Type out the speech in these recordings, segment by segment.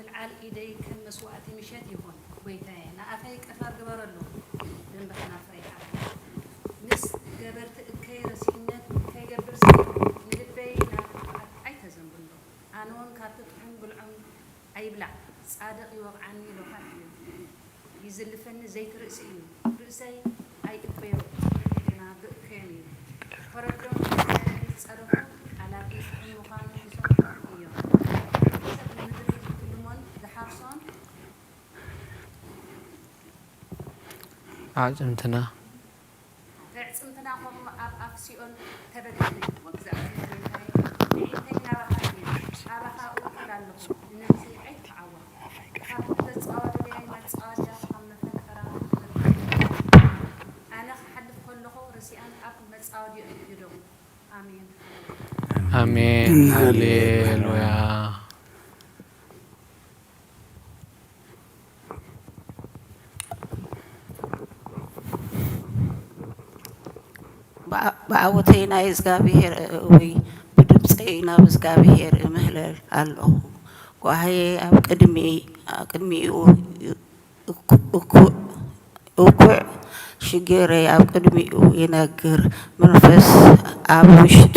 ምልዓል ኢደይ ከም መስዋእቲ ምሸት ይኹን፣ ጐይታየ፣ ንኣፈይ ቀፋር ግበረሉ፣ ደንበ ከናፍረይ ዓቢ። ምስ ገበርቲ እከይ ረሲእነት ከይገብርሲ፣ ንልበይ ናብ ክፍኣት ኣይተዘንብሎ። ኣነውን ካብቲ ጥዑም ብልዖም ኣይብላዕ፣ ጻድቕ ይወቕዓኒ ሎኻት እዩ። ይዝልፈኒ ዘይትርእሲ እዩ፣ ርእሰይ ኣይእበዮ፣ ግና ብእከዮም እዩ። ኮረጆም ዝጸረፉ ቃላተይ ጥዑም ምዃኑ ይሰምዑ እዮም። ሰብ ንምድሪ ዝትልሞን ዝሓርሶን ኣዕጽምትና ኣዕጽምትና ኸም ኣብ ኣፍ ሲኦል ተበተነ። ወእግዚኣብሔር ጐይታየ፣ ኣዒንተይ ናባኻ እየን፣ ኣባኻ እውክል ኣለኹ፣ ንነፍሰይ ኣይትትዓወኽ። ካብቲ ተጻዋድያይ መጻወድያ ኸም መፈንጠራ ትበልዕ። ኣነ ኽሓልፍ ከለኹ ርሲኣን ኣብ መጻወድያኡ ይደቑ። ኣሜን። ኣሜን። ሃሌሉያ። ብዓ-፣ ብዓወተይ ናይ እግዚኣብሔር እእዊ፣ ብድምፀይ ናብ እግዚኣብሔር እምህለል ኣለኹ። ጓህየ ኣብ ቅድሚ-፣ ኣብ ቅድሚኡ እኩ-፣ እኩ-፣ እኩዕ ሽግረይ ኣብ ቅድሚኡ ይነግር። መንፈስ ኣብ ውሽጡ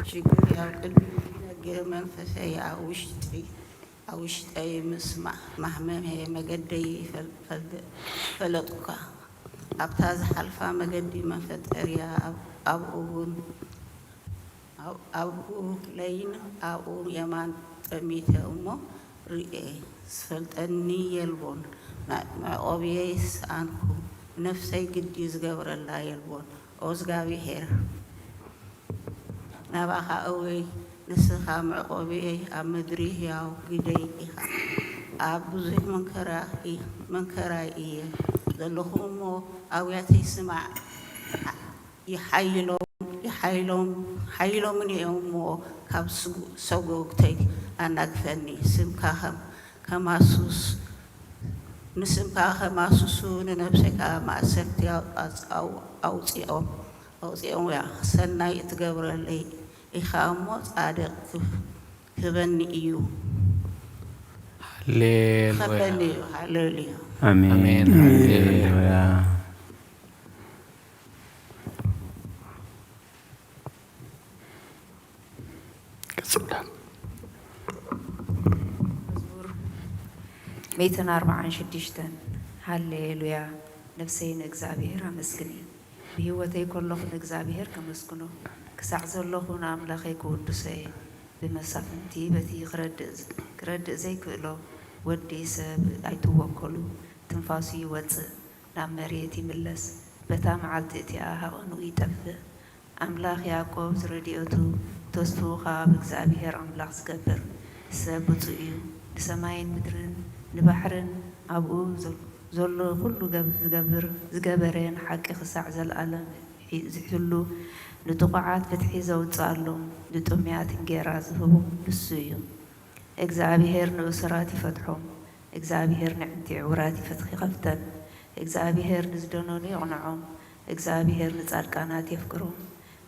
ሽግር ኣብ ቅድሚ ነገር መንፈሰይ ኣብ ውሽጢ፣ ኣብ ውሽጠይ ምስ ማ-፣ ማህመመ መገደይ ፈል-፣ ፈልገ-፣ ፈለጥኩካ። ኣብታ ዝሓልፋ መገዲ መፈጠርያ ኣብ-፣ ኣብኡ እውን ኣብ-፣ ኣብኡ ለይን ኣብኡ የማን ጠሚተ እሞ ርእየ፣ ዝፈልጠኒ የልቦን። መ-፣ መዕቆብየይ ሰኣንኩ፣ ነፍሰይ ግዲ ዝገብረላ የልቦን። ኦ እግዚኣብሔር፣ ናባኻ እወይ፣ ንስኻ መዕቆብየይ፣ ኣብ ምድሪ ህያው ግደይ ኢኻ። ኣብ ብዙሕ መንከራ-፣ መንከራይ እየ ዘለኹ እሞ፣ ኣውያተይ ስማዕ። ይሓይሎም፣ ይሓይሎም፣ ሓይሎምን እዮም እሞ ካብ ስጉ-፣ ሰጎግተይ ኣናግፈኒ። ስምካ ከም-፣ ከማሱስ-፣ ንስምካ ከማስሱ ንነብሰይ ካብ ማእሰርቲ ኣው-፣ ኣው-፣ ኣውጽኦም፣ ኣውጽኦምያ። ሰናይ እትገብረለይ ኢኻ እሞ ጻድቕ ክብ-፣ ክበኒ እዩ። ሃሌሉያ። ክኸበኒ እዩ። ሃሌሉያ። ኣሜን። ኣሜን። ሃሌሉያ። ቀጽላ። መዝሙር ሚእትን ኣርባዓን ሽዱሽተን። ሃሌሉያ፣ ነፍሰይ ንእግዚኣብሔር ኣመስግኒ። ብህይወተይ ከለኹ ንእግዚኣብሔር ከመስግኖ፣ ክሳዕ ዘለኹ ንኣምላኸይ ክውድሶ እየ። ብመሳፍንቲ በቲ ክረድእ፣ ክረድእ ዘይክእሎ ወዲ ሰብ ኣይትወከሉ። ትንፋሱ ይወጽእ፣ ናብ መሬት ይምለስ፣ በታ መዓልቲ እቲኣ ሃቐኑ ይጠፍእ። ኣምላኽ ያዕቆብ ዝረድኤቱ ተስፍኡ ኸኣ ብእግዚኣብሄር ኣምላኽ ዝገብር ሰብ ብጹእ እዩ። ንሰማይን ምድርን ንባሕርን ኣብኡ ዘ-፣ ዘሎ ኹሉ ገብ-፣ ዝገብር፣ ዝገበረ ንሓቂ ክሳዕ ዘለኣለም ሒ-፣ ዝሕሉ፣ ንጥቑዓት ፍትሒ ዘውጽኣሎም፣ ንጥሙያት እንጌራ ዝህቦም ንሱ እዩ። እግዚኣብሄር ንእሱራት ይፈትሖም። እግዚኣብሄር ነዕንቲ ዕውራት ይፈትሕ ይኸፍተን። እግዚኣብሄር ንዝደነኑ የቕንዖም። እግዚኣብሄር ንጻድቃናት የፍቅሮም።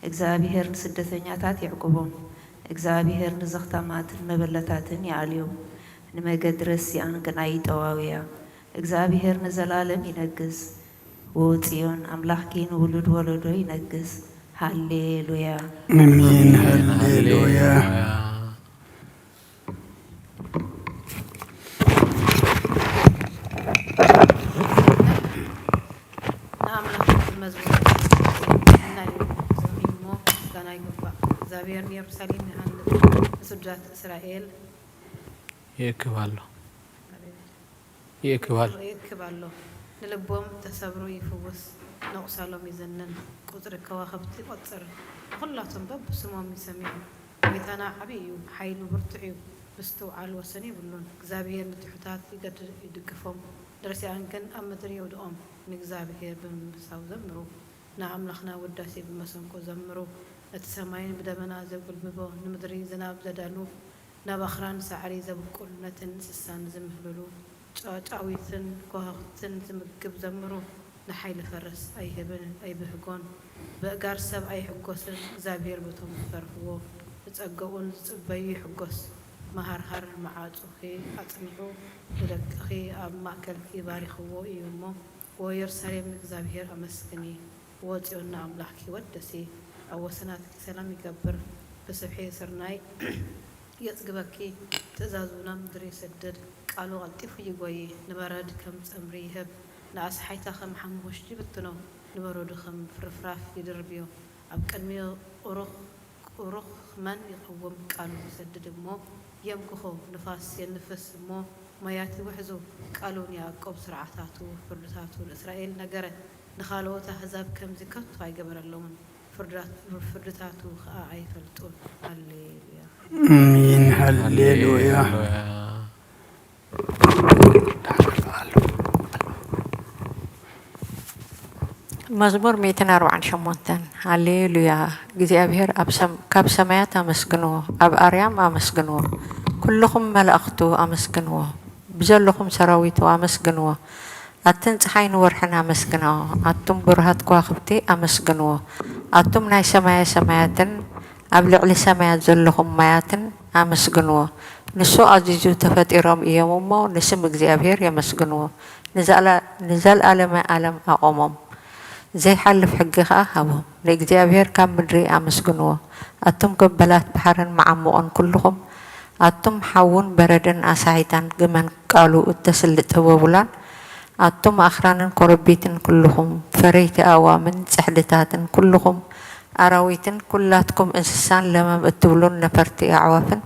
እግዚኣብሄር ንስደተኛታት የዕቁቦም። እግዚኣብሄር ንዘኽታማትን መበለታትን ይኣልዮም። ንመገዲ ረሲኣን ግን ኣይጠዋውያ። እግዚኣብሄር ንዘላለም ይነግስ። ወጽዮን ኣምላኽኪ ንውሉድ ወለዶ ይነግስ። ሃሌሉያ። ኣሜን። ኣሜን። ሃሌሉያ። ሃሌሉያ። ንኣምላኽ መዝሙር እና እዩ ዘሚሙ እሞ ምስጋና ይግባእ። እግዚኣብሔር ንየሩሳሌም ይሃንጽ፣ ንስድራት እስራኤል የእክብ ኣሎ። ኣሜን። ይእክብ ኣሎ። ይእክብ ኣሎ። ንልቦም ተሰብሩ ይፍውስ፣ ነቑሳሎም ይዝንን፣ ቁጽሪ ከዋኽብቲ ይቖጽር፣ ንኹላቶም በብስሞም ይሰምዮም። ጐይታና ዓብዪ እዩ፣ ሓይሉ ብርቱዕ እዩ፣ ምስትውዓል ወሰን የብሉን። እግዚኣብሄር ንትሑታት ይገድ-፣ ይድግፎም፣ ንረሲኣን ግን ኣብ ምድሪ የውድቖም። ንእግዚኣብሄር ብምምሳው ዘምሩ፣ ንኣምላኽና ውዳሴ ብመሰንቆ ዘምሩ። ነቲ ሰማይን ብደመና ዘጉልብቦ፣ ንምድሪ ዝናብ ዘዳሉ፣ ናብ ኣኽራን ሳዕሪ ዘብቁል፣ ነተን እንስሳን ዝምህብሉ፣ ጨ-፣ ጨዊትን ከዋኽብትን ዝምግብ ዘምሩ። ንሓይሊ ፈረስ ኣይህብን ኣይብህጎን፣ በእጋር ሰብ ኣይሕጎስን። እግዚኣብሔር በቶም ዝፈርህዎ፣ ንጸገኡን ዝጽበዩ ይሕጎስ። መሃርሃር መዓጹኺ ኣጽኒዑ፣ ንደቅኺ ኣብ ማእከልኪ ባሪኽዎ እዩ እሞ፣ ኦ የሩሳሌም ንእግዚኣብሔር ኣመስግኒ፣ ኦ ጽዮን ንኣምላኽኪ ወደሲ። ኣብ ወሰናትኪ ሰላም ይገብር፣ ብስብሒ ስርናይ የጽግበኪ። ትእዛዙ ናብ ምድሪ ይሰድድ፣ ቃሉ ቀልጢፉ ይጎዪ። ንበረድ ከም ጸምሪ ይህብ፣ ንኣስሓይታ ከም ሓሙኽሽቲ ይብትኖ። ንበረዶ ከም ፍርፍራፍ ይድርብዮ፣ ኣብ ቅድሚ ቁሩኽ ቁሩኽ መን ይቐውም? ቃሉ ይሰድድ እሞ የምክኾ፣ ንፋስ የንፍስ እሞ ማያት ይውሕዙ። ቃሉ ንያዕቆብ ስርዓታቱ፣ ፍርድታቱ ንእስራኤል ነገረ። ንኻልኦት ኣህዛብ ከምዚ ከቶ ኣይገበረሎምን፣ ፍርዳት-፣ ፍርድታቱ ኸኣ ኣይፈልጡን። ሃሌሉያ። ኣሜን። ሃሌሉያ። ሃሌሉያ። መዝሙር ሚእትን ኣርባዓን ሸሞንተን። ሃሌሉያ። እግዚኣብሔር ኣብ ሰም-፣ ካብ ሰማያት ኣመስግንዎ፣ ኣብ ኣርያም ኣመስግንዎ። ኩልኹም መላእኽቱ ኣመስግንዎ፣ ብዘለኹም ሰራዊቱ ኣመስግንዎ። ኣትን ጸሓይን ወርሕን ኣመስግንኦ፣ ኣቱም ብሩሃት ከዋኽብቲ ኣመስግንዎ። ኣቱም ናይ ሰማየ ሰማያትን ኣብ ልዕሊ ሰማያት ዘለኹም ማያትን ኣመስግንዎ። ንሱ ኣዚዙ ተፈጢሮም እዮም እሞ፣ ንስም እግዚኣብሔር የመስግንዎ። ንዘላ-፣ ንዘልኣለመ ኣለም ኣቖሞም። ዘይሓልፍ ሕጊ ኸኣ ሃቦም። ንእግዚኣብሔር ካብ ምድሪ ኣመስግንዎ። ኣቱም ገበላት ባሕርን መዓሙቕን ኩልኹም፣ ኣቱም ሓውን በረድን ኣሳሒታን ግመን ቃሉ እተስልጥ ህቦቡላን፣ ኣቱም ኣኽራንን ኮረቢትን ኩልኹም፣ ፈረይቲ ኣእዋምን ጽሕድታትን ኩልኹም፣ ኣራዊትን ኩላትኩም እንስሳን ለመም እትብሉን ነፈርቲ ኣዕዋፍን፣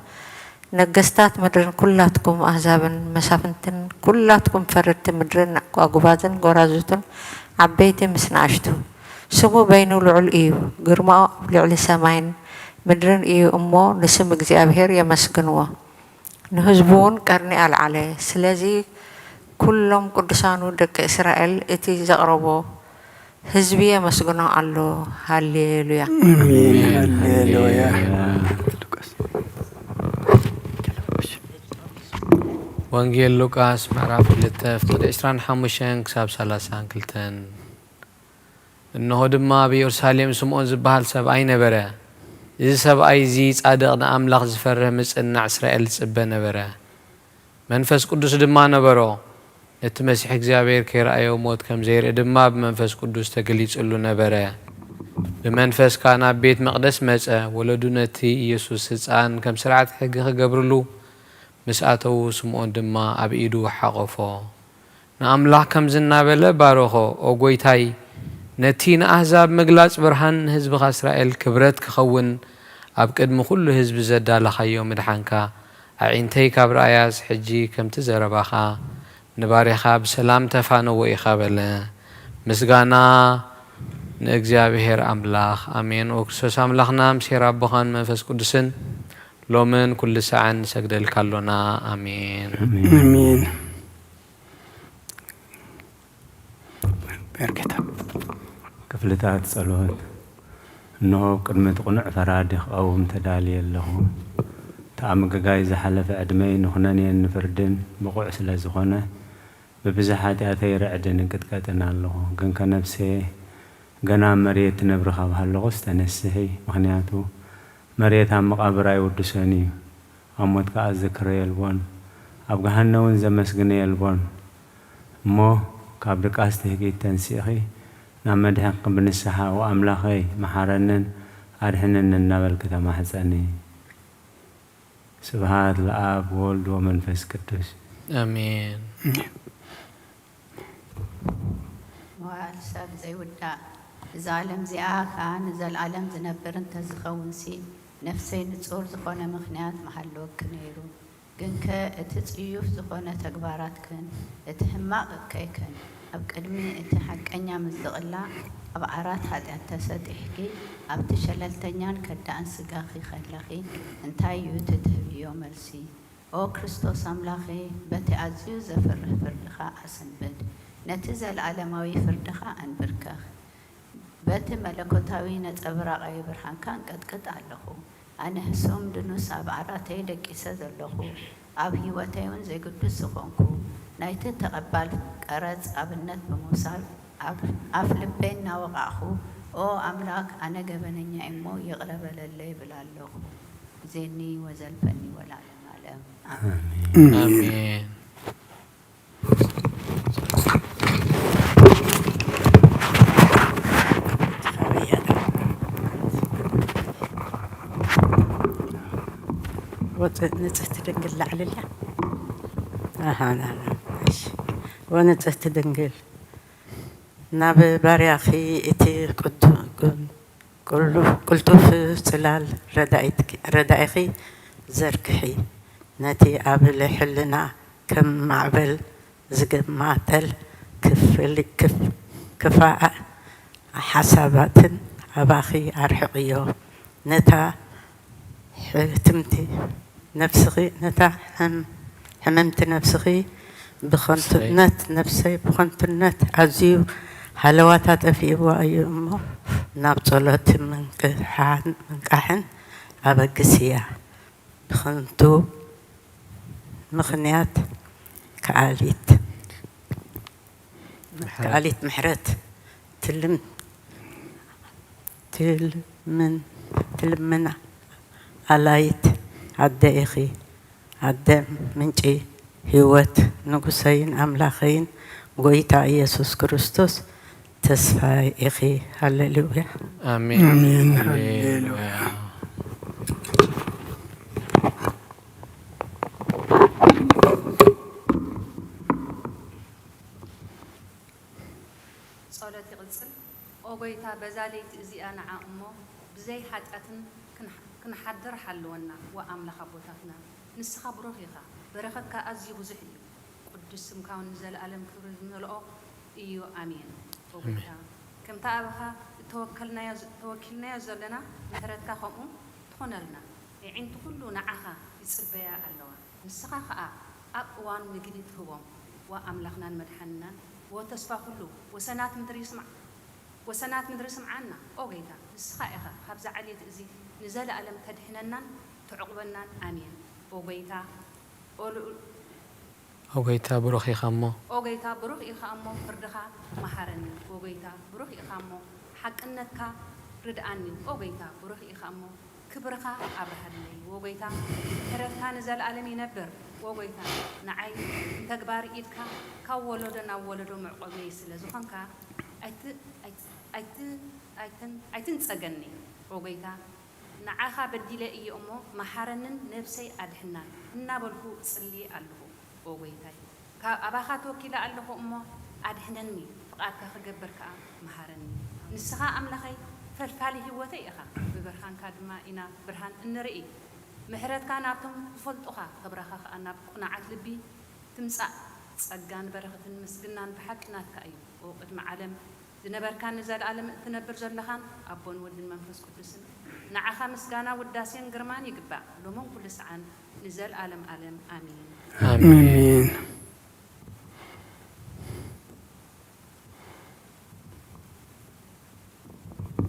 ነገስታት ምድርን ኩላትኩም ኣህዛብን መሳፍንትን ኩላትኩም ፈረድቲ ምድርን ኣጓጉባዝን ጎራዙትን ዓበይቲ ምስ ንኣሽቱ። ስሙ በይኑ ልዑል እዩ፣ ግርማኡ ኣብ ልዕሊ ሰማይን ምድርን እዩ እሞ፣ ንስም እግዚኣብሔር የመስግንዎ። ንህዝቡ እውን ቀርኒ ኣልዓለ። ስለዚ ኩሎም ቅዱሳኑ ደቂ እስራኤል እቲ ዘቕረቦ ህዝቢ የመስግኖ ኣሎ። ሃሌሉያ። ኣሜን። ሃሌሉያ። ወንጌል ሉቃስ ምዕራፍ ክልተ ፍቕዲ ዕስራን ሓሙሽተን ክሳብ ሰላሳን ክልተን። እንሆ ድማ ኣብ ኢየሩሳሌም ስምዖን ዝበሃል ሰብኣይ ነበረ። እዚ ሰብኣይ እዚ ጻድቕ፣ ንኣምላኽ ዝፈርህ፣ ምጽናዕ እስራኤል ዝጽበ ነበረ። መንፈስ ቅዱስ ድማ ነበሮ። ነቲ መሲሕ እግዚኣብሔር ከይረኣዮ ሞት ከም ዘይርኢ ድማ ብመንፈስ ቅዱስ ተገሊጹሉ ነበረ። ብመንፈስ ከኣ ናብ ቤት መቕደስ መጸ። ወለዱ ነቲ ኢየሱስ ህጻን ከም ስርዓት ሕጊ ክገብርሉ ምስ ኣተዉ፣ ስምዖን ድማ ኣብ ኢዱ ሓቖፎ። ንኣምላኽ ከምዚ እናበለ ባረኾ፣ ኦ ጐይታይ፣ ነቲ ንኣህዛብ ምግላጽ ብርሃን፣ ንህዝብኻ እስራኤል ክብረት ክኸውን፣ ኣብ ቅድሚ ኵሉ ህዝቢ ዘዳለኻዮ ምድሓንካ፣ ኣዒንተይ ካብ ረኣያስ፣ ሕጂ ከምቲ ዘረባኻ ንባርያኻ ብሰላም ተፋነዎ ኢኻ በለ። ምስጋና ንእግዚኣብሔር ኣምላኽ። ኣሜን። ኦ ክርስቶስ ኣምላኽና፣ ምስ ኄር ኣቦኻን መንፈስ ቅዱስን፣ ሎምን ኩሉ ሳዕን ንሰግደልካ ኣሎና። ኣሜን። ኣሜን። በርከታ። ክፍልታት ጸሎት። እንሆ፣ ቅድሚ እቲ ቅኑዕ ፈራዲ ክቐውም ተዳልየ ኣለኹ። እቲ ኣብ ምግጋይ ዝሓለፈ ዕድመይ ንኹነኔን ንፍርድን ብቑዕ ስለ ዝኾነ፣ ብብዝሒ ሓጢኣተይ ርዕድን እንቅጥቀጥን ኣለኹ። ግንከ ነፍሰየ ገና ኣብ መሬት ትነብሪ ካብ ሃለኹስ ተነስሒ። ምኽንያቱ፣ መሬት ኣብ መቓብር ኣይውድሶን እዩ። ኣብ ሞት ከኣ ዝክረ የልቦን፣ ኣብ ገሃነ እውን ዘመስግነ የልቦን። እሞ ካብ ድቃስ ትህኪት ተንሲእኺ ናብ መድሕንኪ ብንስሓ፣ "ኦ ኣምላኸይ፣ መሓረንን ኣድሕነንን" እናበልኪ ተማሕጸኒ። ስብሃት ለኣብ ወወልድ ወመንፈስ ቅዱስ። ኣሜን። መዋእል ሰብ ዘይውዳእ፣ እዛ ዓለም እዚኣ ኸኣ ንዘለኣለም ዝነብር እንተዝኸውንሲ፣ ነፍሰይ ንጹር ዝኾነ ምኽንያት ምሃለወኪ ነይሩ። ግንከ እቲ ጽዩፍ ዝኾነ ተግባራትክን፣ እቲ ሕማቕ እከይክን፣ ኣብ ቅድሚ እቲ ሓቀኛ ምስ ዝቕላዕ፣ ኣብ ዓራት ሓጢኣት ተሰጢሕኪ፣ ኣብቲ ሸለልተኛን ከዳእን ስጋኺ ከለኺ፣ እንታይ እዩ እቲ ትህብዮ መልሲ? ኦ ክርስቶስ ኣምላኸይ፣ በቲ ኣዝዩ ዘፍርህ ፍርድኻ ኣሰንብድ፣ ነቲ ዘለኣለማዊ ፍርድኻ ኣንብርከኽ። በቲ መለኮታዊ ነጸብራቓዊ ብርሃንካ እንቀጥቅጥ ኣለኹ። ኣነ ህሱም ድኑስ ኣብ ዓራተይ ደቂሰ ዘለኹ፣ ኣብ ህይወተይ እውን ዘይግዱስ ዝኾንኩ፣ ናይቲ ተቐባል ቀረጽ ኣብነት ብምውሳድ ኣብ ኣፍ ልበይ እናወቓዕኹ፣ ኦ ኣምላክ፣ ኣነ ገበነኛ እየ እሞ ይቕረ በለለይ ይብል ኣለኹ። ግዜኒ ወዘልፈኒ ወለዓለመ ዓለም። ኣሜን። ኣሜን። ወጽ- ንጽህቲ ድንግል ላዕልልያ ኣሃ፣ ና፣ ና። እሺ። ወንጽህቲ ድንግል ናብ ባርያኺ እቲ ቅዱ- ቅሉ- ቅልጡፍ ጽላል ረዳኢትኪ- ረዳኢኺ ዘርግሒ፣ ነቲ ኣብ ልዕልና ከም ማዕበል ዝገማጠል ክፍል- ክፍ- ክፋእ ሓሳባትን ኣባኺ ኣርሕቕዮ። ነታ ሕትምቲ ነፍስኺ ነታ ሕም- ሕምምቲ ነፍስኺ ብኸንቱነት ነፍሰይ ብኸንቱነት ኣዝዩ ሃለዋታ ጠፊእዋ እዩ እሞ ናብ ጸሎት ምንቅሓን ምንቃሕን ኣበግስያ። ብኸንቱ ምኽንያት ከኣሊት ከኣሊት ምሕረት ትልም ትልምን ትልምን ኣላይት ኣደ ኢኺ ኣደ ምንጪ ህይወት ንጉሰይን ኣምላኸይን ጎይታ ኢየሱስ ክርስቶስ ተስፋይ ኢኺ። ሃሌሉያ። ኣሜን። ኣሜን። ሃሌሉያ። ጸሎት ይቕጽል። ኦ ጎይታ፣ በዛ ለይቲ እዚኣ ንዓ እሞ ብዘይ ሓጢኣትን ክንሓድር ሓልወና። ወኣምላኽ ኣቦታትና፣ ንስኻ ብሩኽ ኢኻ፣ በረኸትካ ኣዝዩ ብዙሕ እዩ። ቅዱስ ስምካ እውን ንዘለኣለም ክብሪ ዝመልኦ እዩ። ኣሜን። ኦ ጎይታ፣ ከምታ ኣባኻ እተወከልናዮ ተወኪልናዮ ዘለና ምሕረትካ ከምኡ ትኹነልና። የዒንቲ ኩሉ ንዓኻ ይጽበያ ኣለዋ። ንስኻ ኸኣ ኣብ እዋኑ ምግቢ ትህቦም። ወኣምላኽናን መድሓንናን ወተስፋ ኩሉ ወሰናት ምድሪ ይስምዓ። ወሰናት ምድሪ ስምዓና ኦ ጎይታ፣ ንስኻ ኢኻ ካብዚ ዓሌት እዚ ንዘለኣለም ተድሕነናን ትዕቑበናን። ኣሜን። ኦ ጎይታ፣ ኦ ልኡል። ኦ ጎይታ ብሩኽ ኢኻ እሞ። ኦ ጎይታ ብሩኽ ኢኻ እሞ ፍርድኻ መሓረኒ። ኦ ጎይታ ብሩኽ ኢኻ እሞ ሓቅነትካ ርድኣኒ። ኦ ጎይታ ብሩኽ ኢኻ እሞ ክብርኻ ኣብርሃለይ። ኦ ጎይታ ምሕረትካ ንዘለኣለም ይነብር። ኦ ጎይታ ንዓይ ንተግባር ኢድካ ካብ ወለዶ ናብ ወለዶ መዕቆብየይ ስለ ዝኾንካ ኣይት ኣይት ኣይት ኣይትን ኣይትንጸገኒ። ኦ ጎይታ ንዓኻ በዲለ እየ እሞ መሓረንን ነብሰይ ኣድሕናን እናበልኩ እጽሊ ኣለኹ። ኦ ጎይታይ፣ ካብ ኣባኻ ተወኪለ ኣለኹ እሞ ኣድሕነኒ፣ ፍቓድካ ክገብር ከኣ መሃረኒ። ንስኻ ኣምላኸይ ፈልፋሊ ህይወተይ ኢኻ፣ ብብርሃንካ ድማ ኢና ብርሃን እንርኢ። ምሕረትካ ናብቶም ዝፈልጡኻ፣ ክብረኻ ከኣ ናብ ቅኑዓት ልቢ ትምጻእ። ጸጋን በረኸትን ምስግናን ብሓቂ ናትካ እዩ። ኦ ቅድሚ ዓለም ዝነበርካን ንዘለኣለም እትነብር ዘለኻን ኣቦን ወልድን መንፈስ ቅዱስን፣ ንዓኻ ምስጋና ውዳሴን ግርማን ይግባእ፣ ሎምን ኩሉ ሰዓን ንዘልኣለም ኣለም ኣሜን። ኣሜን።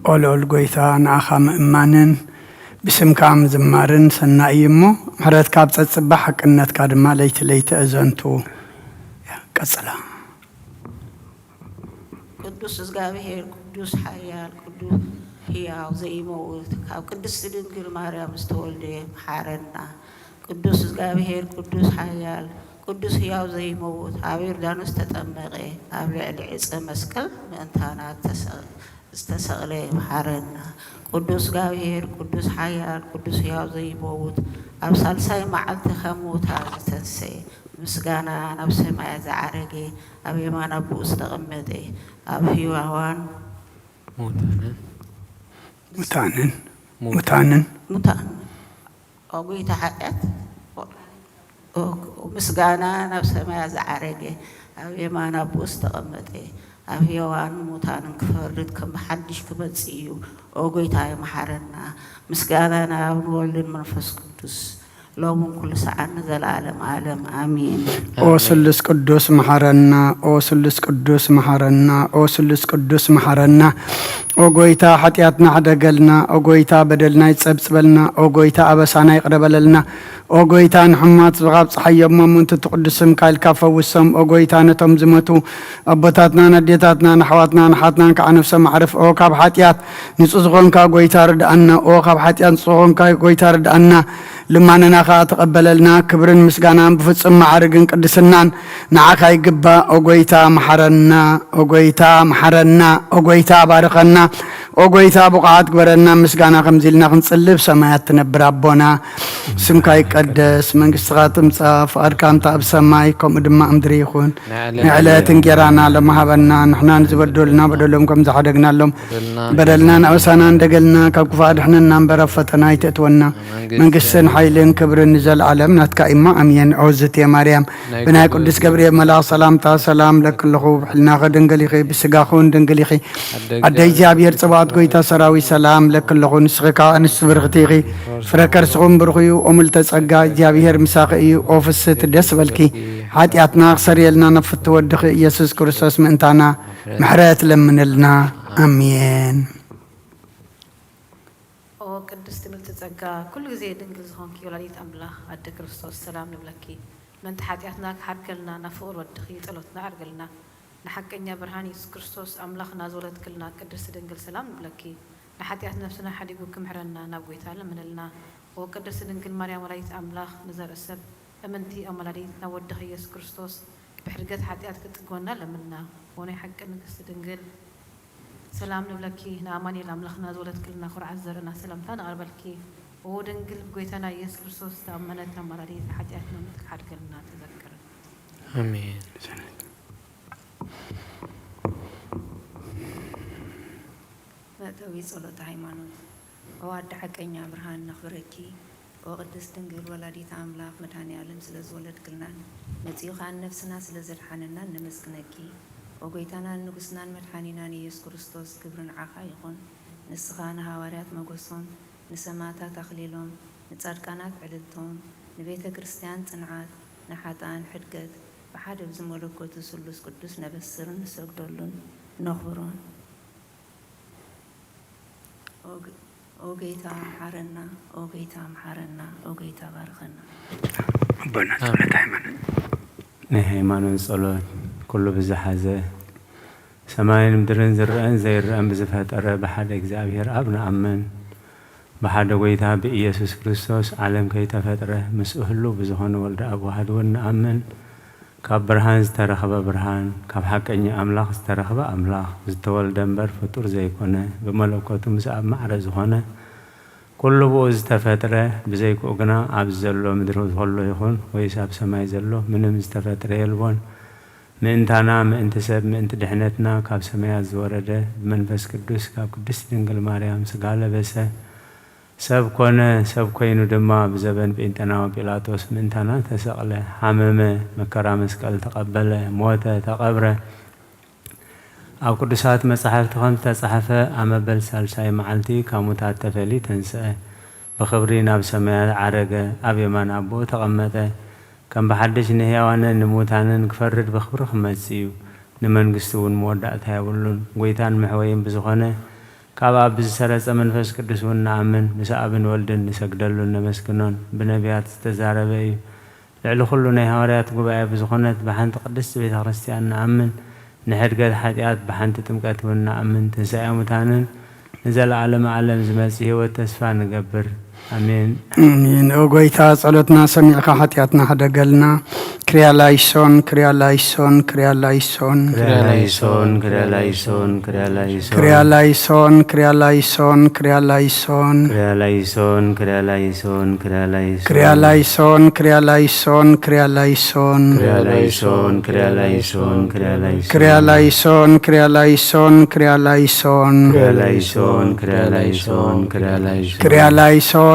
ኦ ልዑል ጐይታ፣ ንኣኻ ምእማንን ብስምካ ምዝማርን ሰናይ እዩ እሞ፣ ምሕረትካ ኣብ ጸጽባ፣ ሓቅነትካ ድማ ለይቲ ለይቲ ኣዘንቱ። ቀጽላ። ቅዱስ እግዚኣብሔር ቅዱስ ሓያል ቅዱስ ሕያው ዘይመውት ካብ ቅድስቲ ድንግል ማርያም ዝተወልደ መሓረና። ቅዱስ እግዚኣብሔር ቅዱስ ሓያል ቅዱስ ሕያው ዘይመውት ኣብ ዮርዳኖስ ተጠመቐ፣ ኣብ ልዕሊ ዕፀ መስቀል ምእንታና ዝተሰቕለ መሓረና። ቅዱስ እግዚኣብሔር ቅዱስ ሓያል ቅዱስ ሕያው ዘይመውት ኣብ ሳልሳይ መዓልቲ ካብ ምውታ ዝተንሰየ ምስጋና ናብ ሰማያት ዝዓረገ ኣብ የማን ኣቦኡ ዝተቐመጠ ኣብ ህያዋን ሙታንን ሙታንን ሙታንን ሙታን ኦ ጎይታ ሓጢኣት ምስጋና ናብ ሰማያት ዝዓረገ ኣብ የማን ኣቦኡ ዝተቐመጠ ኣብ ህያዋንን ሙታንን ክፈርድ ከም ብሓድሽ ክመጽእ እዩ። ኦ ጎይታይ መሓረና። ምስጋና ናብ ንወልድን መንፈስ ቅዱስ ሎምን ኩሉ ሰዓት ንዘለዓለም ዓለም ኣሜን። ኦ ስሉስ ቅዱስ መሓረና፣ ኦ ስሉስ ቅዱስ መሓረና፣ ኦ ስሉስ ቅዱስ መሓረና። ኦ ጎይታ ሓጢኣትና ሕደገልና፣ ኦ ጎይታ በደልና ይጸብጽበልና፣ ኦ ጎይታ ኣበሳና ይቕረ በለልና። ኦ ጎይታ ንሕሙማት ህዝብኻ ኣብጽሓዮም፣ እሞ ምእንቲ እቲ ቅዱስ ስምካ ኢልካ ፈውሶም። ኦ ጎይታ ነቶም ዝመቱ ኣቦታትናን ኣዴታትናን ኣሕዋትናን ኣሓትናን ከዓ ነፍሶም ኣዕርፍ። ኦ ካብ ሓጢኣት ንጹህ ዝኾንካ ጎይታ ርድኣና። ኦ ካብ ሓጢኣት ንጹህ ዝኾንካ ጎይታ ርድኣና። ልማነና ከኣ ተቐበለልና። ክብርን ምስጋናን ብፍጹም ማዕርግን ቅድስናን ንዓኻ ይግባእ። ኦ ጎይታ መሓረና፣ ኦ ጎይታ መሓረና፣ ኦ ጎይታ ባርኸና፣ ኦ ጎይታ ብቑዓት ግበረና። ምስጋና ከምዚ ኢልና ክንጽልብ ሰማያት ትነብር ኣቦና፣ ስምካ ይቀደስ፣ መንግስትኻ ትምጻእ፣ ፍቓድካ ከምታ ኣብ ሰማይ ከምኡ ድማ ኣብ ምድሪ ይኹን። ንዕለት እንጌራና ሎሚ ሃበና፣ ንሕና ንዝበደሉና በደሎም ከም ዝሓደግናሎም በደልና ንኣበሳና እንደገልና፣ ካብ ክፉእ ኣድሕነና እምበር ኣብ ፈተና ኣይተእትወና። መንግስትን ሓይልን ክብርን ንዘለዓለም ናትካ እሞ ኣሜን። ኦዝቴ ማርያም ብናይ ቅዱስ ገብርኤል መልኣኽ ሰላምታ ሰላም ለኪ ኣለኹ፣ ብሕልናኺ ድንግል ኢኺ፣ ብስጋኺ እውን ድንግል ኢኺ። ኣደ እግዚኣብሔር ጽባኦት ጎይታ ሰራዊት ሰላም ለኪ ኣለኹ፣ ንስኺ ከኣ ኣንስቲ ብርኽቲ ኢኺ፣ ፍረ ከርስኹም ብሩኽ እዩ። ኦ ምልዕተ ጸጋ እግዚኣብሔር ምሳኺ እዩ። ኦ ፍስህቲ ደስ በልኪ፣ ሓጢኣትና ክሰርየልና ነፍቲ ወድኺ ኢየሱስ ክርስቶስ ምእንታና ምሕረት ለምንልና። ኣሜን። ኦ ቅድስቲ ምልዕቲ ጸጋ፣ ኩሉ ግዜ ድንግል ዝኾንኪ ወላዲት ኣምላኽ ኣደ ክርስቶስ፣ ሰላም ንብለኪ። ምእንቲ ሓጢኣትና ክሓድገልና ናብ ፍቑር ወድኺ ጸሎትና ኣዕርግልና። ንሓቀኛ ብርሃን የሱስ ክርስቶስ ኣምላኽና ዝወለድክልና ቅድስቲ ድንግል፣ ሰላም ንብለኪ። ንሓጢኣት ነፍስና ሓዲጉ ክምሕረና ናብ ጐይታ ለምንልና። ኦ ቅድስቲ ድንግል ማርያም ወላዲት ኣምላኽ፣ ንዘርኢ ሰብ እምንቲ ኣማላዲት ናብ ወድኺ የሱስ ክርስቶስ ብሕድገት ሓጢኣት ክትጽግወና ለምንና። ኦ ናይ ሓቂ ንግስቲ ድንግል፣ ሰላም ንብለኪ፣ ንኣማኑኤል ኣምላኽና ዝወለድክልና ኩርዓት ዘርእና ሰላምታ ነቕርበልኪ። ኦ ድንግል ብጎይታና ኢየሱስ ክርስቶስ ዝተኣመነት ኣማላዲት፣ ሓጢኣትና ምእንቲ ክሓድገልና ተዘክርን። ኣሜን። መእተዊ ጸሎተ ሃይማኖት። ኦ ኣደ ሓቀኛ ብርሃን ነኽብረኪ። ኦ ቅድስት ድንግል ወላዲተ ኣምላኽ መድኃኔ ዓለም ስለ ዝወለድክልናን መጺኡ ኸኣ ንነፍስና ስለ ዘድሓነናን ነመስግነኪ። ኦ ጐይታናን ንጉስናን መድኃኒናን ኢየሱስ ክርስቶስ ክብሪ ንዓኻ ይኹን። ንስኻ ንሃዋርያት መጎሶም፣ ንሰማዕታት ኣኽሊሎም፣ ንጻድቃናት ዕልልቶም፣ ንቤተ ክርስቲያን ጽንዓት፣ ንሓጥኣን ሕድገት ብሓደ ብዝመለኮቱ ስሉስ ቅዱስ ነበስርን ንሰግደሉን ነኽብሮን። ኦ ግ- ኦ ጌታ መሓረና፣ ኦ ጌታ መሓረና፣ ኦ ጌታ ባርኸና። ኣቦና ጸሎተ ሃይማኖት። ናይ ሃይማኖት ጸሎት ኩሉ ብዝሓዘ ሰማይን ምድርን ዝረኣን ዘይረኣን ብዝፈጠረ ብሓደ እግዚኣብሔር ኣብ ንኣምን። ብሓደ ጐይታ ብኢየሱስ ክርስቶስ ዓለም ከይተፈጥረ ምስኡ ህሉው ብዝኾነ ወልደ ኣብ ዋህድ እውን ንኣምን። ካብ ብርሃን ዝተረኽበ ብርሃን፣ ካብ ሓቀኛ ኣምላኽ ዝተረኽበ ኣምላኽ፣ ዝተወልደ እምበር ፍጡር ዘይኮነ፣ ብመለኮቱ ምስ ኣብ ማዕረ ዝኾነ፣ ኩሉ ብኡ ዝተፈጥረ፣ ብዘይክኡ ግና ኣብዚ ዘሎ ምድሪ ዝኸሎ ይኹን ወይስ ኣብ ሰማይ ዘሎ ምንም ዝተፈጥረ የልቦን። ምእንታና፣ ምእንቲ ሰብ፣ ምእንቲ ድሕነትና ካብ ሰማያት ዝወረደ፣ ብመንፈስ ቅዱስ ካብ ቅድስቲ ድንግል ማርያም ስጋ ለበሰ፣ ሰብ ኮነ፣ ሰብ ኮይኑ ድማ ብዘበን ጴንጠናዊ ጲላጦስ ምእንታና ተሰቕለ፣ ሓመመ፣ መከራ መስቀል ተቐበለ፣ ሞተ፣ ተቐብረ። ኣብ ቅዱሳት መጻሕፍቲ ከም ዝተጻሕፈ ኣብ መበል ሳልሳይ መዓልቲ ካብ ሙታት ተፈልዩ ተንስአ፣ ብኽብሪ ናብ ሰማያት ዓረገ፣ ኣብ የማን ኣቦኡ ተቐመጠ። ከም ብሓድሽ ንሕያዋንን ንምውታንን ክፈርድ ብኽብሪ ክመጽእ እዩ። ንመንግስቱ እውን መወዳእታ የብሉን። ጐይታን መሕወይን ብዝኾነ ካብ ኣብ ብዝሰረጸ መንፈስ ቅዱስ እውን ንኣምን፣ ምስ ኣብን ወልድን ንሰግደሉን ነመስግኖን። ብነቢያት ዝተዛረበ እዩ። ልዕሊ ኩሉ ናይ ሃዋርያት ጉባኤ ብዝኾነት ብሓንቲ ቅድስቲ ቤተ ክርስቲያን ንኣምን። ንሕድገት ሓጢኣት ብሓንቲ ጥምቀት እውን ንኣምን። ትንሳኤ ሙታንን ንዘለዓለመ ዓለም ዝመጽእ ህይወት ተስፋ ንገብር። ኣሜን። ኣሜን። ኦ ጐይታ ጸሎትና ሰሚዕካ ሓጢኣትና ሕደገልና። ክርያ ላይሶን፣ ክርያ ላይሶን፣ ክርያ ላይሶን። ክርያ ላይሶን፣ ክርያ ላይሶን፣ ክርያ ላይሶን። ክርያ ላይሶን፣ ክርያ ላይሶን፣ ክርያ ላይሶን። ክርያ ላይሶን፣ ክርያ ላይሶን፣ ክርያ ላይሶን። ክርያ ላይሶን፣ ክርያ ላይሶን፣ ክርያ ላይሶን። ክርያ ላይሶን፣ ክርያ ላይሶን፣ ክርያ ላይሶን። ክርያ ላይሶን፣ ክርያ ላይሶን፣ ክርያ ላይሶን። ክርያ ላይሶን፣ ክርያ ላይሶን፣ ክርያ ላይሶን። ክርያ ላይሶን፣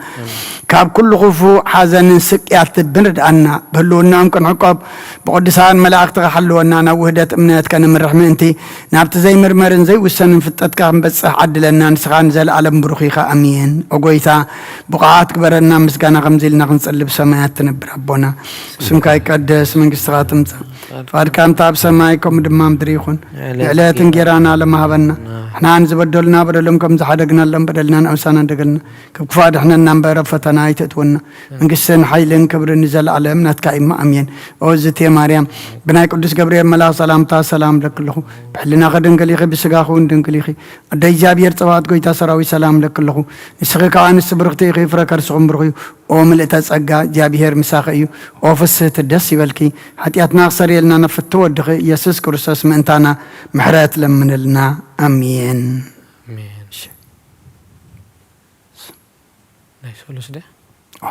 ካብ ኩሉ ክፉእ ሓዘንን ስቅያትን ርድኣና። ብህልውናኦም ክንዕቆብ ብቅዱሳን መላእኽትኻ ሓልወና። ናብ ውህደት እምነት ከነምርሕ ምእንቲ ናብቲ ዘይምርመርን ዘይውሰንን ፍልጠትካ ክንበጽሕ ዓድለና። ንስኻ ንዘለኣለም ብሩኽ ኢኻ። ኣሜን። ኦ ጎይታ ብቑዓት ግበረና። ምስጋና ከምዚ ኢልና ክንጽሊ ብሰማያት ትነብር ኣቦና ስምካ ይቀደስ፣ መንግስትኻ ትምጻእ፣ ፍቓድካ እንተ ኣብ ሰማይ ከምኡ ድማ ምድሪ ይኹን። ንዕለት እንጌራና ለማሃበና። ንሕና ንዝበደሉና በደሎም ከም ዝሓደግናሎም በደልና ንኣምሳና እንደገልና ካብ ክፉእ ኣድሕነና እምበር ኣብ ፈተና ኣይተእትወና። መንግስትን ሓይልን ክብርን ንዘለኣለም ናትካ እዩ። ኣሜን። ኦ ዝቴ ማርያም ብናይ ቅዱስ ገብርኤል መልኣኽ ሰላምታ ሰላም ለክልኹ። ብሕልናኺ ድንግል ኢኺ፣ ብስጋኺ እውን ድንግል ኢኺ። ኣደ እግዚኣብሔር ጸባኦት ጎይታ ሰራዊት ሰላም ለክልኹ። ንስኺ ከኣ ኣንስቲ ብርኽቲ ኢኺ፣ ፍረ ከርስኹም ብሩኽ እዩ። ኦ ምልእተ ጸጋ እግዚኣብሔር ምሳኺ እዩ። ኦ ፍስህቲ ደስ ይበልኪ። ሓጢኣትና ክሰርየልና ናብ ፍትው ወድኺ ኢየሱስ ክርስቶስ ምእንታና ምሕረት ለምንልና። ኣሜን። ኣሜን። ናይ ሰሉስ ድያ? ዋ፣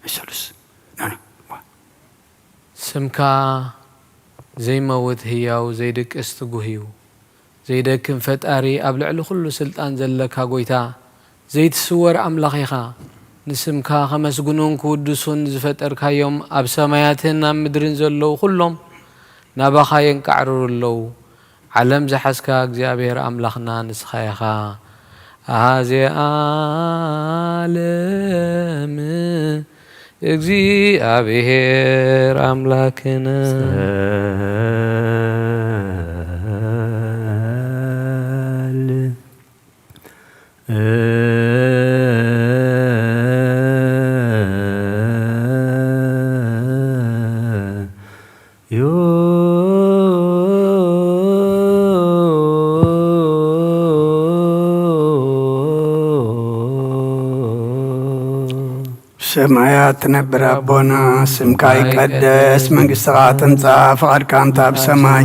ናይ ሰሉስ። ኖ፣ ኖ፣ ዋ። ስምካ ዘይመውት ህያው ዘይድቅስ ትጉህ እዩ። ዘይደክም ፈጣሪ ኣብ ልዕሊ ኩሉ ስልጣን ዘለካ ጎይታ ዘይትስወር ኣምላኽ ኢኻ። ንስምካ ከመስግኑን ክውድሱን ዝፈጠርካዮም ኣብ ሰማያትን ኣብ ምድርን ዘለዉ ኩሎም ናባኻ የንቃዕርሩ ኣለዉ። ዓለም ዝሓዝካ እግዚኣብሔር ኣምላኽና ንስኻ ኢኻ። ኣሃዜ ዓለም እግዚኣብሔር ኣምላክነ። ሰማያት ትነብር ኣቦና፣ ስምካ ይቀደስ፣ መንግስትኻ ትምጻእ፣ ፍቓድካ እንተ ኣብ ሰማይ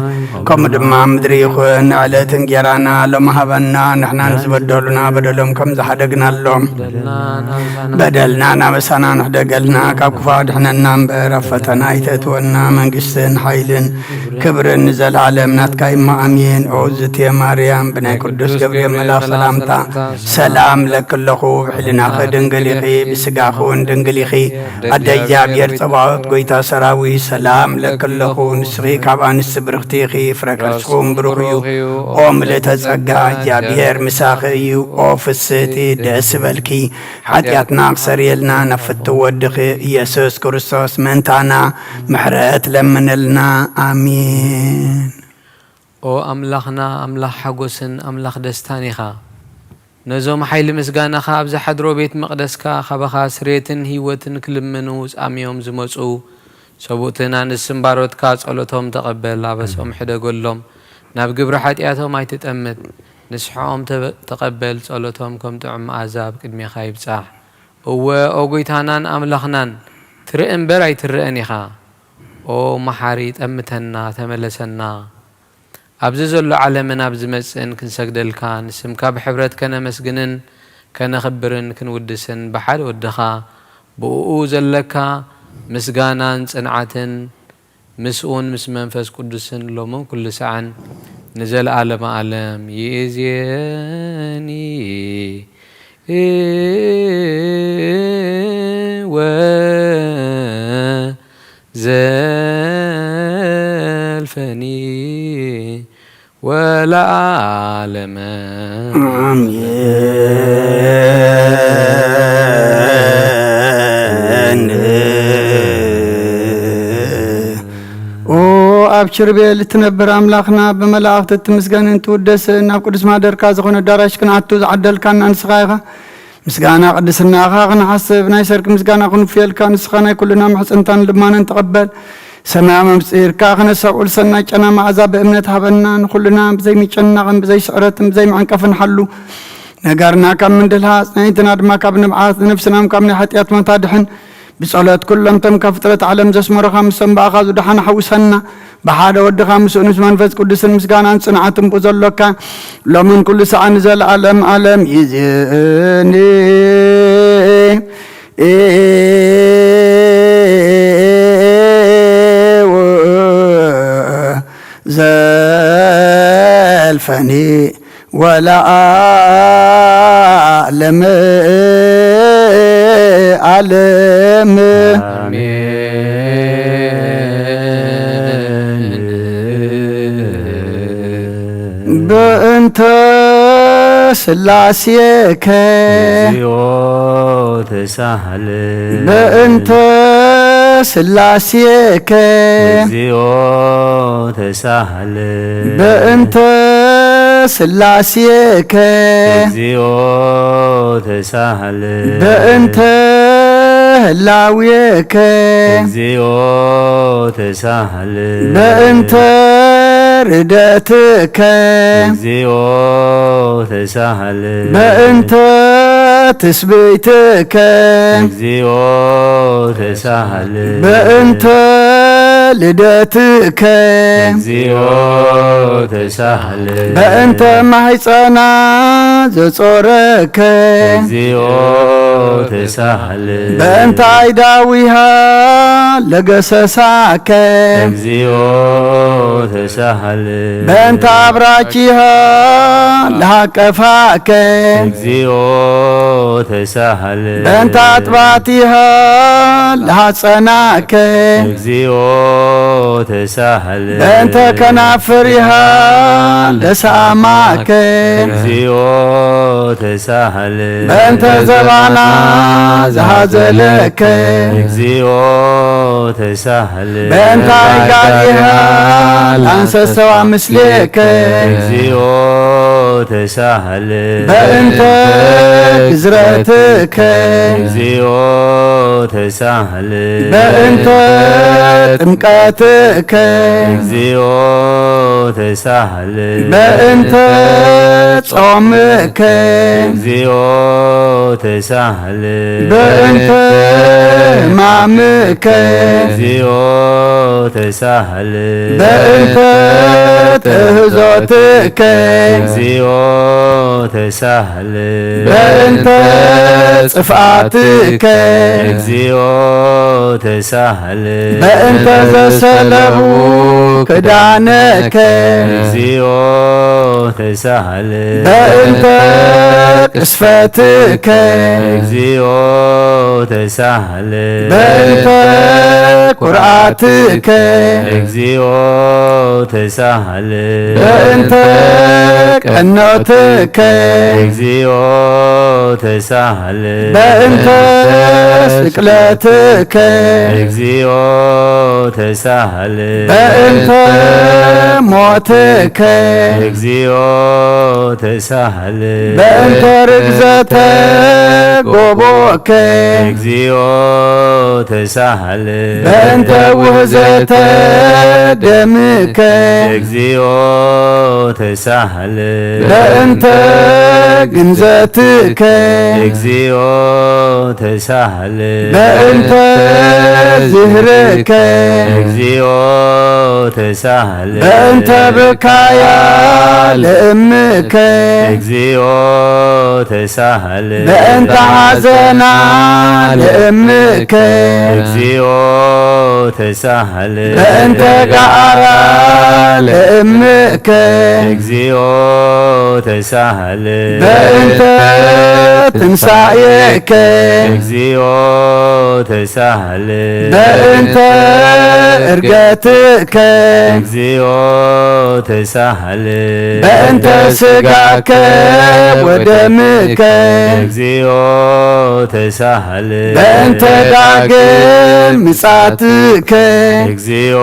ከምኡ ድማ ኣብ ምድሪ ይኹን። ዕለት እንጌራና ሎሚ ሃበና፣ ንሕና ንዝበደሉና በደሎም ከም ዝሓደግናሎም በደልና ናበሳና ንሕደገልና፣ ካብ ክፉእ ኣድሕነና እምበር ኣብ ፈተና ኣይተእትወና። መንግስትን ሓይልን ክብርን ንዘለኣለም ናትካ እሞ ኣሜን። ኦ ዝቴ ማርያም ብናይ ቅዱስ ገብርኤል መልኣኽ ሰላምታ ሰላም ለኪ ኣለኹ፣ ብሕልናኺ ድንግል ኢኺ፣ ብስጋኺ እውን ድንግል ኢኺ። ኣደ እግዚኣብሔር ጸባኦት ጐይታ ሰራዊት ሰላም ለኪ ኣለኹ፣ ንስኺ ካብ ኣንስቲ ብርኽቲ ኢኺ፣ ፍረ ከርስኺ እውን ብሩኽ እዩ። ኦ ምልእተ ጸጋ እግዚኣብሔር ምሳኺ እዩ። ኦ ፍስህቲ ደስ ይበልኪ፣ ሓጢኣትና ክሰርየልና ናብ ፍትው ወድኺ ኢየሱስ ክርስቶስ ምእንታና ምሕረት ለምንልና። ኣሜን። ኦ ኣምላኽና፣ ኣምላኽ ሓጎስን ኣምላኽ ደስታን ኢኻ። ነዞም ሓይሊ ምስጋናኻ ኣብ ዝሓድሮ ቤት መቕደስካ ካባኻ ስርየትን ህይወትን ክልምኑ ጻምዮም ዝመጹ ሰብኡትን ኣንስትን ባሮትካ ጸሎቶም ተቐበል፣ ኣበሶም ሕደገሎም፣ ናብ ግብሪ ሓጢኣቶም ኣይትጠምት። ንስሕኦም ተ-፣ ተቐበል፣ ጸሎቶም ከም ጥዑም መኣዛ ኣብ ቅድሜኻ ይብጻሕ። እወ፣ ኦ ጐይታናን ኣምላኽናን፣ ትርኢ እምበር ኣይትረእን ኢኻ። ኦ መሓሪ፣ ጠምተና፣ ተመለሰና። ኣብዚ ዘሎ ዓለምን ኣብ ዝመጽእን ክንሰግደልካ፣ ንስምካ ብሕብረት ከነመስግንን ከነኽብርን ክንውድስን ብሓደ ወድኻ ብእኡ ዘለካ ምስጋናን ጽንዓትን ምስኡን ምስ መንፈስ ቅዱስን ሎምን ኩሉ ሰዓን ንዘለዓለመ ዓለም። ይእዜኒ ወዘልፈኒ ወለዓለመ። ኣሜን። ኦ ኣብ ኪሩቤል እትነብር ኣምላኽና፣ ብመላእኽቲ እትምስገንን ትውደስን፣ ኣብ ቅዱስ ማደርካ ዝኾነ ኣዳራሽ ክንኣቱ ዝዓደልካና ንስኻ ኢኻ። ምስጋና ቅድስናኻ ክንሓስብ፣ ናይ ሰርክ ምስጋና ክንፍየልካ፣ ንስኻ ናይ ኩልና ምሕጽንታን ልማንን ተቐበል። ሰማያዊ መምጽኢርካ ክነሰብኡል ሰናይ ጨና መኣዛ ብእምነት ሃበና። ንኹልና ብዘይ ምጭንናቕን ብዘይ ስዕረትን ብዘይ መዕንቀፍን ሓሉ። ነጋርና ካብ ምንድልሃ፣ ኣጽናይትና ድማ ካብ ንብዓት፣ ነፍስና ካብ ናይ ሓጢኣት ሞት ኣድሕን። ብጸሎት ኩሎም እቶም ካብ ፍጥረት ዓለም ዘስመሩኻ፣ ምስቶም ብኣኻ ዝደሓኑ ሓውሰና። ብሓደ ወድኻ ምስኡ ምስ መንፈስ ቅዱስን ምስጋናን ጽንዓትን ብኡ ዘሎካ፣ ሎምን ኩሉ ሰዓት ንዘለኣለም ዓለም ይእዜኒ። ዘልፈኒ ወለዓለመ። ዓለመ ዓለም። በእንተ ስላሴከ። እግዚኦ ተሳሃለ። በእንተ ስላሴከ። እግዚኦ ተሳሃለ። በእንተ ስላሴከ። እግዚኦ ተሳሃለ። በእንተ ህላዌከ። እግዚኦ ተሳሃለ። በእንተ ርደትከ። እግዚኦ ተሳሃለ። በእንተ ትስብእትከ። እግዚኦ ተሳሃለ። በእንተ ልደትከ። እግዚኦ ተሳሃለ። በእንተ ማህፀና ዘጾረከ። እግዚኦ ተሳሃለ። በእንተ ኣይዳዊሃ ለገሰሳከ። እግዚኦ ተሳሃለ። በእንተ ኣብራኪሃ ለሃቀፋከ። እግዚኦ ተሳሃለ። በእንተ ኣጥባቲሃ ለሃጸናከ። እግዚኦ ተሳሃለ። በእንተ ከናፍሪሃ ለሳማከ። እግዚኦ ተሳሃለ። በእንተ ዘባና ዝሃዘለከ። እግዚኦ ተሳሃለ። በእንተ ኣይጋሪሃ ለኣንሰሰዋ ምስሌከ። እግዚኦ ተሳሃለ። በእንተ ግዝረትከ። እግዚኦ ተሳሃለ። በእንተ ጥምቀትከ። እግዚኦ ተሳሃለ። በእንተ ጾምከ። እግዚኦ ተሳሃለ። በእንተ ሕማምከ። እግዚኦ ተሳሃለ። በእንተ ትእህዞትከ። እግዚኦ ተሳሃለ። በእንተ ጽፍኣትከ። እግዚኦ ተሳሃለ። በእንተ ዘሰለቡ ክዳነከ። እግዚኦ ተሳሃለ። በእንተ ቅስፈትከ። እግዚኦ ተሳሃለ። በእንተ ኩርዓትከ። እግዚኦ ተሳሃለ። በእንተ ቀኖትከ። እግዚኦ ተሳሃለ። በእንተ ስቅለትከ። እግዚኦ ተሳሃለ። በእንተ ሞትከ። እግዚኦ ተሳሃለ። በእንተ ርግዘተ ጎቦከ። እግዚኦ ተሳሃለ። በእንተ ውህዘተ ደምከ። እግዚኦ ተሳሃለ። በእንተ ግንዘትከ። እግዚኦ ተሳሃለ። በእንተ ዝህርከ። እግዚኦ ተሳሃለ። በእንተ ብካያ ለእምከ። እግዚኦ ተሳሃለ። በእንተ ሐዘና ለእምከ። እግዚኦ ተሳሃለ። በእንተ ጋራ ለእምከ። እግዚኦ ተሳሃለ። በእንተ ትንሳኤከ። እግዚኦ ተሳሃለ። በእንተ እርገትከ። እግዚኦ ተሳሃለ። በእንተ ስጋከ ወደምከ። እግዚኦ ተሳሃለ። በእንተ ዳግም ምጻትከ። እግዚኦ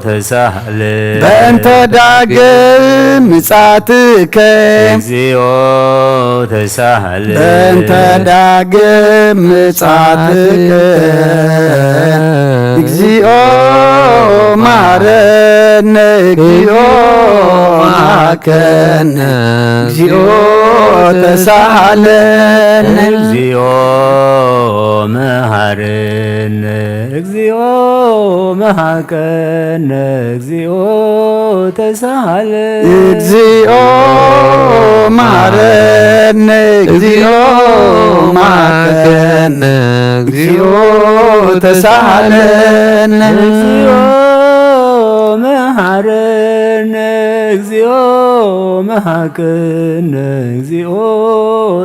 ተሳሃለ። በእንተ ዳግም ምጻትከ። እግዚኦ ተሳሃለ። በእንተ ዳግም ምጻትከ። እግዚኦ መሐረነ፣ እግዚኦ መሐከነ፣ እግዚኦ ተሳሃለነ። እግዚኦ መሐረነ፣ እግዚኦ መሐከነ፣ እግዚኦ ተሳሃለ። እግዚኦ መሐረነ፣ እግዚኦ መሐከነ፣ እግዚኦ ተሳሃለነ። እግዚኦ መሐረነ እግዚኦ መሐረነ እግዚኦ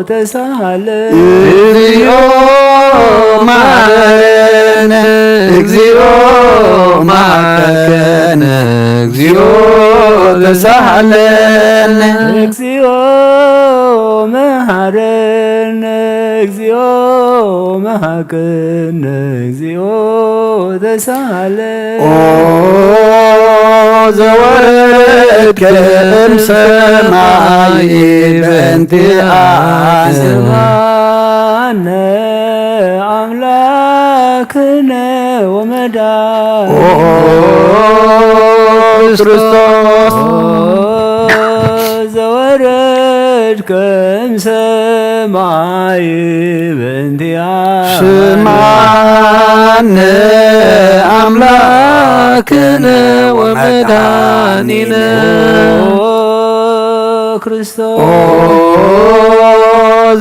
ተሳሃለ። እግዚኦ መሐረነ እግዚኦ መሐረነ እግዚኦ ተሳሃለነ። እግዚኦ መሐረነ እግዚኦ መሐረነ እግዚኦ ተሳሃለ። ኦ ዘወረድከ እምሰማይ በእንቲኣነ። ስማነ ኣምላክነ ወመድኃኒነ። ኦ ክርስቶስ። ኦ ዘወረድከ እምሰማይ በእንቲኣነ። ስማነ ኣምላክነ ወመድኃኒነ። ኦ ክርስቶስ። ኦ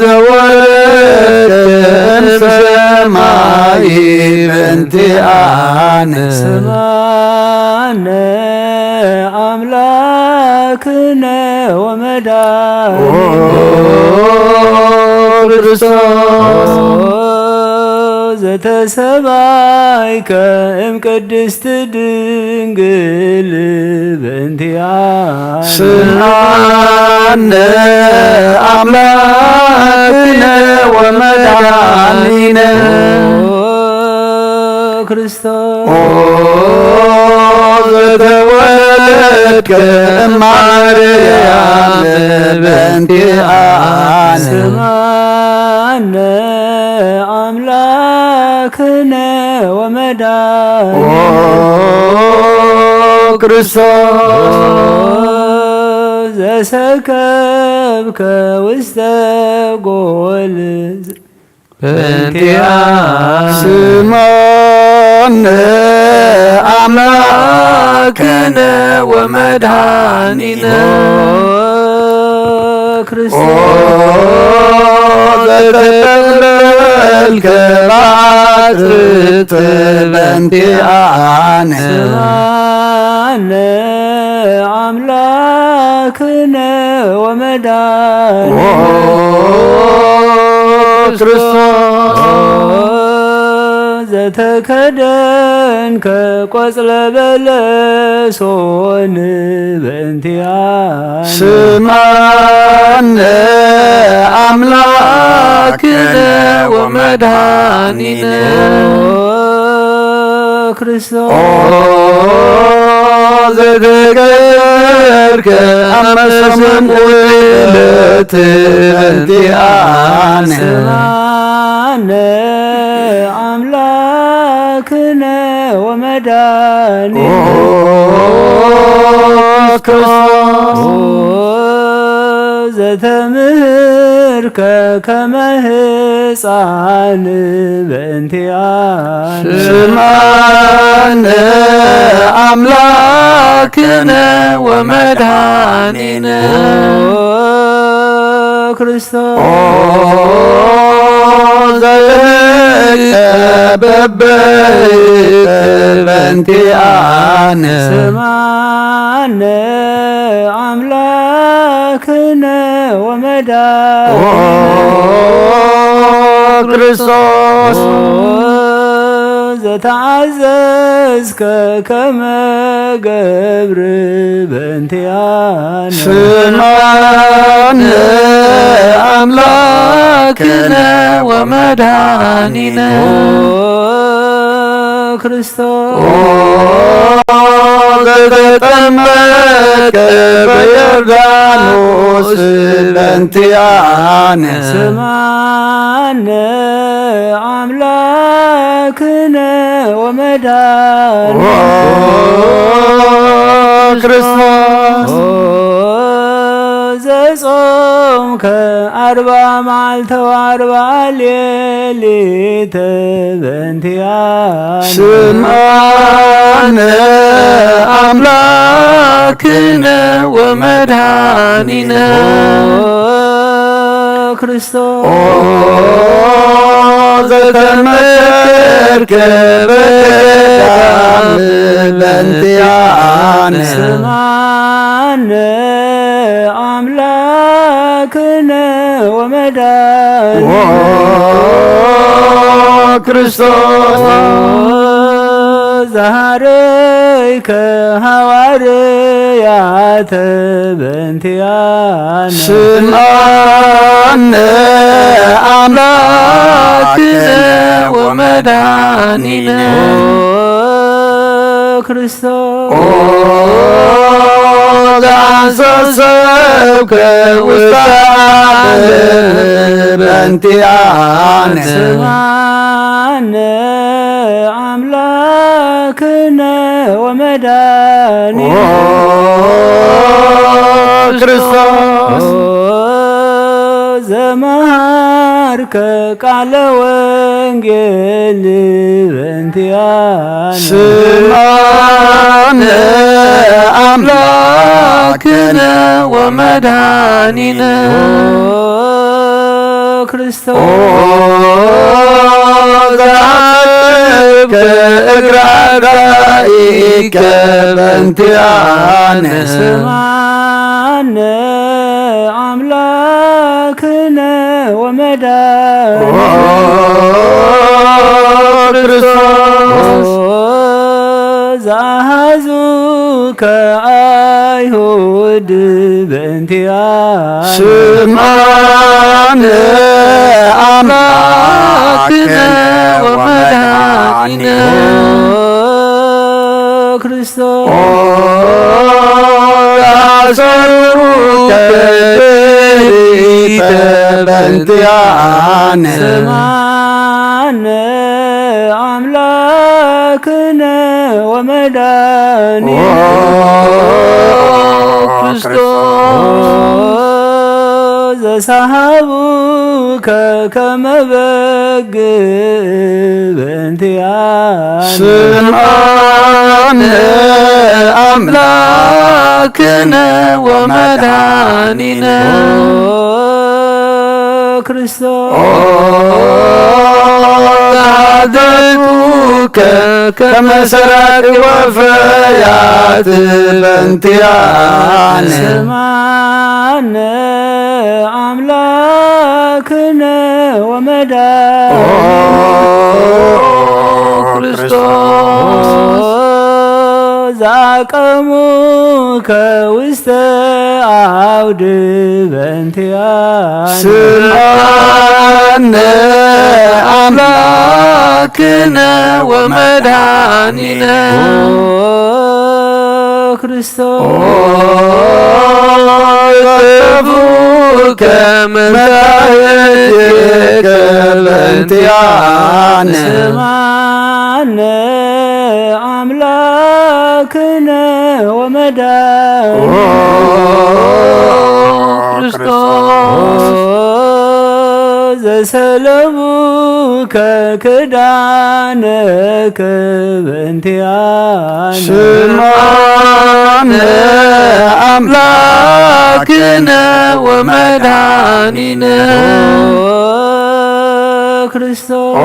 ዘወረድከ እምሰማይ በእንቲኣነ። ስማነ ኣምላክነ ወመድኃኒነ። ኦ ክርስቶስ። ኦ ዘተሰባይከ እምቅድስት ድንግል ድንግል በእንቲኣነ። ስምዓነ ኣምላክነ ወመድኃኒነ። ኦ ክርስቶስ። ኦ ዘተወለድከ እማርያም በእንቲኣነ። ስምዓነ ኣምላክነ ወመድኃኒነ። ኦ ክርስቶስ። ዘሰከብከ ውስተ ጎል በእንቲኣ። ስምዓነ ኣምላክነ ወመድኃኒነ። ኦ ክርስቶስ። ኦ ዘተጠቕለልከ ብዓጥርት በእንቲኣነ። ስምዓነ ኣምላክነ ወመድኃኒነ። ኦ ክርስቶስ። ኦ ዘተከደንከ ቆጽለ በለሶን በእንቲኣነ። ስምዓነ ኣምላክነ ወመድኃኒነ። ኦ ክርስቶስ። ኦ ዘተገይርከ ኣብ መስከም ውለት በእንቲኣነ። ስምዓነ ኣምላክነ ወመድኃኒነ። ኦ ክርስቶስ። ኦ ዘተምህርከ ከመ ህፃን በእንቲኣነ። ስምዓነ ኣምላክነ ወመድኃኒነ። ኦ ክርስቶስ። ኦ ዘተቀበበ በእንቲኣነ። ስምዓነ ኣምላክነ ወመድኃኒነ። ኦ ክርስቶስ። ኦ ዘተዓዘዝከ ከመ ገብር በእንቲኣነ። ስምዓነ ኣምላክነ ወመድኃኒነ። ኦ ክርስቶስ። ኦ ዘተጠመቀ በዮርዳኖስ በእንቲኣነ። ስምዓነ ኣምላክነ ወመድኃኒነ። ኦ ክርስቶስ። ኦ ዘጾምከ ኣርባ መዓልተ ወኣርባ ሌሊተ በእንቲኣነ። ስምዓነ ኣምላክነ ወመድኃኒነ። ኦ ክርስቶስ። ኦ ዘተመከርክ በገዳም በእንቲኣነ። ስማነ ኣምላክነ ወመዳን ኦ ክርስቶስ። ዛሃረይከ ሃዋርያተ በእንቲኣነ። ስምዓነ ኣምላክነ ወመድኃኒነ። ኦ ክርስቶስ። ኦ ዘአንሰሰብከ ውስተ ዓለም በእንቲኣነ። ስምዓነ ኣምላክነ ወመድኃኒነ። ኦ ክርስቶስ። ኦ ዘመሃርከ ቃለ ወንጌል በእንቲኣነ። ስምዓነ ኣምላክነ ወመድኃኒነ። ኦ ክርስቶስ። ኦ ዘአጥብከ እግረ አዳኢከ በእንቲኣነ። ስምዓነ ኣምላክነ ወመድኃኒነ። ኦ ክርስቶስ። ኦ ዘአሐዙከ አይሁድ በእንቲኣነ። ስምዓነ ኣምላክነ ወመድኃኒነ። ኦ ክርስቶስ። ኦ ዘአሰሩከ በእዴከ በእንቲኣነ። ስምዓነ ኣምላክነ ወመድኃኒነ። ኦ ክርስቶስ። ኦ ዘሰሃቡከ ከመ በግ በእንቲኣነ። ስምዓነ ኣምላክነ ወመድኃኒነ። ኦ ክርስቶስ። ኦ ተሃደቱከ ከመ ሰራቂ ወፈያት በእንቲኣነ። ስምዓነ ኣምላክነ ወመድኃኒነ። ኦ ክርስቶስ። ዘአቀሙከ ውስተ አውድ በእንቲኣነ። ስምዓነ ኣምላክነ ወመድኃኒነ። ኦ ክርስቶስ። ኦ ዘተፉከ መታየትከ በእንቲኣነ። ስምዓነ ኣምላክነ ወመድኃኒነ። ኦ ክርስቶስ። ዘሰለቡከ ክዳነከ በእንቲኣነ። ስምዓነ ኣምላክነ ወመድኃኒነ። ኦ ክርስቶስ። ኦ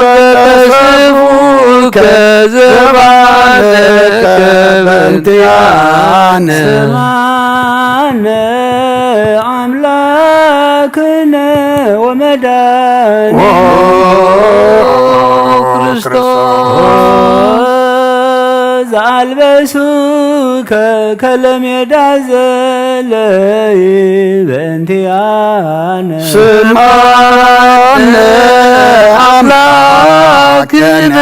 ዘተስፉከ ዘባነከ በእንቲኣነ። ስምዓነ ኣምላክነ ወመድኃኒነ። ኦ ክርስቶስ። ዘአልበሱከ ከለሜዳ ዘለይ በእንቲኣነ። ስምዓነ ኣምላክነ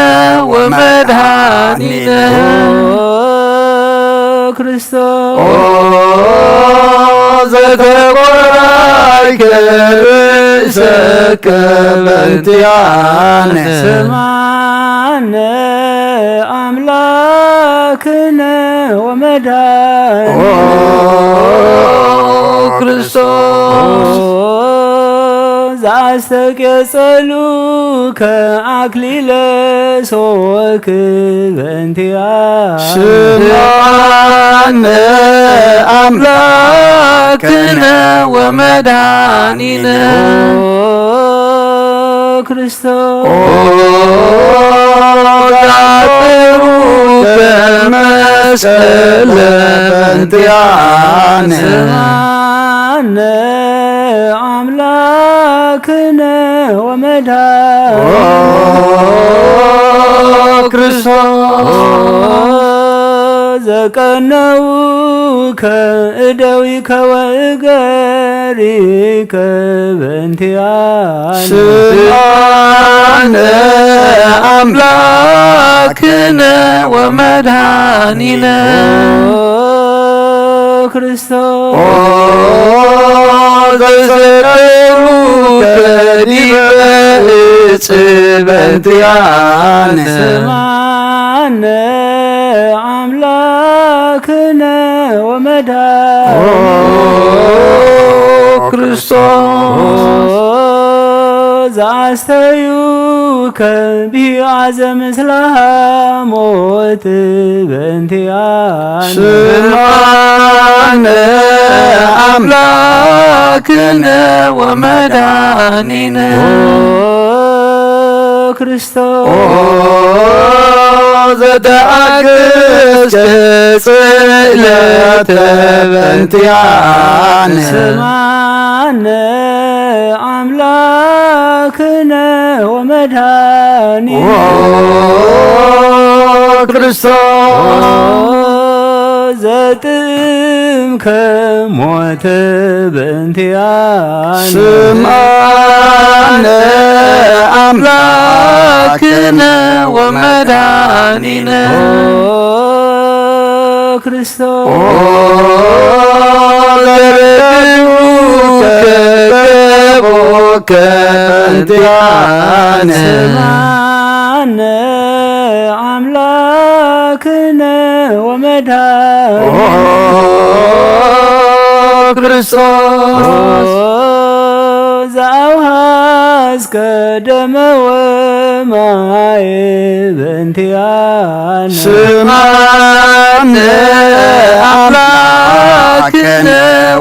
ወመድኃኒነ። ኦ ክርስቶስ። ኦ ዘተቆራይከ ርእሰከ በእንቲኣነ። ስምዓነ ኣምላክነ ወመድኃኒነ። ኦ ክርስቶስ። ዘአስተቄጸሉከ አክሊለ ሶክ በእንቲኣነ። ስምዓነ ኣምላክነ ወመድኃኒነ። ኦ ክርስቶስ። ኦ ዛዕጠሩ ከመስቀል በእንቲኣነ። ስምዓነ ኣምላክነ ወመድኃኒነ። ኦ ክርስቶስ። ዘቀነውከ እደዊከ ወእገሪከ በእንቲኣነ። ስምዓነ ኣምላክነ ወመድኃኒነ። ኦ ክርስቶስ። ኦ ዘሰቀሉከ ዲበ እጽ በእንቲኣነ። ስምዓነ ኣምላክነ ወመድኃኒነ። ኦ ክርስቶስ። ዘኣስተዩከ ቢአዘ ምስለ ሞት በእንቲኣነ። ስምዓነ ኣምላክነ ወመድኃኒነ። ኦ ክርስቶስ። ኦ ዘተኣገስከ ስእለተ በእንቲኣነ። ስምዓነ ኣምላክነ ወመድኃኒነ። ኦ ክርስቶስ። ዘጥምከ ሞተ በእንቲኣነ። ስምዓነ ኣምላክነ ወመድኃኒነ። ኦ ክርስቶስ። ኦ ዘርግኡከ ገቦከ በእንቲኣነ። ስምዓነ ኣምላክነ ወመድኃኒነ። ኦ ክርስቶስ። ኦ ዘአውሃዝከ ደመ ወማየ በእንቲኣነ። ስምዓነ ኣምላክነ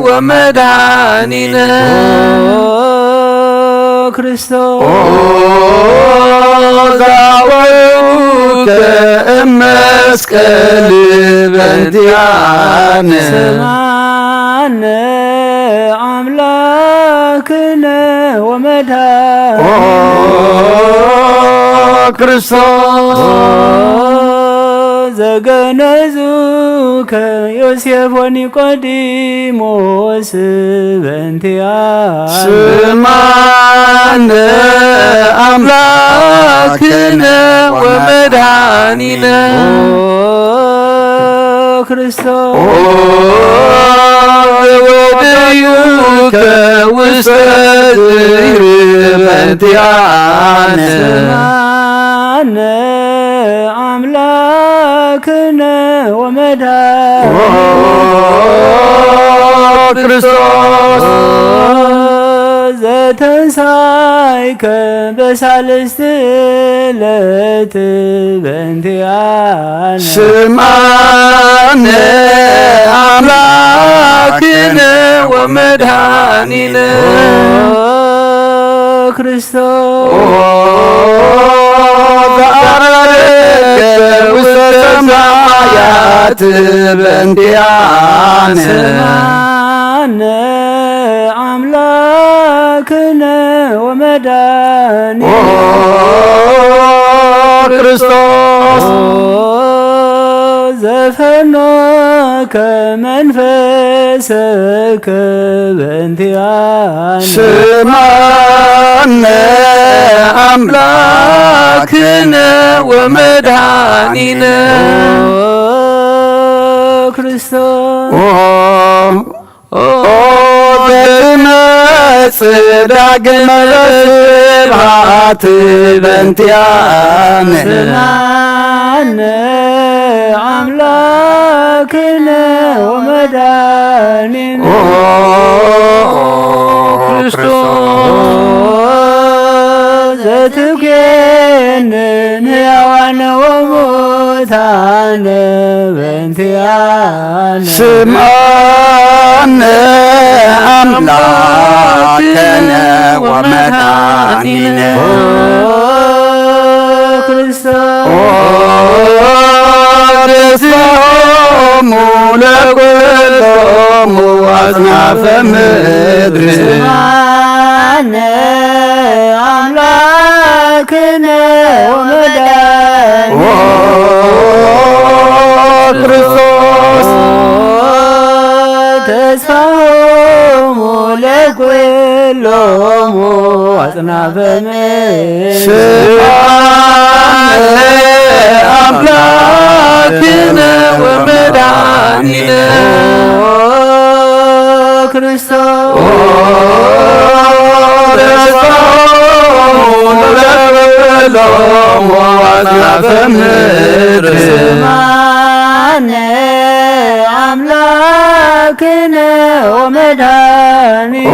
ወመድኃኒነ። ኦ ክርስቶስ። ኦ ዛወሩከ እመስቀል በእንቲኣነ። ስምዓነ ኣምላክነ ወመድኃኒነ። ኦ ክርስቶስ። ኦ ዘገነዙከ ዮሴፍ ወኒቆዲሞስ በእንቲኣነ። ስምዓነ ኣምላክነ ወመድኃኒነ። ኦ ክርስቶስ። ኦ ዘወደዩከ ውስተ እግር በእንቲኣነ። ስምዓነ ኣምላክነ ወመድኃኒነ። ኦ ክርስቶስ። ዘተንሳይከ በሳልስቲ ዕለት በእንቲኣነ። ስምዓነ ኣምላክነ ወመድኃኒነ። ኦ ክርስቶስ። ኦ ዘዐረገ ውስተ ሰማያት በእንቲኣነ። ስምዓነ ኣምላክነ ወመድኃኒነ። ኦ ክርስቶስ። ኦ ዘፈኖከ መንፈስከ በእንቲኣነ። ስምዓነ ኣምላክነ ወመድኃኒነ። ኦ ክርስቶስ። ኦ ኦ ዘትመጽእ ዳግመ በስብሐት በእንቲኣነ። ስምዓነ ኣምላክነ ወመድኃኒነ። ኦ ክርስቶስ። ዘትኩየንን ሕያዋን ወሙታን በእንቲኣነ። ስምዓነ ኣምላከነ ወመድኃኒነ። ክርስቶስ ተስፋሆሙ ለኩሎሙ አጽናፈ ምድር። ስምዓነ አምላክነ ወመድኃኒነ። ክርስቶስ ተስፋሆሙ ለኩሎሙ አጽናፈ ምድር። ስምዓነ አምላክነ ወመድኃኒነ። ክርስቶስ ተስፋሆሙ ለኩሎሙ አጽናፈ ምድር። ስምዓነ አምላክነ ወመድኃኒነ።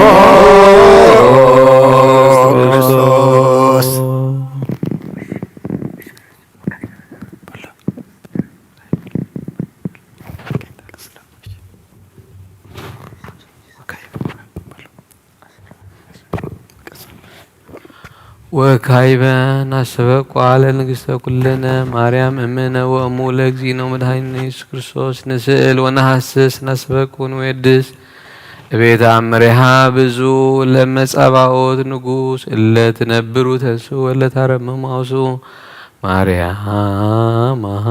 ክርስቶስ። ወካይበ ናስተበቁ ለንግስተ ኩልነ ማርያም እምነ ወእሙ ለእግዚእነ ወመድኃኒነ ኢየሱስ ክርስቶስ ንስእል ወነሐስስ ናስተበቁ ንወድስ እቤት አምሬሃ ብዙ ለመጻባኦት ንጉስ እለ ትነብሩ ተንሱ ወለ ታረምም አውሱ ማርያም አሃ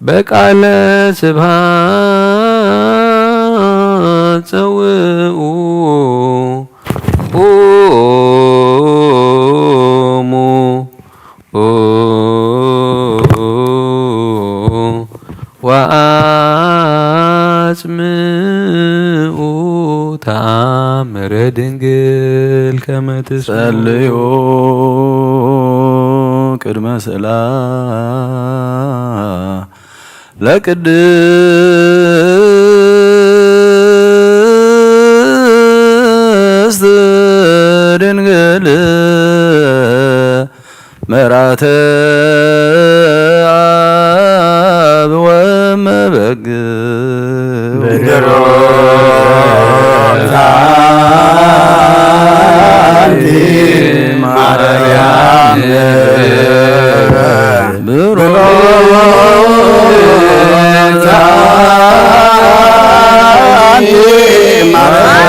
በቃለ ስብሐት ጸውኡ ቁሙ ወአጽምኡ ተአምረ ድንግል ከመ ትስምዑ። ጸልዩ ቅድመ ስእላ ለቅድስት ድንግል መራተ አብ ወመበግ ብሩክት አንቲ ማርያም። ብሩክት አንቲ ማርያም።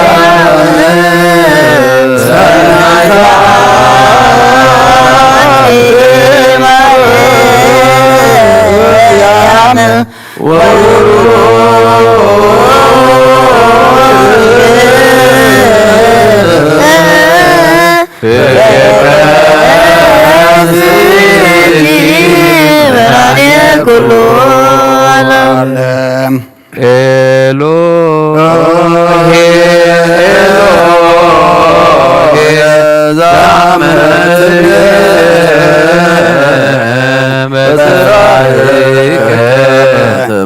ኩሉ ዓለም። ኤሎሄ ኤሎሄ ዛመትነ በጸባይከ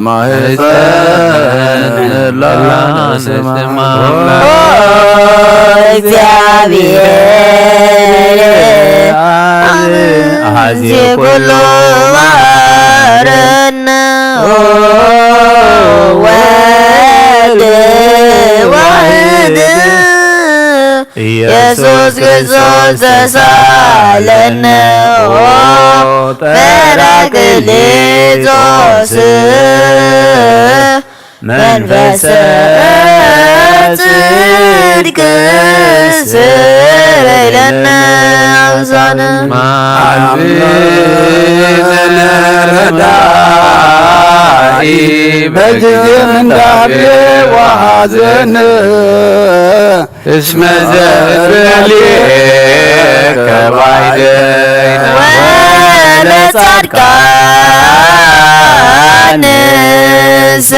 ማህፀን ላላ ንስማ። ኦ እግዚአብሔር አብ አሐዜ ኩሉ መሐረነ ወልድ ዋሕድ ኢየሱስ ክርስቶስ ተሳለነ ኦ ጰራቅሊጦስ መንፈሰ ጽድቅ ስረይ ለነ አውሳነ። አምላክነ ረዳኢ በጊዜ ምንዳቤ ወሐዘን እስመ ዘእንበሌከ ባዕደይነ ወለጻድቃንሰ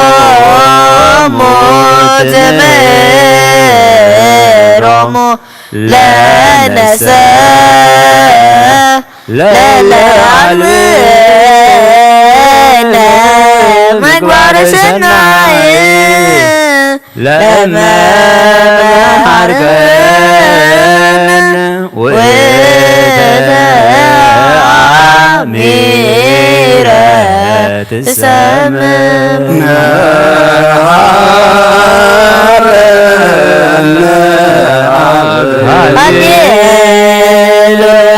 እምግባሮሙ ትምህሮሙ ለነሰ ለለዓልነ ምግባረ ሰናይ ለመሃርከነ ውእተ አሜን። ትሰምም። ሃሌሉያ።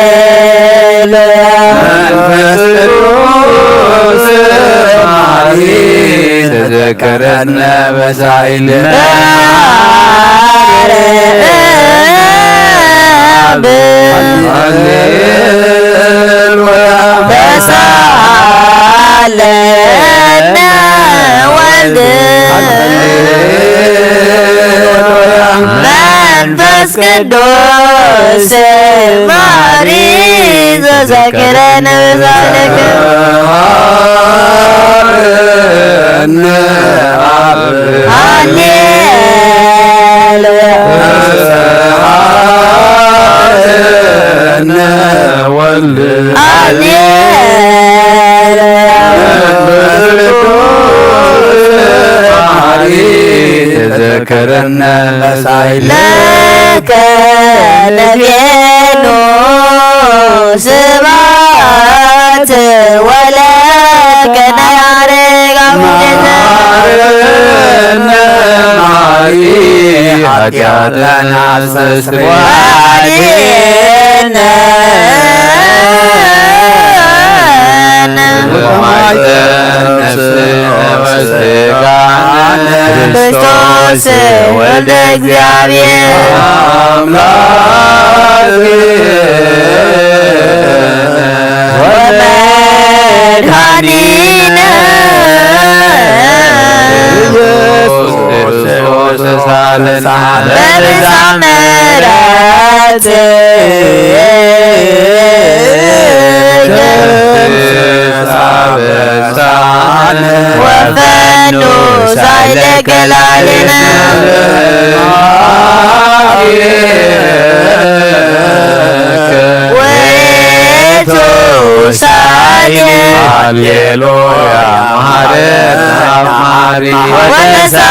ሃሌሉያ። መንፈስ ቅዱስ ማሪ ተዘከረነ በሳይል በሳለነ ወልድ። መንፈስ ቅዱስ ማሪ ዘዘክረነ በሳለነ። ሃሌሉያ። ወልድ። ሃሌሉያ። መንፈስ ቅዱስ መሐሪ ተዘከረነ በሳይል። ለከ ነቤኑ ስብሐት ወለከ ናይ አረጋዊ መሐረነ መሐሪ ኃጢአተነ አስተስሪ ወአድነነ። ወማይተ ነፍስነ ወሥጋነ ክርስቶስ ወልደ እግዚአብሔር አምላክ ወመድኃኒነ ኢየሱስ ክርስቶስ ሳለና በብዝኃ ምሕረት ወፈኑ ሳይለከ ላዕሌነ ውእቱ ሳሌ ሃሌሉያ። መሐረነ መሐሪ ወተሳለ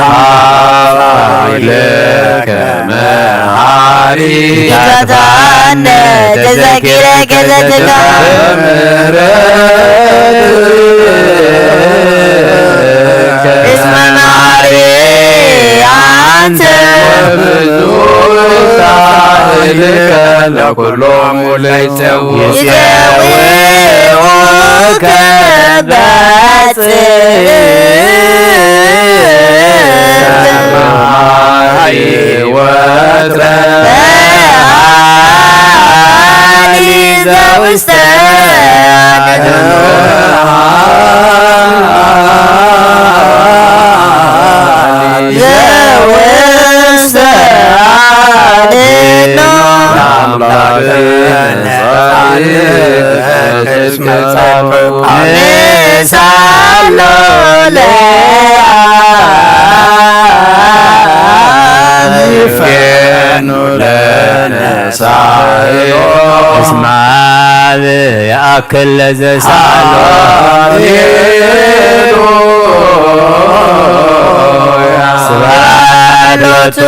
ኃይለ ከመ ሐሪ ይቅረታነ ተዘኪረ ከዘትታ እስመ መሐሪ አንተ ብዙ ሳህልከ ለኩሎሙ ለይጸውዑ ይጸውዑከ በጽ ሰማይ ወትረ በዓሊ ዘውስተ ዘውስተ አድኖ አምላክ እስመ ጸድቅ ንሳሎ ለአብ ይፌኑ ለነ ሳዮ እስመ አብ ይአክል ለዘሳሎ አቤቱ ስብሐት ሎቱ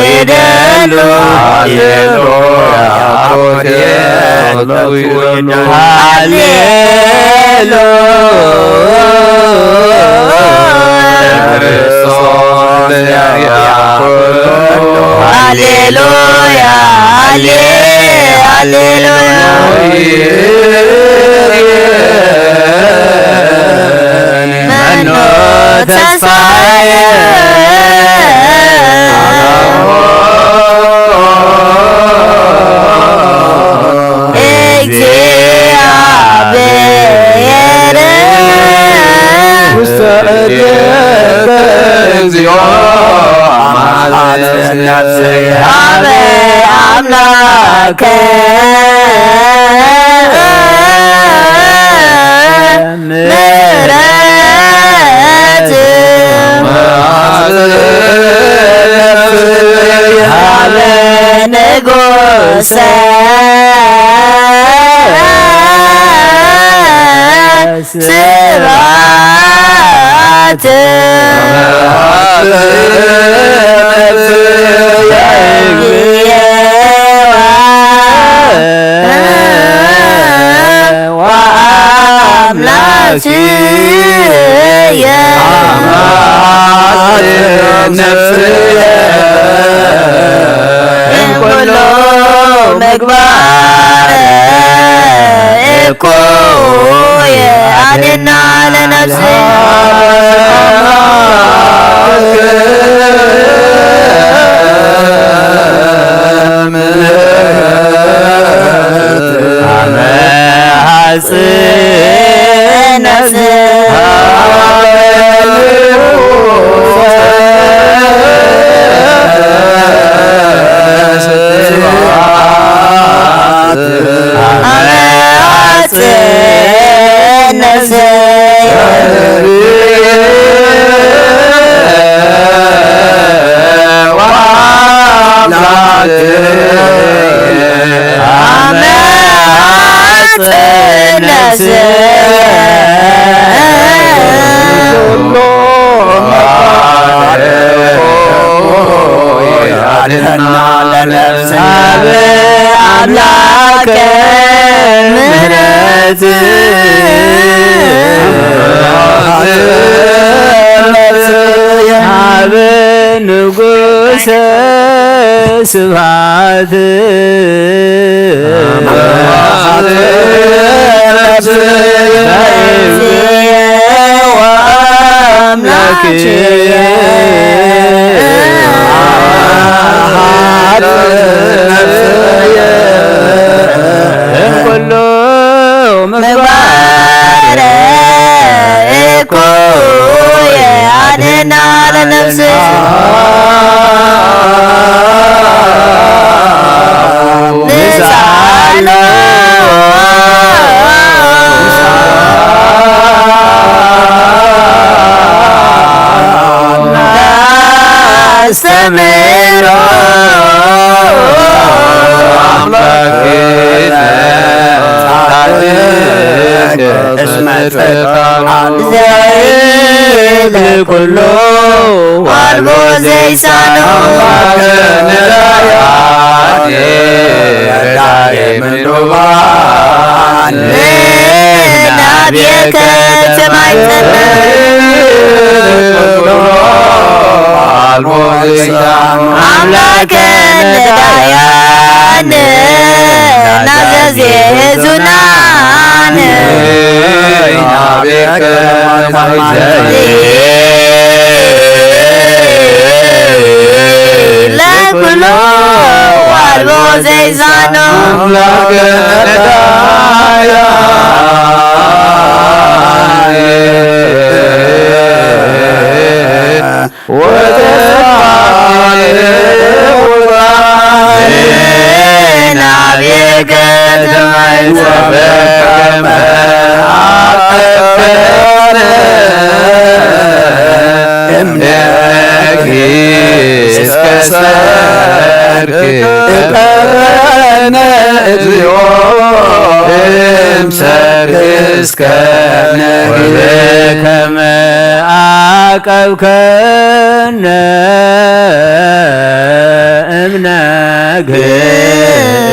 ይደሉ ሃሌሉያ። ሃሌሉያ። ሃሌሉያ። ሃሌ-፣ ሃሌሉያ። መኖ ተስፋየ እግዚአብሔር ውስተ እዴከ እግዚኦ አማልክነ ሀበ አምላከ ምሕረት ሀበ ንጉሰ ስብሐት ወአምላክየ ነፍስየ እምኩሉ ምግባር እኩየ አድና ለነፍስየ። አመ አጽንዕ ነፍስየ አመ አጽንዕ ነፍስየ አመ አጽንዕ ነፍስየ አድና ለነፍስየ። አብ አምላከ ምሕረት አብ ንጉሰ ስብሐት አምላክየ እምኩሉ ምግባር እኩየ አድና ለነፍስየ። ንስኣሎ አስተምህሮ አምላክነ ጻድቅ እስመ ጽድቅ አብ ዘይብል ኩሉ ዋልቦ ዘይሳኖ። አምላክነ ዳያት ረዳኤ ምንዱባን ናብየከ ተማይጠነ። አምላከ ነዳያን ናዘዝ የህዙናን ናብየከ ተማይጠነ። ለኩሉ ዋልቦ ዘይሳኖ አምላከ ነዳያን ወተስፋ ናብየከ ተማይጸነ። እምነኪ እስከ ሰርክ እቀነ እግዚኦ እምሰርክ እስከ ነግህ። ከመ አቀብከነ እምነግህ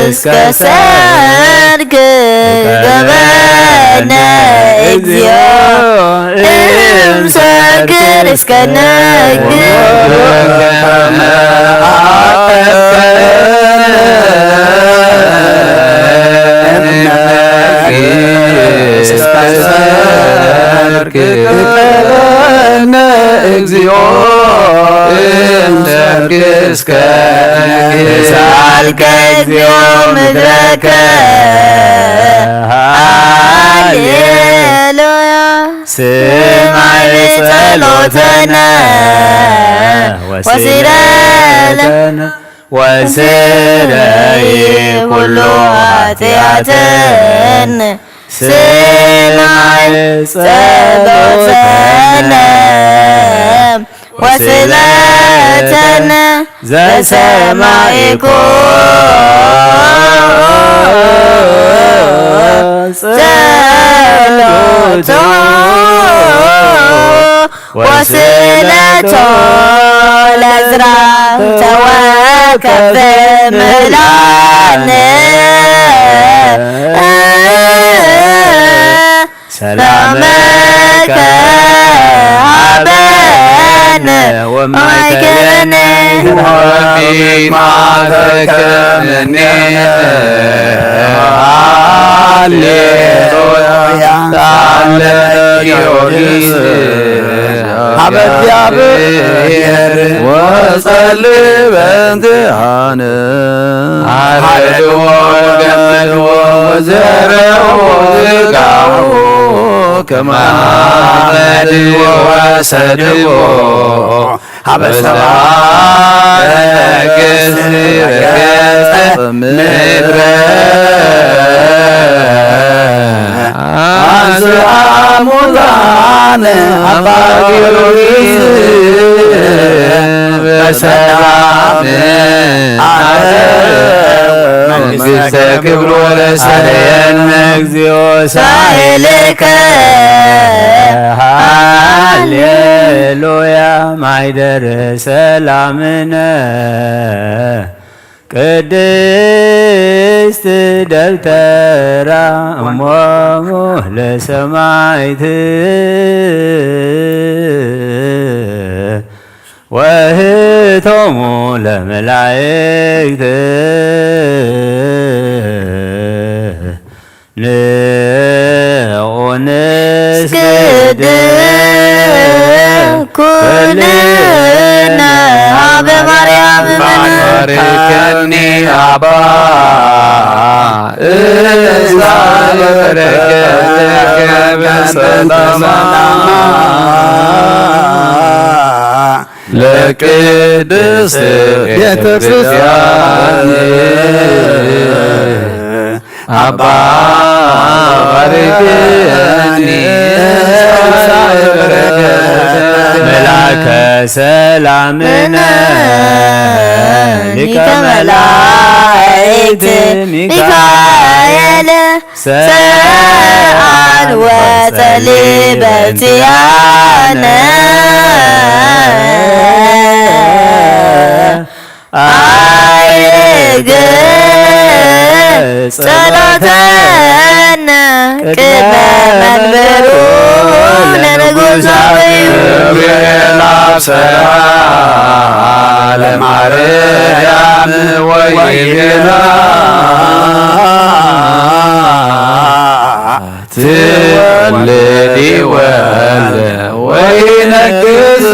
እስከ ሰርክ ገበነ እግዚኦ እምሰርክ እስከ ነግህ። ከመ እግዚኦ እምሰርክ እስከ ነግህ። ሳልከ እግዚኦ ምድረከ ሃሌሉያ። ስማዕ ጸሎተነ ወስእለነ ወስረይ ኩሉ ኃጢአተነ። ስማዕ ጸሎተነ ወስእለነ ዘሰማዕኮ ጸሎቶ ወስእለቶ ስራ ተወከፍ ምህላን ሰላመከ ሃበነ ወማይከለነ ወቢማተከ ምኔነ ሃሌሉያ። ሃሌሉያ። ጊዮርጊስ ሀበ እግዚአብሔር ወጸልእ በእንቲአነ። አርድዎ ገመድዎ ወዘረዎ ዝጋሁ ከማመድዎ ወሰድዎ ሀበ ሰብአ ነገሥት ረገጸ ምድረ አንስአ ሙታነ አባ ጊዮርጊስ በሰላም አደረ። መንግሥተ ክብር ወረሰየነ እግዚኦ ሳይልከ ሃሌሉያ። ማይደር ሰላምነ ቅድስት ደብተራ እሞሙ ለሰማይት ወህቶሙ ለመላእክት ንዑ ንስግድ ኩልነ ሀበ ማርያም እመነ። ባርክኒ አባ እዛ በረከትከ በሰላማ ለቅድስት ቤተ ክርስቲያን አባ ባርክኒ መላከ ሰላምነ ሊቀ መላእክት ሚካኤል ሰአል ወጸሊ በእንቲአነ አይግ ጸሎተነ ቅድመ መንበሩ ለንጉሳዊ ገብርኤል አብሰራ ለማርያም ወይቤላ ትወልዲ ወልደ ወይነግስ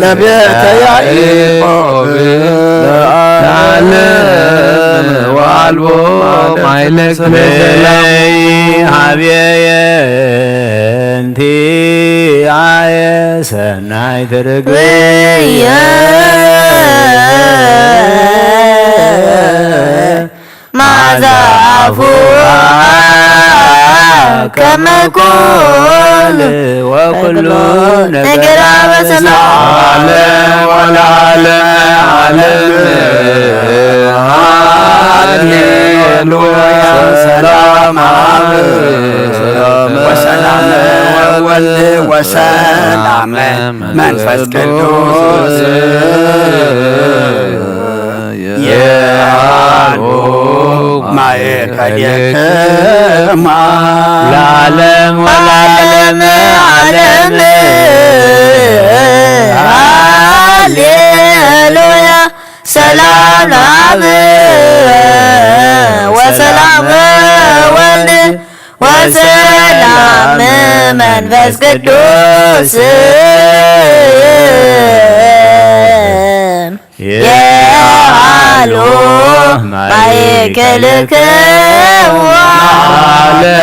ለቤተ ያዕቆብ ለዓለም ወአልቦ ማይለቅ ለይ ሀብየየ እንቲአየ ሰናይ ትርግየ ማዛ አፉ ከመ ኩል ወኩሉ ነገር አበሰና ዓለም ወለዓለመ ዓለም። ሃሌሉያ። ሰላም አብ ወሰላም ወወልድ ወሰላም መንፈስ ቅዱስ የአሉ ማእከሌክማ ለዓለም ወለዓለመ ዓለም። ሃሌሉያ። ሰላም ለአብ ወሰላም ወወልድ ወሰላም መንፈስ ቅዱስ የአሉ ማእከልክሙ ዓለም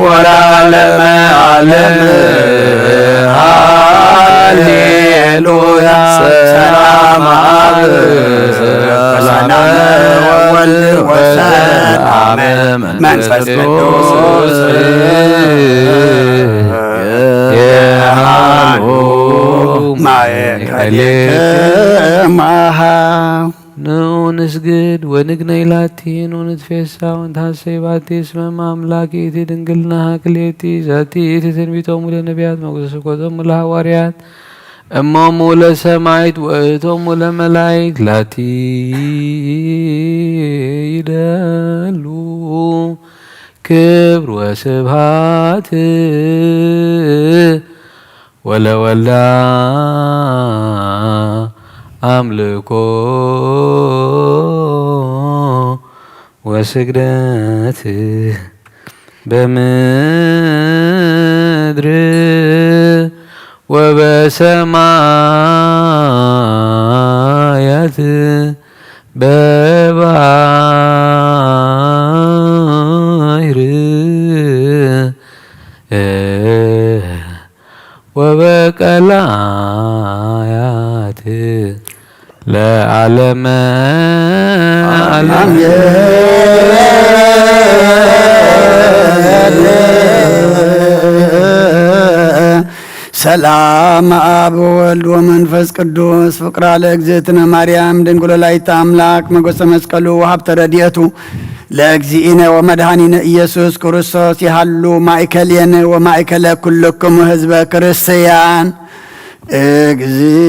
ወለዓለመ ዓለም። ሃሌሉያ። ሰላም አብ ወሰላም ወወልድ ወሰላም መንፈስ ቅዱስ የሃሉ ማእከሌክማ። ንዑ ንስግድ ወንግነይ ላቲ፣ ንዑ ንትፌሳ ወንትሐሰይ ባቲ፣ እስመ እም አምላክ ይእቲ ድንግልናሃ ክልኤቲ፣ ዛቲ ይእቲ ትንቢቶሙ ለነቢያት፣ መጉተ ስብከቶሙ ለሐዋርያት፣ እሞሙ ለሰማይት ወእቶሙ ለመላይክ ላቲ ይደሉ ክብር ወስብሃት ወለወልዳ ኣምልኮ ወስግደት በምድር ወበሰማያት በባሕር ወበቀላያት ለዓለመ ዓለም። ሰላም አብ ወወልድ ወመንፈስ ቅዱስ ፍቅራ ለእግዝእትነ ማርያም ድንግል ወላዲተ አምላክ መጎሰ መስቀሉ ወሀብተ ረድኤቱ ለእግዚእነ ወመድኃኒነ ኢየሱስ ክርስቶስ ይሃሉ ማእከሌነ ወማእከለ ኩልክሙ ህዝበ ክርስቲያን። እግዚእ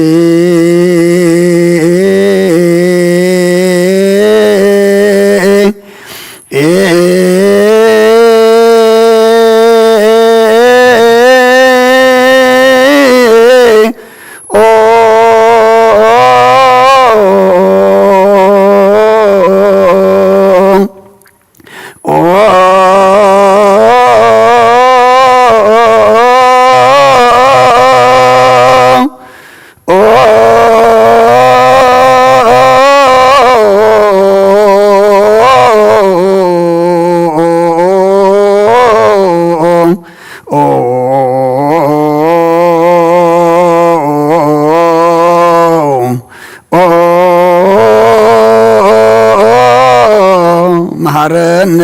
መሐረነ።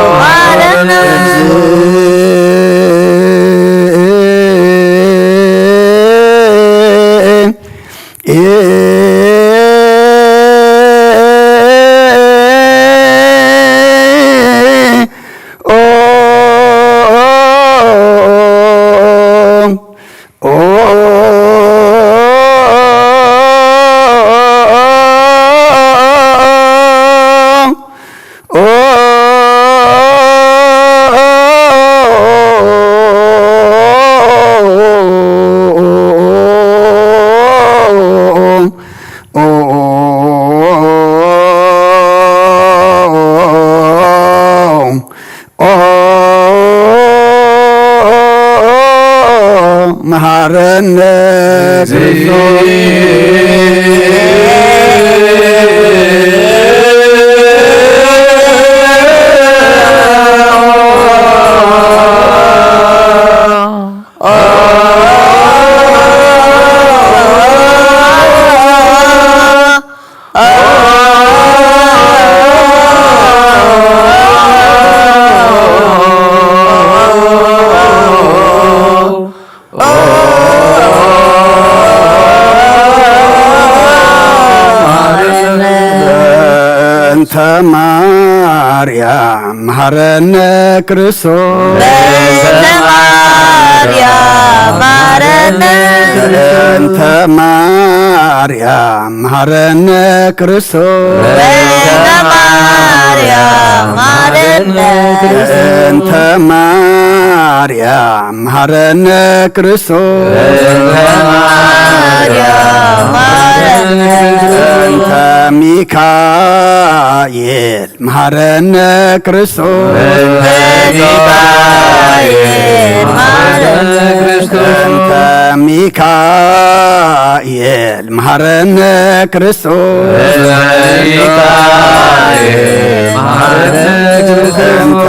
መሐረነ መሃረነ እንተ ማርያም መሃረነ ክርስቶስ። በእንተ ማርያም መሃረነ። በእንተ ማርያም መሃረነ ክርስቶስ። በእንተ ማርያም መሃረነ። በእንተ ማርያም መሃረነ ክርስቶስ። በእንተ ማርያም መሃረነ። በእንተ ሚካኤል መሃረነ ክርስቶስ። በእንተ ሚካኤል መሃረነ። በእንተ ሚካኤል መሃረነ ክርስቶስ። በእንተ ሚካኤል መሃረነ ክርስቶስ። በእንተ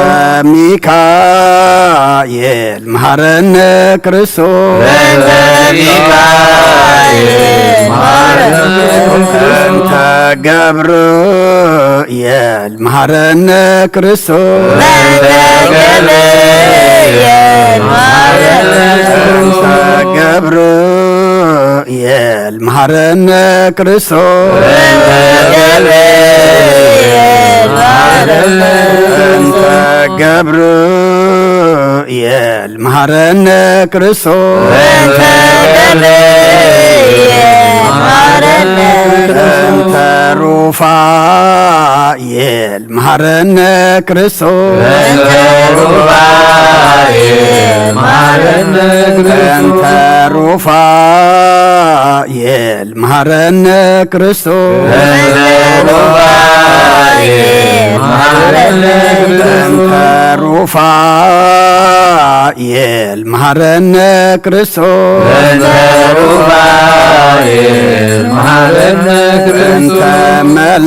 ሚካኤል መሃረነ ክርስቶስ። በእንተ ሚካኤል መሃረነ ክርስቶስ። በእንተ ገብርኤል መሃረነ ክርስቶስ። በእንተ ገብርኤል መሃረነ። በእንተ ገብርኤል መሃረነ ክርስቶስ። በእንተ ገብርኤል መሃረነ። በእንተ ገብርኤል መሃረነ ክርስቶስ። በእንተ ገብርኤል መሃረነ። በእንተ ሩፋኤል መሃረነ ክርስቶስ። በእንተ ሩፋኤል መሃረነ ክርስቶስ። በእንተ ሩፋኤል መሃረነ ክርስቶስ። በእንተ ሩፋኤል መሃረነ ክርስቶስ። በእንተ ሩፋኤል መሃረነ ክርስቶስ። በእንተ ሩፋኤል መሃረነ ክርስቶስ። በእንተ መላእክት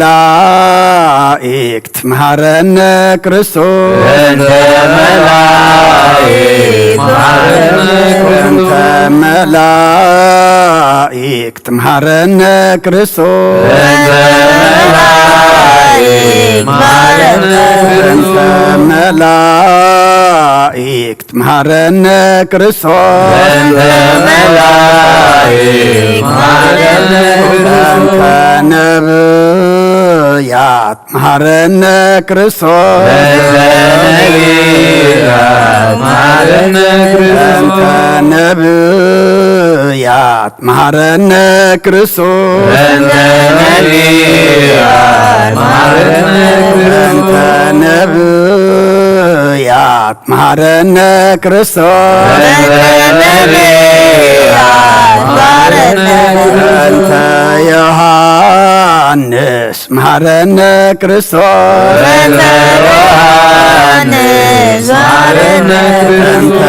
መሃረነ ክርስቶስ። በእንተ መላእክት መሃረነ ክርስቶስ። በእንተ መላእክት መሃረነ ክርስቶስ። በእንተ መላእክት መሃረነ። በእንተ መላእክት መሃረነ ክርስቶስ። በእንተ መላእክት መሃረነ ክርስቶስ። በእንተ ነብያት መሃረነ ክርስቶስ። በእንተ ነብያት መሃረነ ክርስቶስ። በእንተ ነብያት መሃረነ ክርስቶስ። በእንተ ነብያት መሃረነ ክርስቶስ። በእንተ ነብያት መሃረነ ክርስቶስ። በእንተ ነብያት መሃረነ ክርስቶስ። በእንተ ዮሐንስ መሃረነ ክርስቶስ። በእንተ ዮሐንስ መሃረነ ክርስቶስ። በእንተ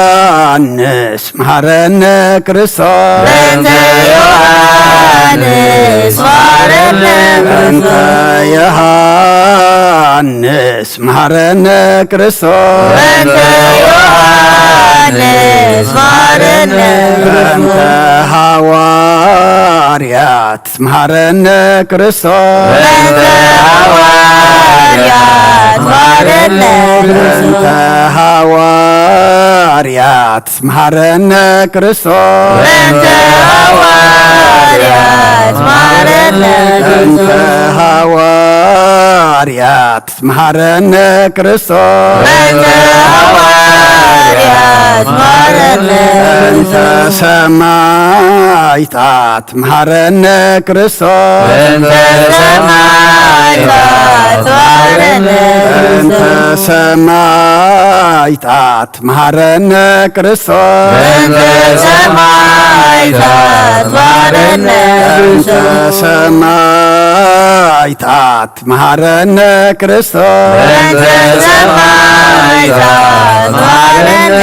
ዮሐንስ መሃረነ ክርስቶስ። በእንተ ዮሐንስ መሃረነ። በእንተ ዮሐንስ መሃረነ ክርስቶስ። በእንተ ዮሐንስ መሃረነ። በእንተ ሐዋርያት መሃረነ ክርስቶስ። በእንተ ሐዋርያት መሃረነ። በእንተ ሐዋርያት መሃረነ ክርስቶስ። በእንተ ሐዋርያት መሃረነ። በእንተ ሐዋርያት መሃረነ ክርስቶስ። በእንተ ሐዋርያት መሃረነ። በእንተ ሰማዕታት መሃረነ ክርስቶስ። በእንተ ሰማዕታት መሃረነ። በእንተ ሰማዕታት መሃረነ ክርስቶስ። በእንተ ሰማዕታት መሃረነ። በእንተ ሰማዕታት መሃረነ ክርስቶስ። በእንተ ሰማዕታት መሃረነ።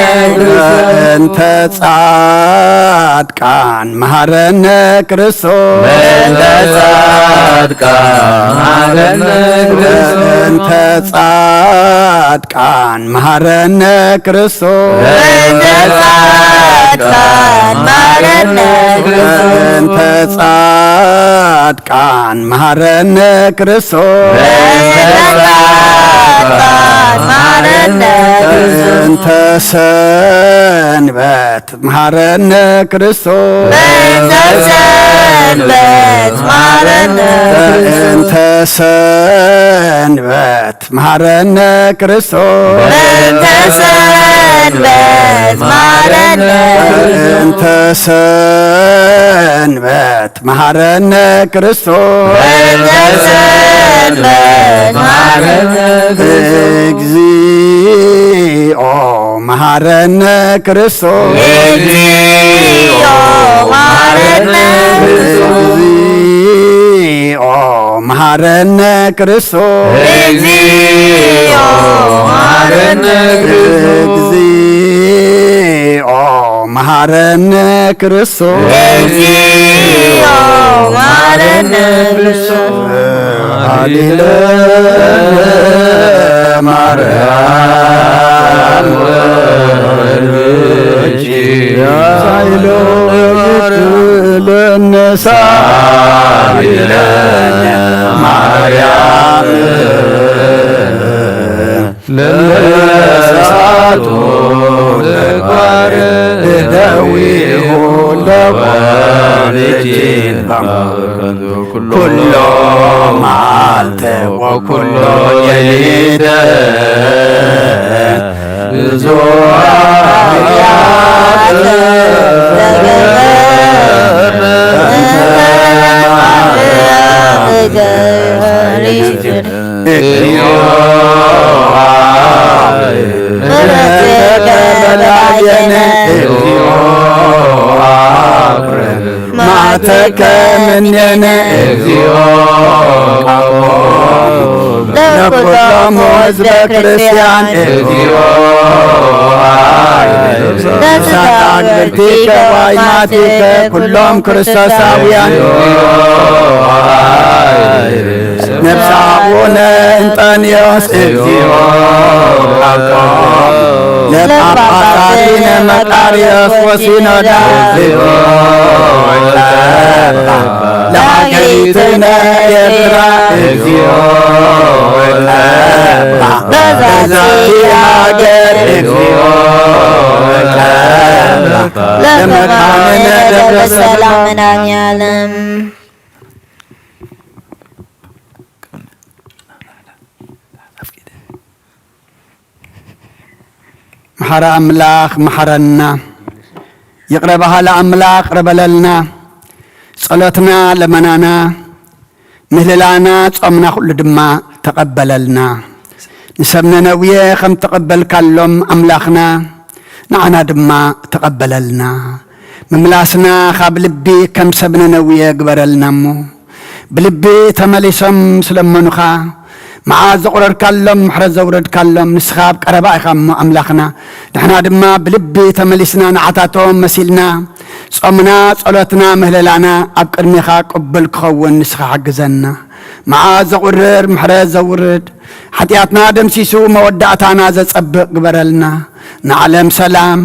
እንተ ጻድቃን መሃረነ ክርስቶስ። እንተ ጻድቃን መሃረነ ክርስቶስ። እንተ ጻድቃን መሃረነ ክርስቶስ። እንተ ጻድቃን መሃረነ ክርስቶስ። እንተ ጻድቃን መሃረነ ክርስቶስ። እንተ ጻድቃን መሃረነ ክርስቶስ። እንተ ሰንበት መሃረነ ክርስቶስ። እንተ ሰንበት መሃረነ ክርስቶስ። እንተ ሰንበት መሃረነ ክርስቶስ። እንተ ሰንበት መሃረነ ክርስቶስ። እንተ ሰንበት መሃረነ ክርስቶስ። እንተ ሰንበት መሃረነ ክርስቶስ። እግዚኦ መሃረነ ክርስቶስ። እግዚኦ መሃረነ ክርስቶስ። እግዚኦ መሃረነ ክርስቶስ። እግዚኦ መሃረነ ክርስቶስ። እግዚኦ መሃረነ ክርስቶስ። እግዚኦ መሃረነ ክርስቶስ። ሃሌለ ማርያም ወልድኪ ሳይሎ ለነሳ ማርያም ለነሳቱ ተግባር እደዊሁ ለቆርኪ ኩሎ መዓልተ ወኩሎ ሌሊተ ብዙ እግዚኦ በላየነ እግዚኦ መዓተከ ምኔነ እግዚኦ ለኩሎም ህዝበ ክርስቲያን እግዚኦ ነፍሳት ኣግብርቲከ ዋይማቲከ ኩሎም ክርስቶሳውያን ነብሰ ኣቡነ እንጠንዮስ እግዚኦ ለጳጳሳቲነ መቃርዮስ ወሲኖዳ እግዚኦ ለሃገሪትነ ኤርትራ እግዚኦ በዛቲ ሃገር እግዚኦ ለመካንነ ደብረ ሰላም መድኃኔዓለም። መሓሪ ኣምላኽ መሓረና። ይቕረ በሃሊ ኣምላኽ ይቕረ በለልና። ጸሎትና፣ ለመናና፣ ምህልላና፣ ጾምና ኩሉ ድማ ተቐበለልና። ንሰብ ነነውየ ከም ተቐበልካሎም ኣምላኽና፣ ንዓና ድማ ተቐበለልና። ምምላስና ካብ ልቢ ከም ሰብ ነነውየ ግበረልና እሞ፣ ብልቢ ተመሊሶም ስለመኑኻ፣ መዓት ዘቑረርካሎም፣ ምሕረት ዘውረድካሎም፣ ንስኻ ኣብ ቀረባ ኢኻ እሞ ኣምላኽና። ንሕና ድማ ብልቢ ተመሊስና ንዓታቶም መሲልና፣ ጾምና፣ ጸሎትና፣ ምህለላና ኣብ ቅድሜኻ ቅቡል ክኸውን ንስኻ ሓግዘና። መዓት ዘቑርር፣ ምሕረት ዘውርድ፣ ሓጢኣትና ደምሲሱ መወዳእታና ዘጸብቕ ግበረልና። ንዓለም ሰላም፣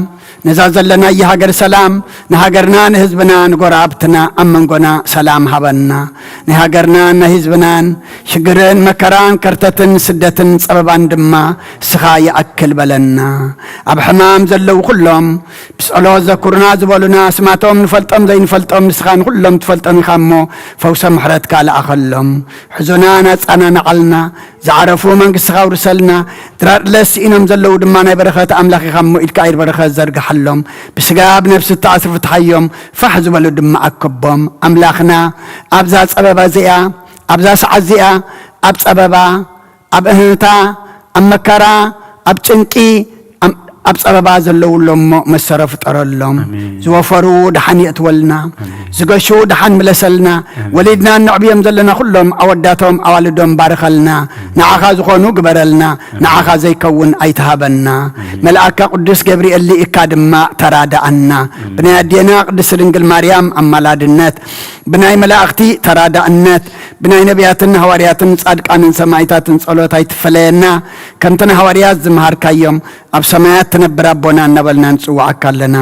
ነዛ ዘለናያ ሃገር ሰላም፣ ንሃገርና፣ ንህዝብና፣ ንጎረባብትና፣ ኣብ መንጎና ሰላም ሃበና። ናይ ሃገርናን ናይ ህዝብናን ሽግርን መከራን ከርተትን ስደትን ጸበባን ድማ ንስኻ ይኣክል በለና። ኣብ ሕማም ዘለዉ ኩሎም ብጸሎት ዘኩሩና ዝበሉና፣ ስማቶም ንፈልጦም ዘይንፈልጦም፣ ንስኻ ንኹሎም ትፈልጦም ኢኻ እሞ፣ ፈውሰ ምሕረትካ ለኣኸሎም። ሕዙናን ኣጻናንዓልና። ዝዓረፉ መንግስትኻ ኣውርሰልና። ድራር ለስ ስኢኖም ዘለዉ ድማ ናይ በረኸት ኣምላኽ ኢኻ እሞ፣ ኢድካ ኢድ በረኸት ዘርግሓሎም። ብስጋ ብነፍሲ እተኣስሩ ፍትሓዮም፣ ፋሕ ዝበሉ ድማ ኣክቦም። ኣምላኽና፣ ኣብዛ ጸበባ እዚኣ፣ ኣብዛ ሰዓት እዚኣ፣ ኣብ ጸበባ፣ ኣብ እህንታ፣ ኣብ መከራ፣ ኣብ ጭንቂ፣ ኣብ፣ ኣብ ጸበባ ዘለዉ ኣሎ እሞ፣ መሰረ ፍጠረሎም። ኣሜን። ዝወፈሩ ደሓን የእትወልና። ኣሜን። ዝገሹ ደሓን ምለሰልና። ኣሜን። ወሊድና እነዕብዮም ዘለና ኩሎም ኣወዳቶም ኣዋልዶም ባርኸልና። ኣሜን። ንዓኻ ዝኾኑ ግበረልና። ኣሜን። ንዓኻ ዘይከውን ኣይትሃበና። ኣሜን። መልኣካ ቅዱስ ገብርኤል ልኢካ ድማ ተራዳኣና። ኣሜን። ብናይ ኣዴና ቅድስት ድንግል ማርያም ኣማላድነት፣ ብናይ መላእኽቲ ተራዳእነት፣ ብናይ ነቢያትን ሃዋርያትን ጻድቃንን ሰማዕታትን ጸሎት ኣይትፈለየና። ከምቲ ንሃዋርያት ዝመሃርካዮም፣ ኣብ ሰማያት ትነብር ኣቦና እናበልና ንጽውዓካ ኣለና።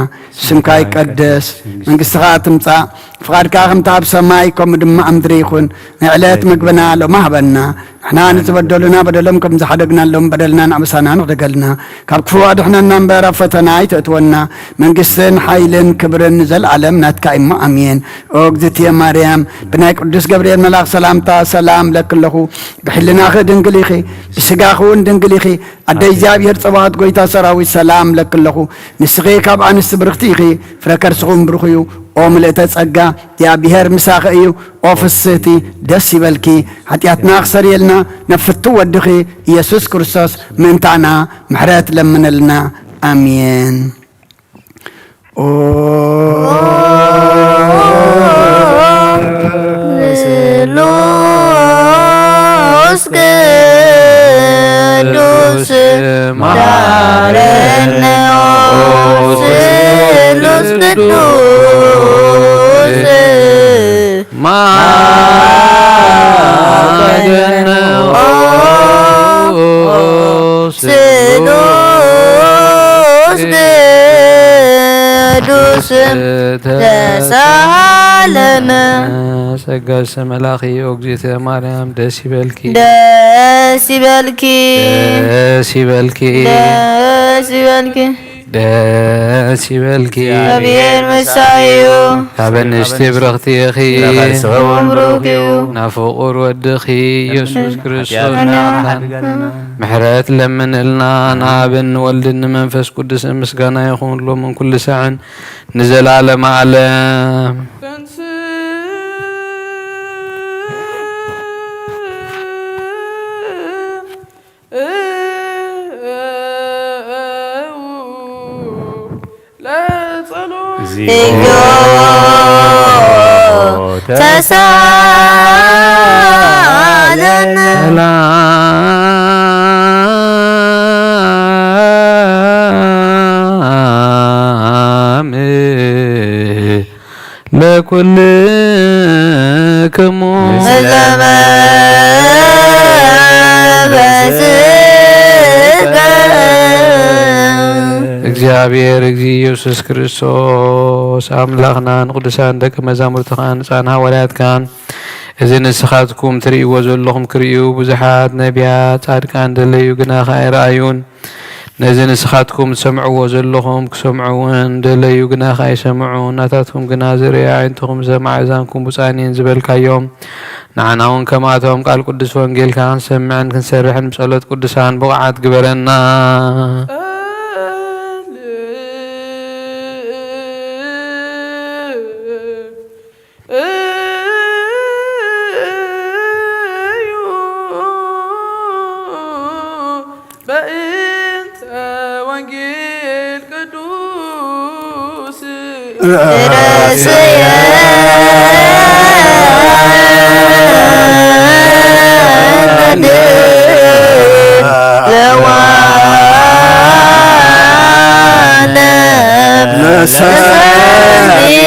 ስምካ ይቀደስ፣ መንግስትኻ ትምጻእ፣ ፍቓድካ ከምቲ ኣብ ሰማይ ከምኡ ድማ ኣብ ምድሪ ይኹን። ናይ ዕለት መግብና ሎሚ ሃበና። ንሕና ንዝበደሉና በደሎም ከም ዝሓደግናሎም በደልናን ኣበሳናን ንኽደገልና፣ ካብ ክፉእ ኣድሕነና እምበር ኣብ ፈተና ኣይተእትወና። መንግስትን ሓይልን ክብርን ንዘለኣለም ናትካ እሞ ኣሜን። ኦ እግዝእትየ ማርያም፣ ብናይ ቅዱስ ገብርኤል መልኣኽ ሰላምታ ሰላም ለኪ ኣለኹ። ብሕልናኺ ድንግል ኢኺ፣ ብስጋኺ እውን ድንግል ኢኺ። ኣደ እግዚኣብሔር ጸባኦት ጐይታ ሰራዊት ሰላም ለኪ ኣለኹ። ንስኺ ካብ ኣንስቲ ብርኽቲ ኢኺ፣ ፍረ ከርስኺ እውን ብሩኽ እዩ። ኦ ምልእተ ጸጋ፣ እግዚኣብሔር ምሳኺ እዩ። ኦ ፍስህቲ፣ ደስ ይበልኪ። ሓጢኣትና ክሰርየልና ነፍቱ ወድኺ ኢየሱስ ክርስቶስ ምእንታና ምሕረት ለምነልና። ኣሜን። ኦ ስሉስ ቅዱስ ማረነ፣ ኦ ስሉስ ቅዱስ ማረነ፣ ኦ ስሉስ ቅዱስ ተሳለመ። ጸጋ መልኣኺ ኦ እግዝእተ ማርያም ደስ ይበልኪ። ደስ ይበልኪ። ደስ ይበልኪ። ደስ ይበልኪ። ደስ ይበልኪ። እግዚኣብሔር ምሳዩ። ካብ ኣንስቲ ብርኽቲ ኢኺ። ብሩክ እዩ። ናብ ፍቑር ወድኺ ኢየሱስ ክርስቶስ ሓጢኣትና ምሕረት ለምንልና። ንኣብን ንወልድን ንመንፈስ ቅዱስን ምስጋና ይኹን ሎምን ኩሉ ሰዕን ንዘለዓለመ ዓለም። ተሳለነ። ሰላም ለኩልክሙ። እግዚአብሔር እግዚእ ኢየሱስ ክርስቶስ ኣምላኽና ንቅዱሳን ደቂ መዛሙርትኻን ንጻን ሃዋርያትካን እዚ ንስኻትኩም ትርእይዎ ዘለኹም ክርእዩ ብዙሓት ነቢያት፣ ጻድቃን ደለዩ፣ ግና ከኣ ኣይረኣዩን። ነዚ ንስኻትኩም ትሰምዕዎ ዘለኹም ክሰምዑ እውን ደለዩ፣ ግና ከኣ ኣይሰምዑን። ናታትኩም ግና ዝርእያ ኣዒንትኹም ዝሰምዓ ኣእዛንኩም ብፁዓን እየን ዝበልካዮም፣ ንዓና እውን ከምኣቶም ቃል ቅዱስ ወንጌልካ ክንሰምዕን ክንሰርሕን ብጸሎት ቅዱሳን ብቑዓት ግበረና። እዩ በእንተ ወንጌል ቅዱስ ረስየ ለዋለ መሰሚዐ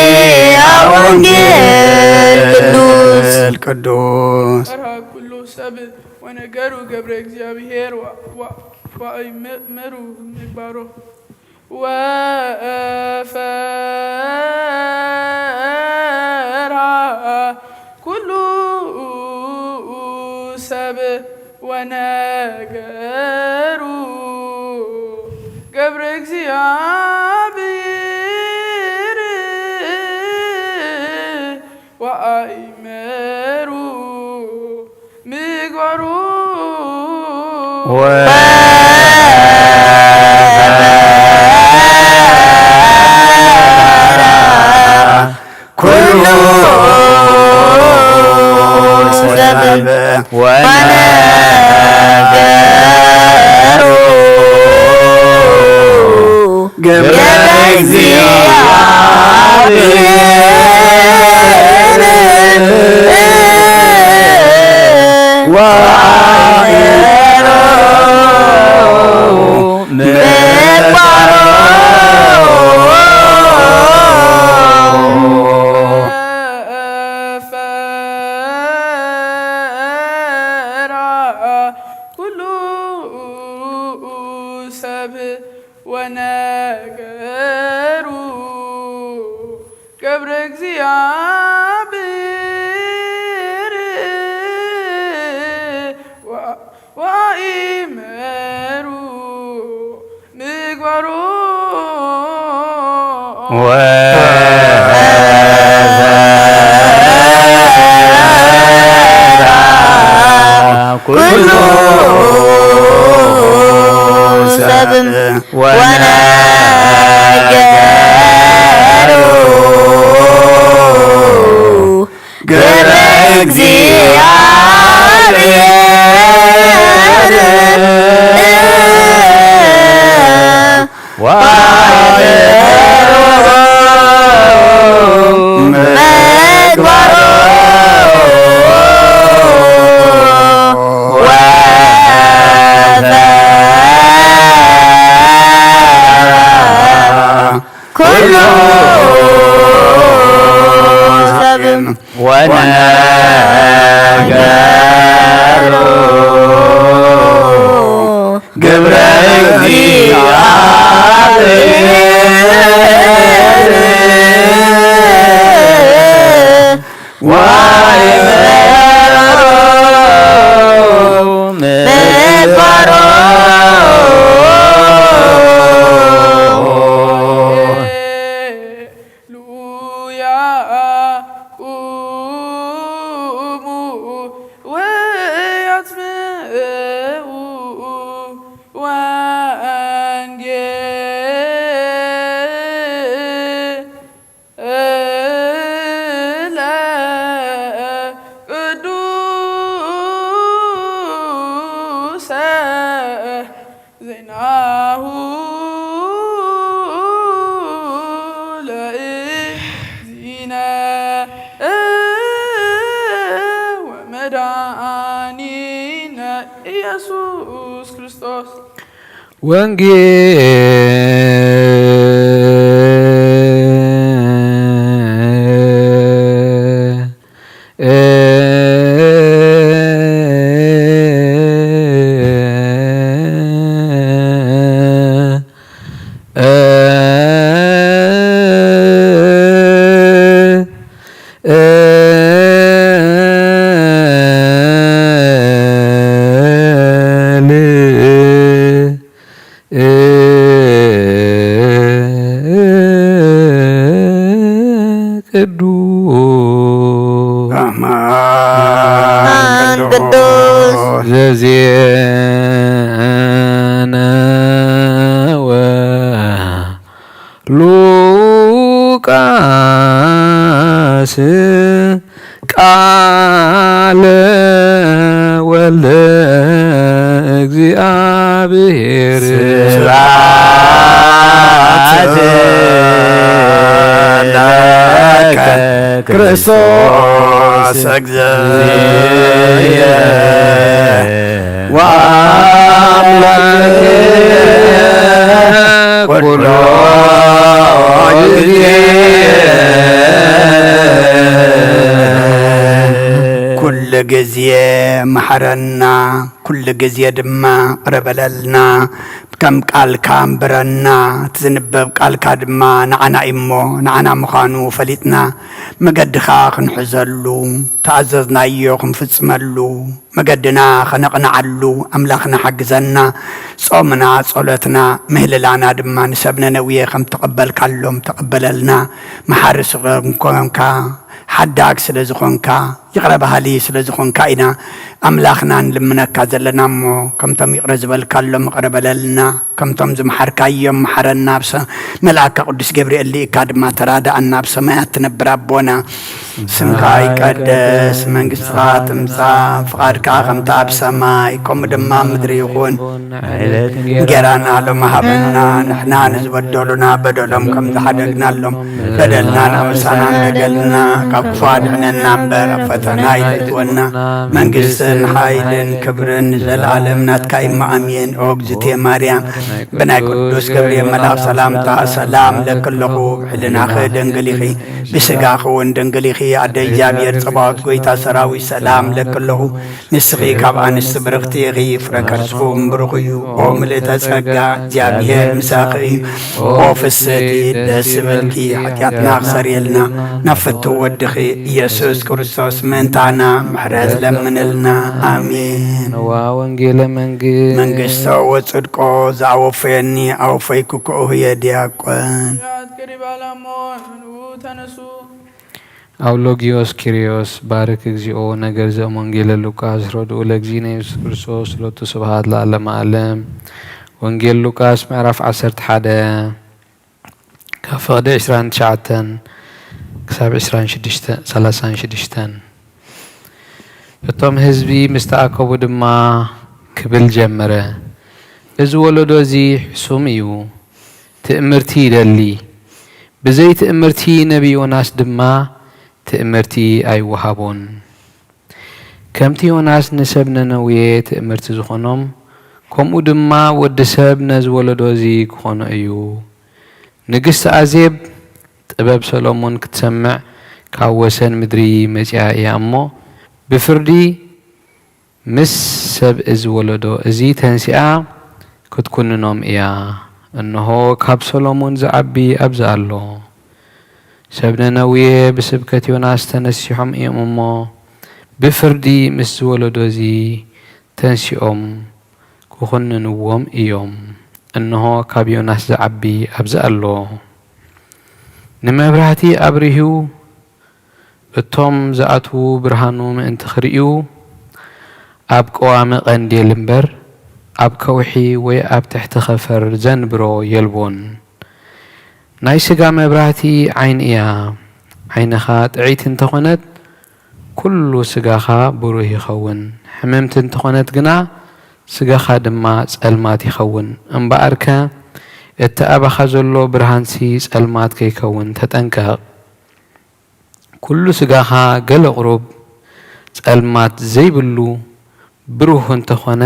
ወንጌል ቅዱስ። ቅዱስ። ፈርሃ ኩሉ ሰብ ወነገሩ ገብረ እግዚኣብሔር ወ-፣ ወ-፣ ወአእምሩ ምግባሮ። ወፈርሃ ኩሉ ሰብ ወነገሩ ገብረ እግዚኣብሔር ወአእመሩ ምግባሩ። ኩሉ ሰብ ወነገሩ ገብረ እግዚኣብሔር ወነገሩ ገብረ እግዚኣብሔር ወ-፣ ወአእመሩ ምግባሮ። ወፈራ ኩሉ ሰብ ወነገሩ ግብረ እግዚኣብሔር ወአእመሩ ምግባሮ። ወፈራ ኩሉ ሰብ ወነገሩ ግብረ እግዚኣብሔር ወአእመሩ ምግባሮ። ሃሌሉያ። ቁሙ ወአስምዑ ወንጌለ ቅዱሰ ዜናሁ ለእግዚእነ ወመድኃኒነ ኢየሱስ ክርስቶስ። ወንጌል ቅዱስ አማን ቅዱስ ዘዜነወ ሉቃስ ቃለ ወልደ እግዚአብሔር። ስብሐት ለከ ክርስቶስ እግዚእየ ወአምላክየ ኩሎ ግዜ። ኩሉ ግዜ መሓረና፣ ኩሉ ግዜ ድማ ቅረ በለልና። ከም ቃልካ ኣንብረና፣ እቲ ዝንበብ ቃልካ ድማ ንዓና እዩ እሞ፣ ንዓና ምዃኑ ፈሊጥና፣ መገድኻ ክንሕዘሉ፣ ተኣዘዝናዮ ክንፍጽመሉ፣ መገድና ኸነቕንዓሉ ኣምላኽና ሓግዘና። ጾምና፣ ጾሎትና፣ ምህልላና ድማ ንሰብ ነነዌ ከም ተቐበልካሎም ተቐበለልና። መሓሪ ስለ ዝኾንካ፣ ሓዳግ ስለ ዝኾንካ፣ ይቕረ በሃሊ ስለ ዝኾንካ ኢና ኣምላኽና ንልምነካ ዘለና እሞ፣ ከምቶም ይቕረ ዝበልካሎም ይቕረ በለልና። ከምቶም ዝመሓርካዮም መሓረና፣ ኣብ ሰ-፣ መልኣካ ቅዱስ ገብርኤል ልኢካ ድማ ተራድኣና። ኣብ ሰማያት ትነብር ኣቦና፣ ስምካ ይቀደስ፣ መንግስትኻ ትምጻእ፣ ፍቓድካ ከምቲ ኣብ ሰማይ ከምኡ ድማ ኣብ ምድሪ ይኹን። ዕለት እንጌራና ሎሚ ሃበና፣ ንሕና ንዝበደሉና በደሎም ከም ዝሓደግናሎም፣ በደልና ንኸምሳና ንገልና፣ ካብ ክፉ ኣድሕነና እምበር፣ ኣብ ፈናይ ለትወና መንግስትን ሓይልን ክብርን ንዘለዓለም ናትካ እሞ ኣሜን። ኦ እግዝእቴ ማርያም፣ ብናይ ቅዱስ ገብርኤል መልኣኽ ሰላምታ ሰላም ለክለኹ። ብሕልናኺ ድንግል ኢኺ፣ ብስጋኺ እውን ድንግል ኢኺ። ኣደ እግዚኣብሔር ጸባኦት፣ ጎይታ ሰራዊት፣ ሰላም ለክለኹ። ንስኺ ካብ ኣንስቲ ብርኽቲ ኢኺ፣ ፍረ ከርስኹም ብሩኽ እዩ። ኦ ምልእተ ጸጋ፣ እግዚኣብሔር ምሳኺ እዩ። ኦ ፍስሕቲ፣ ደስ ይበልኪ፣ ሓጢኣትና ክሰርየልና ናብ ፍትው ወድኺ ኢየሱስ ክርስቶስ ምእንታና ምሕረት ለምንልና። ኣሜን። ነዋ ወንጌለ መንግስት መንግስቶ ወጽድቆ ዘኣወፈየኒ ኣወፈይኩ ክእሁ እየ ዲያቆን። ያት ቅሪብ ኣላሞ ተነሱ። ኣውሎጊዮስ ኪሪዮስ ባርክ እግዚኦ። ነገር ዘእም ወንጌለ ሉቃስ ረድኡ ለእግዚእነ ኢየሱስ ክርስቶስ ሎቱ ስብሐት ለዓለመ ዓለም። ወንጌል ሉቃስ ምዕራፍ ዓሰርተ ሓደ ካብ ፍቕዲ ዕስራን ትሽዓተን ክሳብ ዕስራን ሽዱሽተን፣ ሰላሳን ሽዱሽተን። እቶም ህዝቢ ምስ ተኣከቡ ድማ ክብል ጀመረ፣ እዚ ወለዶ እዚ ሕሱም እዩ፣ ትእምርቲ ይደሊ። ብዘይ ትእምርቲ ነቢ ዮናስ ድማ ትእምርቲ ኣይወሃቦን። ከምቲ ዮናስ ንሰብ ነነዌ ትእምርቲ ዝኾኖም፣ ከምኡ ድማ ወዲ ሰብ ነዚ ወለዶ እዚ ክኾኖ እዩ። ንግስቲ ኣዜብ ጥበብ ሰሎሞን ክትሰምዕ ካብ ወሰን ምድሪ መጺኣ እያ እሞ፣ ብፍርዲ ምስ ሰብ እዚ ወለዶ እዚ ተንሲኣ ክትኩንኖም እያ። እንሆ፣ ካብ ሰሎሞን ዝዓቢ ኣብዚ ኣሎ። ሰብ ነነዌ ብስብከት ዮናስ ተነሲሖም እዮም እሞ፣ ብፍርዲ ምስ ዝወለዶ እዚ ተንሲኦም ክኹንንዎም እዮም። እንሆ፣ ካብ ዮናስ ዝዓቢ ኣብዚ ኣሎ። ንመብራህቲ ኣብሪሁ፣ እቶም ዝኣትዉ ብርሃኑ ምእንቲ ክርእዩ፣ ኣብ ቀዋሚ ቀንዴል እምበር፣ ኣብ ከውሒ ወይ ኣብ ትሕቲ ኸፈር ዘንብሮ የልቦን። ናይ ስጋ መብራህቲ ዓይኒ እያ። ዓይንኻ ጥዕይቲ እንተኾነት፣ ኩሉ ስጋኻ ብሩህ ይኸውን። ሕምምቲ እንተኾነት ግና፣ ስጋኻ ድማ ጸልማት ይኸውን። እምበኣርከ፣ እቲ ኣባኻ ዘሎ ብርሃንሲ ጸልማት ከይከውን ተጠንቀቕ። ኩሉ ስጋኻ ገለ ቁሩብ ጸልማት ዘይብሉ ብሩህ እንተኾነ፣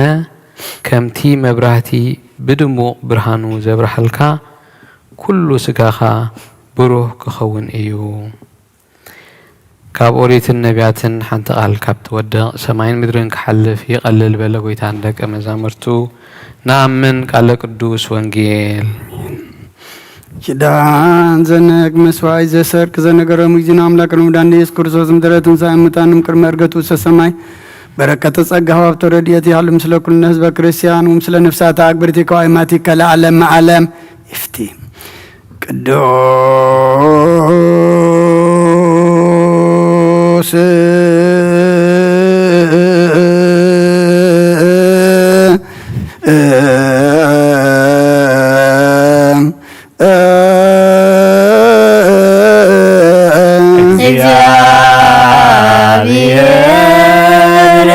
ከምቲ መብራህቲ ብድሙቕ ብርሃኑ ዘብርሃልካ፣ ኩሉ ስጋኻ ብሩህ ክኸውን እዩ። ካብ ኦሪትን ነቢያትን ሓንቲ ቃል ካብ ትወድቕ፣ ሰማይን ምድርን ክሓልፍ ይቐልል በለ ጎይታ ንደቀ መዛሙርቱ። ንኣምን ቃለ ቅዱስ ወንጌል። ኪዳን ዘነግ መስዋዕት ዘሰርክ ዘነገረ ሙግዚን ኣምላክ ንሙዳን ኢየሱስ ክርስቶስ ምድረ ትንሳኤ ሙታን ቅድመ እርገቱ ውስተ ሰማይ በረከተ ጸጋ ሃብቶ ረድኤት ይሃሉ ምስለ ኩልነ ህዝበ ክርስቲያን ወምስለ ነፍሳተ ኣግብርቲ ከዋይ ማቲከ ለዓለመ ዓለም። ይፍቲ ቅዱስ እግዚአብሔር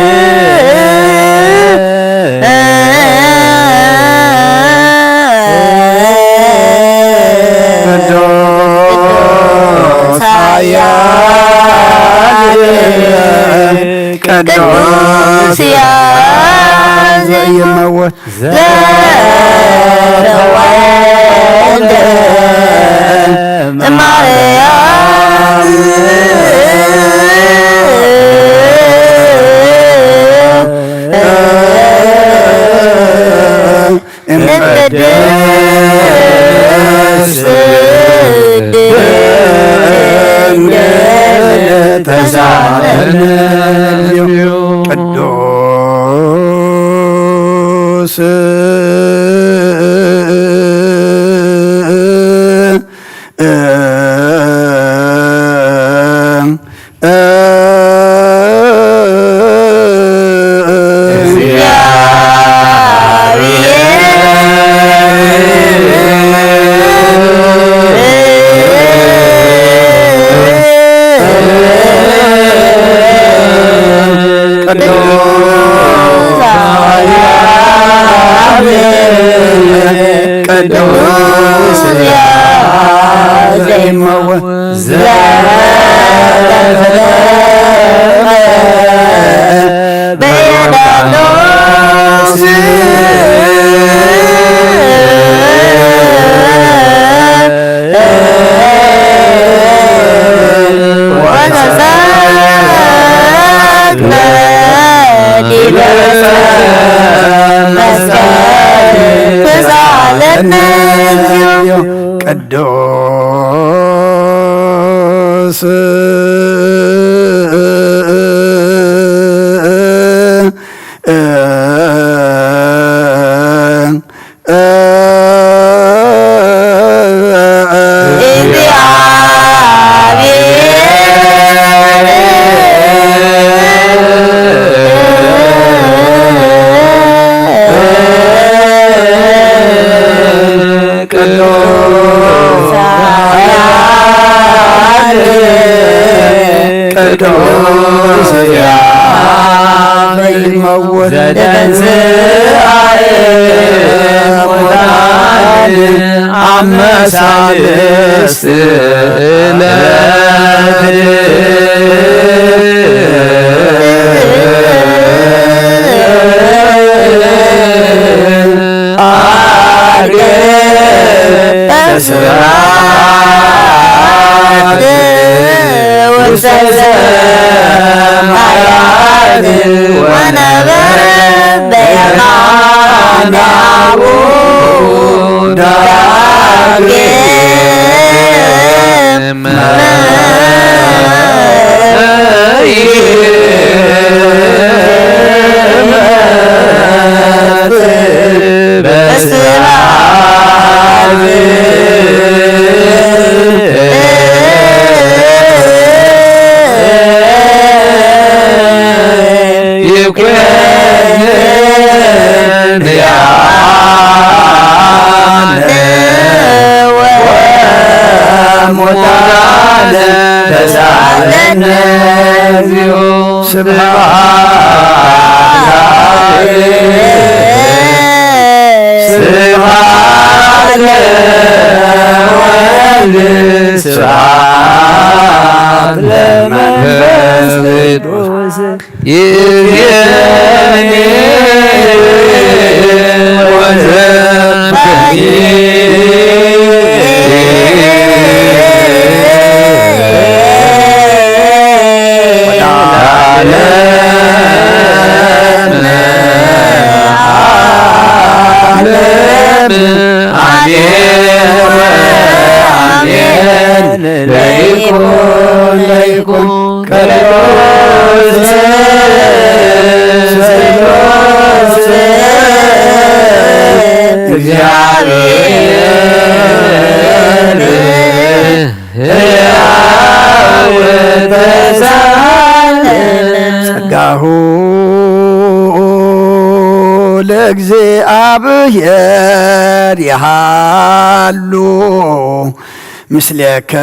ቅዱስ ኃያል ቅዱስ ያ ዘይመወት ዘተወልደ እማርያም እምቅድስት ድንግል ተሳለን ቅዱስ ቅዱስ ቅዱስ ያሬድ መወ- ዘተንሥአ እሙታን አመሳልስት ጸጋሁ ለእግዚኣብሔር ይሃሉ ምስሌከሙ።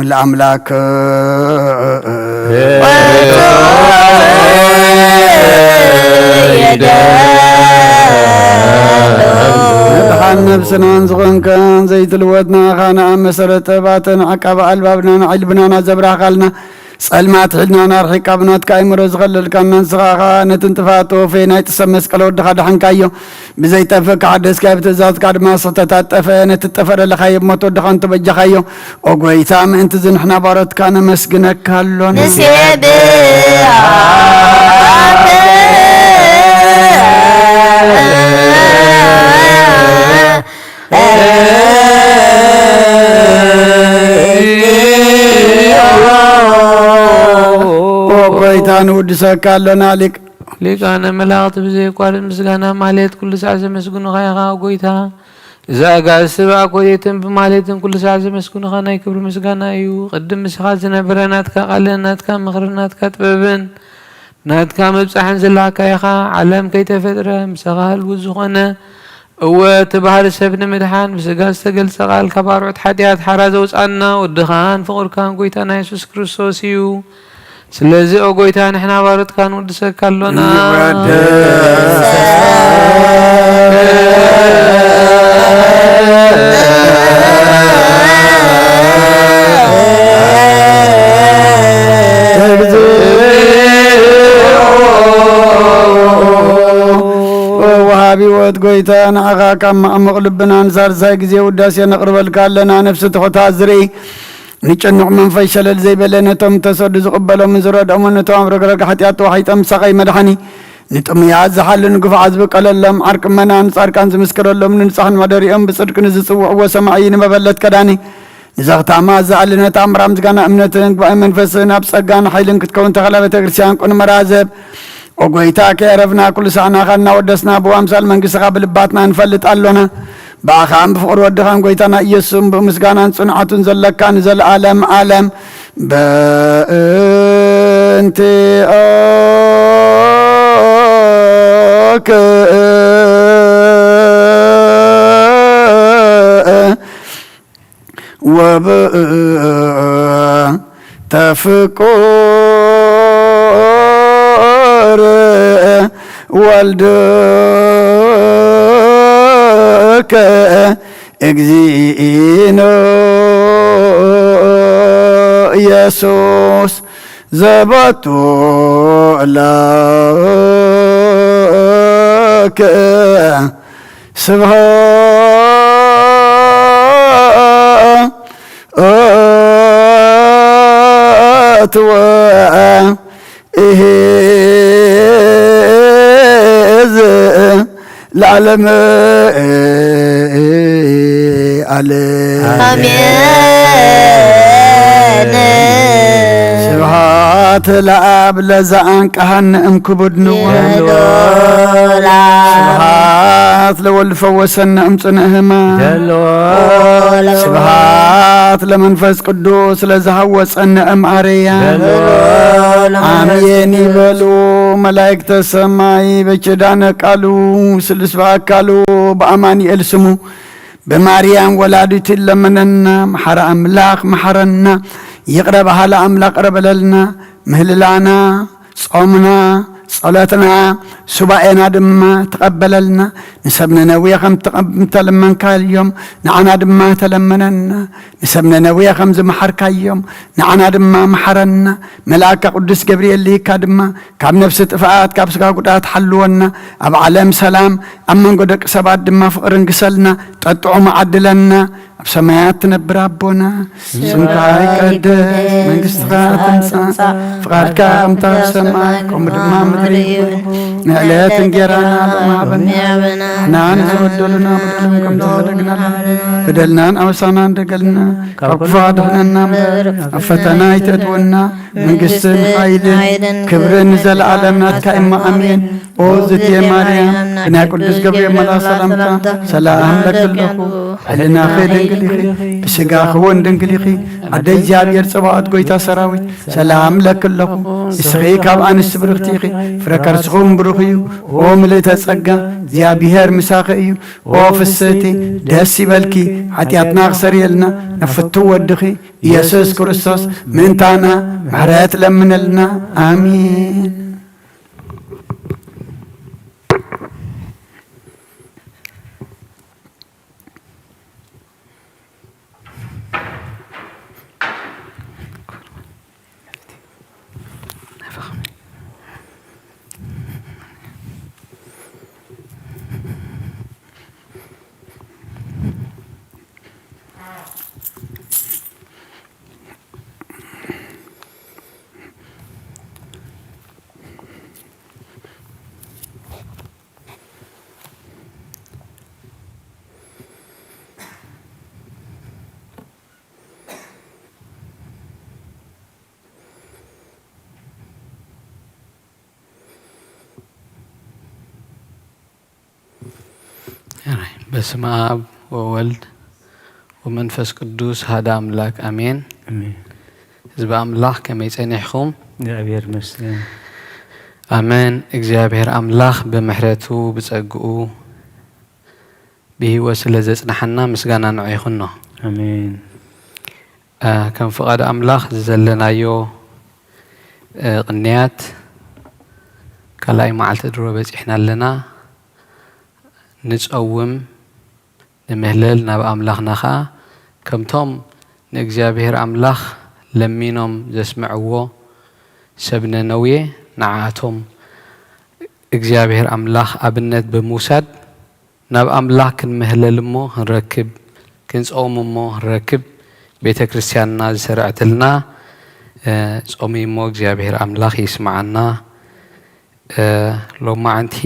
ለአምላክ መድሓን ነብስናን ዝኾንካን ዘይትልወጥ ንኣኻ ንኣብ መሰረት ጥበባትን ዓቃቢ ኣልባብናን ዕልብናን ኣዘብራህካልና። ጸልማት ሒድናን ኣርሒቃ ብናትካ ኣእምሮ ዝኸለልካና ንስኻ ኸኣ ነቲ ንጥፍኣት ተወፈየ ናይ ጥሰብ መስቀል ወድኻ ደሓንካዮ። ብዘይጠፍእ ከሓደስካዮ ብትእዛዝካ ድማ ስሕተታት ጠፈአ። ነቲ ጠፈረ ለኻዮ ብሞት ወድኻ እንተበጃኻዮ። ኦ ጐይታ ምእንቲ እዚ ንሕና ባሮትካ ነመስግነካ ኣሎና። ንሴብሐከ ኦ ጐይታ ንውድሰካ ኣሎና። ሊቅ ሊቃነ መላእክት ብዘየቋርጥ ምስጋና ማለት ኩሉ ሳዕ ዘመስግኑኻ ኢኻ ኦ ጐይታ። እዛ ኣጋእዝቲ ብኣኮቴትን ብማሌትን ኩሉ ሳዕ ዘመስግኑኻ ናይ ክብሪ ምስጋና እዩ። ቅድም ምሳኻ ዝነበረ ናትካ ቃልን ናትካ ምኽርን ናትካ ጥበብን ናትካ ምብጻሕን ዝለኣካ ኢኻ። ዓለም ከይተፈጥረ ምሳኻ ህልው ዝኾነ፣ እወ እቲ ባህሪ ሰብ ንምድሓን ብስጋ ዝተገልጸ ቃል ካብ ኣርዑት ሓጢኣት ሓራ ዘውጻና ወድኻን ፍቑርካን ጐይታና የሱስ ክርስቶስ እዩ። ስለዚ ኦ ጐይታ ንሕና ባሮትካ ንውድሰካ ኣሎና። ኣብ ህይወት ጎይታ ንዓኻ ካብ ማዕሙቕ ልብናን ሳልሳይ ግዜ ውዳሴ ነቕርበልካ ኣለና። ነፍሲ ትሑታት ዝርኢ፣ ንጭኑቕ መንፈስ ሸለል ዘይበለ፣ ነቶም ተሰዱ ዝቕበሎምን ዝረድኦምን፣ ነቶም ኣብ ረግረግ ሓጢኣት ተዋሒጦም ሳቐይ መድሓኒ፣ ንጥሙያት ዝሓሉ ንግፉዓት ዝብቀለሎም ዓርቂ መናን ጻድቃን ዝምስክረሎም ንንጹሓን መሕደሪኦም ብጽድቂ ንዝጽውዕዎ ሰማዒ ንመበለት ከዳኒ ንዘኽታማ ዝኣሊ ነታ እምራ ምስጋና እምነትን ጉባኤ መንፈስን ኣብ ጸጋን ሓይልን ክትከውን ተኸላ ቤተ ክርስቲያን ቁን መራዘብ። ኦ ጎይታ ከየረፍና ኩሉ ሳዕናኻ እናወደስና ብዋምሳል መንግስትኻ ብልባትና ንፈልጥ ኣሎና። ብኣኻን ብፍቕሪ ወድኻን ጎይታና ኢየሱስን ብምስጋናን ጽንዓቱን ዘለካ ንዘለኣለም ኣለም። በእንቲኦክ ወብእንተ ፍቁር ወልድከ እግዚእነ ኢየሱስ ዘበቱ ለከ ስብሐት ወእሂዝ ለዓለመ ዓለም። ኣሜን። ስብሐት ለአብ ለዘአንቀሐነ እምክቡድ ንዋ። ጀሎላ። ስብሐት ለወልድ ፈወሰነ እምጽንዕ ህማም። ጀሎላ። ስብሐት ለመንፈስ ቅዱስ ለዘሃወጸነ እምአርያ። ጀሎላ። አሜን ይበሉ መላእክተ ሰማይ በኪዳነ ቃሉ ስሉስ በአካሉ በአማኑኤል ስሙ ብማርያም ወላዲቱ ይለመነና። መሓረ ኣምላኽ መሓረና፣ ይቕረ በሃሊ ኣምላኽ ቅረ በለልና። ምህልላና፣ ጾምና፣ ጸሎትና፣ ሱባኤና ድማ ተቐበለልና። ንሰብ ነነዌ ከም ተቐ-፣ ተለመንካዮም ንዓና ድማ ተለመነና። ንሰብ ነነዌ ከም ዝመሓርካዮም ንዓና ድማ መሓረና። መልኣካ ቅዱስ ገብርኤል ልኢካ ድማ ካብ ነፍሲ ጥፍኣት፣ ካብ ስጋ ጉድኣት ሓልወና። ኣብ ዓለም ሰላም፣ ኣብ መንጎ ደቂ ሰባት ድማ ፍቕሪ ንግሰልና። ጠጥዑም ዓድለና። ኣብ ሰማያት ትነብር ኣቦና፣ ስምካ ይቀደስ፣ መንግስትኻ ትምጻእ፣ ፍቓድካ ከምታ ኣብ ሰማይ፣ ከምኡ ድማ ምድሪ ይኹን። ንዕለት እንጌራና ሎሚ ሃበና፣ ንሕና ንዝበደሉና በደሎም ከም ዝሓደግና፣ በደልናን ኣበሳናን ደገልና፣ ካብ ክፉ ኣድሕነና እምበር፣ ኣብ ፈተና ኣይተእትወና፣ መንግስትን ሓይልን ክብርን ንዘለኣለም ናትካ እሞ፣ ኣሜን። ኦ ዝቴ ማርያም፣ ብናይ ቅዱስ ገብርኤል መልኣኽ ሰላምታ ሰላም ለኪ ኣለኹ። ሕልናኺ ድንግል ኢኺ፣ ብስጋኺ እውን ድንግል ኢኺ። ኣደ እግዚኣብሔር ጸባኦት፣ ጎይታ ሰራዊት፣ ሰላም ለኪ ኣለኹ። ንስኺ ካብ ኣንስቲ ብርኽቲ ኢኺ፣ ፍረ ከርስኺ እውን ብሩኽ እዩ። ኦ ምልእተ ጸጋ፣ እግዚኣብሔር ምሳኺ እዩ። ኦ ፍስህቲ፣ ደስ ይበልኪ። ሓጢኣትና ክሰርየልና፣ ንፍቱ ወድኺ ኢየሱስ ክርስቶስ ምእንታና ምሕረት ለምነልና። ኣሜን። በስመ አብ ወወልድ ወመንፈስ ቅዱስ ሓደ ኣምላክ ኣሜን። ኣሜን። ህዝቢ ኣምላኽ ከመይ ጸኒሕኹም? እግዚኣብሔር ይመስገን። ኣሜን። እግዚኣብሔር ኣምላኽ ብምሕረቱ ብጸግኡ ብህይወት ስለ ዘጽንሓና ምስጋና ንዑ ይኹኖ። ኣሜን። እ፣ ከም ፍቓድ ኣምላኽ ዝዘለናዮ፣ እ፣ ቅንያት ካልኣይ መዓልቲ ድሮ በጺሕና ኣለና። ንጸውም፣ ንምህለል፣ ናብ ኣምላኽና ኸኣ ከምቶም ንእግዚኣብሔር ኣምላኽ ለሚኖም ዘስምዕዎ ሰብ ነነዌ ንዓኣቶም እግዚኣብሔር ኣምላኽ ኣብነት ብምውሳድ ናብ ኣምላኽ ክንምሕለል እሞ ክንረክብ፣ ክንጸውም እሞ ክንረክብ፣ ቤተ ክርስቲያንና ዝሰርዐትልና፣ እ፣ ጾም እሞ እግዚኣብሔር ኣምላኽ ይስምዓና። እ፣ ሎማዓንቲ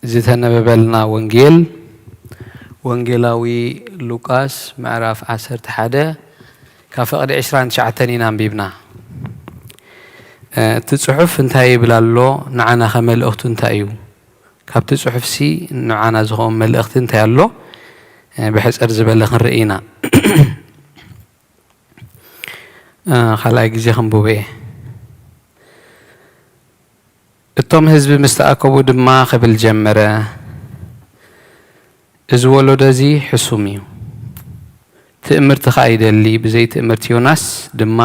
ዝተነበበልና ወንጌል፣ ወንጌላዊ ሉቃስ ምዕራፍ ዓሰርተ ሓደ ካብ ፍቕዲ ዕስራን ትሽዓተን ኢና ኣንቢብና። እ፣ እቲ ጽሑፍ እንታይ ይብል ኣሎ? ንዓናኸ መልእኽቱ እንታይ እዩ? ካብቲ ጽሑፍሲ ንዓና ዝኸውን መልእኽቲ እንታይ ኣሎ? እ፣ ብሕጽር ዝበለ ክንርኢ ኢና። እ፣ ካልኣይ ግዜ ክንብቦ እየ። እቶም ህዝቢ ምስ ተኣከቡ ድማ ክብል ጀመረ፣ "እዚ ወለዶ እዚ ሕሱም እዩ፣ ትእምርቲ ኸኣ ይደሊ፣ ብዘይ ትእምርቲ ዮናስ ድማ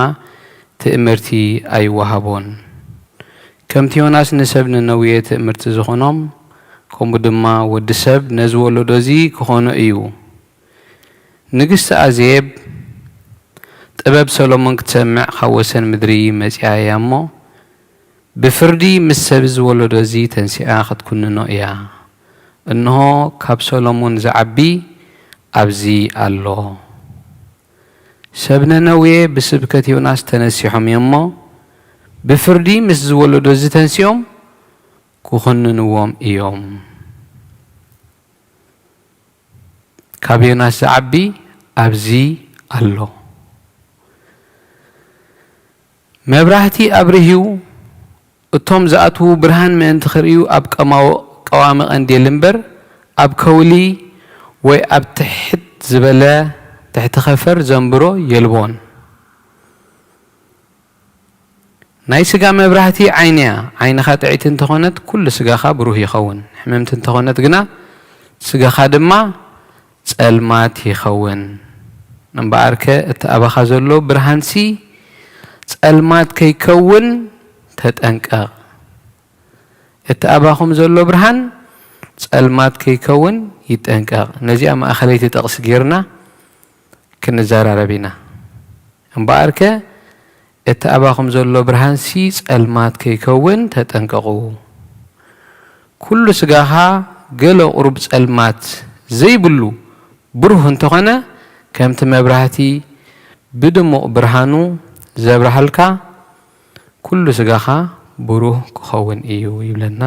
ትእምርቲ ኣይወሃቦን። ከምቲ ዮናስ ንሰብ ነነውየ ትእምርቲ ዝኾኖም፣ ከምኡ ድማ ወዲ ሰብ ነዚ ወለዶ እዚ ክኾኖ እዩ። ንግስቲ ኣዜብ ጥበብ ሰሎሞን ክትሰምዕ ካብ ወሰን ምድሪ መጺኣ እያ እሞ፣ ብፍርዲ ምስ ሰብ እዚ ወለዶ እዚ ተንሲኣ ክትኩንኖ እያ። እንሆ፣ ካብ ሰሎሞን ዝዓቢ ኣብዚ ኣሎ። ሰብ ነነዌ ብስብከት ዮናስ ተነሲሖም እዮም እሞ፣ ብፍርዲ ምስ ዝወለዶ እዚ ተንሲኦም ክኹንንዎም እዮም። ካብ ዮናስ ዝዓቢ ኣብዚ ኣሎ። መብራህቲ ኣብርህዩ፣ እቶም ዝኣትዉ ብርሃን ምእንቲ ክርእዩ ኣብ ቀማው-፣ ቀዋሚ ቀንዴል እምበር፣ ኣብ ከውሊ ወይ ኣብ ትሕት ዝበለ ትሕቲ ኸፈር ዘንብሮ የልቦን። ናይ ስጋ መብራህቲ ዓይኒ እያ። ዓይንኻ ጥዕይቲ እንተኾነት፣ ኩሉ ስጋኻ ብሩህ ይኸውን። ሕምምቲ እንተኾነት ግና፣ ስጋኻ ድማ ጸልማት ይኸውን። እምበኣርከ፣ እቲ ኣባኻ ዘሎ ብርሃንሲ ጸልማት ከይከውን ተጠንቀቕ። እቲ ኣባኹም ዘሎ ብርሃን ጸልማት ከይከውን ይጠንቀቕ። ነዚኣ ማእኸለይቲ ጥቕሲ ጌርና ክንዘራረብ ኢና። እምበኣርከ፣ እቲ ኣባኹም ዘሎ ብርሃንሲ ጸልማት ከይከውን ተጠንቀቑ። ኩሉ ስጋኻ ገለ ቁሩብ ጸልማት ዘይብሉ ብሩህ እንተኾነ፣ ከምቲ መብራህቲ ብድሙቕ ብርሃኑ ዘብርሃልካ፣ ኩሉ ስጋኻ ብሩህ ክኸውን እዩ ይብለና።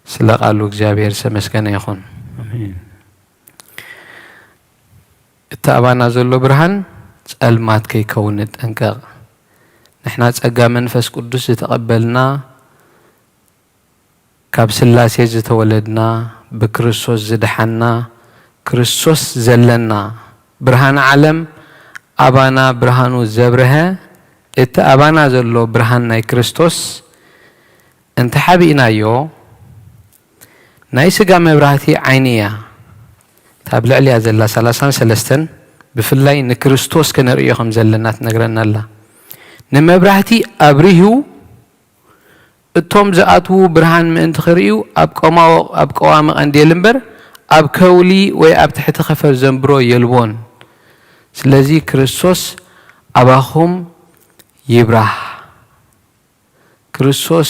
ስለ ቃሉ እግዚኣብሔር ዝተመስገነ ይኹን። ኣሜን። እቲ ኣባና ዘሎ ብርሃን ጸልማት ከይከውን ንጠንቀቕ። ንሕና ጸጋ መንፈስ ቅዱስ ዝተቐበልና፣ ካብ ስላሴ ዝተወለድና፣ ብክርስቶስ ዝደሓንና፣ ክርስቶስ ዘለና፣ ብርሃን ዓለም ኣባና ብርሃኑ ዘብርሀ፣ እቲ ኣባና ዘሎ ብርሃን ናይ ክርስቶስ እንተሓቢእናዮ፣ ናይ ስጋ መብራህቲ ዓይኒ እያ። እታ ኣብ ልዕሊያ ዘላ ሰላሳን ሰለስተን ብፍላይ ንክርስቶስ ከነርእዮ ከም ዘለና ትነግረና ኣላ። ንመብራህቲ ኣብሪሁ፣ እቶም ዝኣትዉ ብርሃን ምእንቲ ክርእዩ ኣብ ቀማው-፣ ኣብ ቀዋሚ ቀንዴል እምበር፣ ኣብ ከውሊ ወይ ኣብ ትሕቲ ኸፈር ዘንብሮ የልቦን። ስለዚ ክርስቶስ ኣባኹም ይብራህ። ክርስቶስ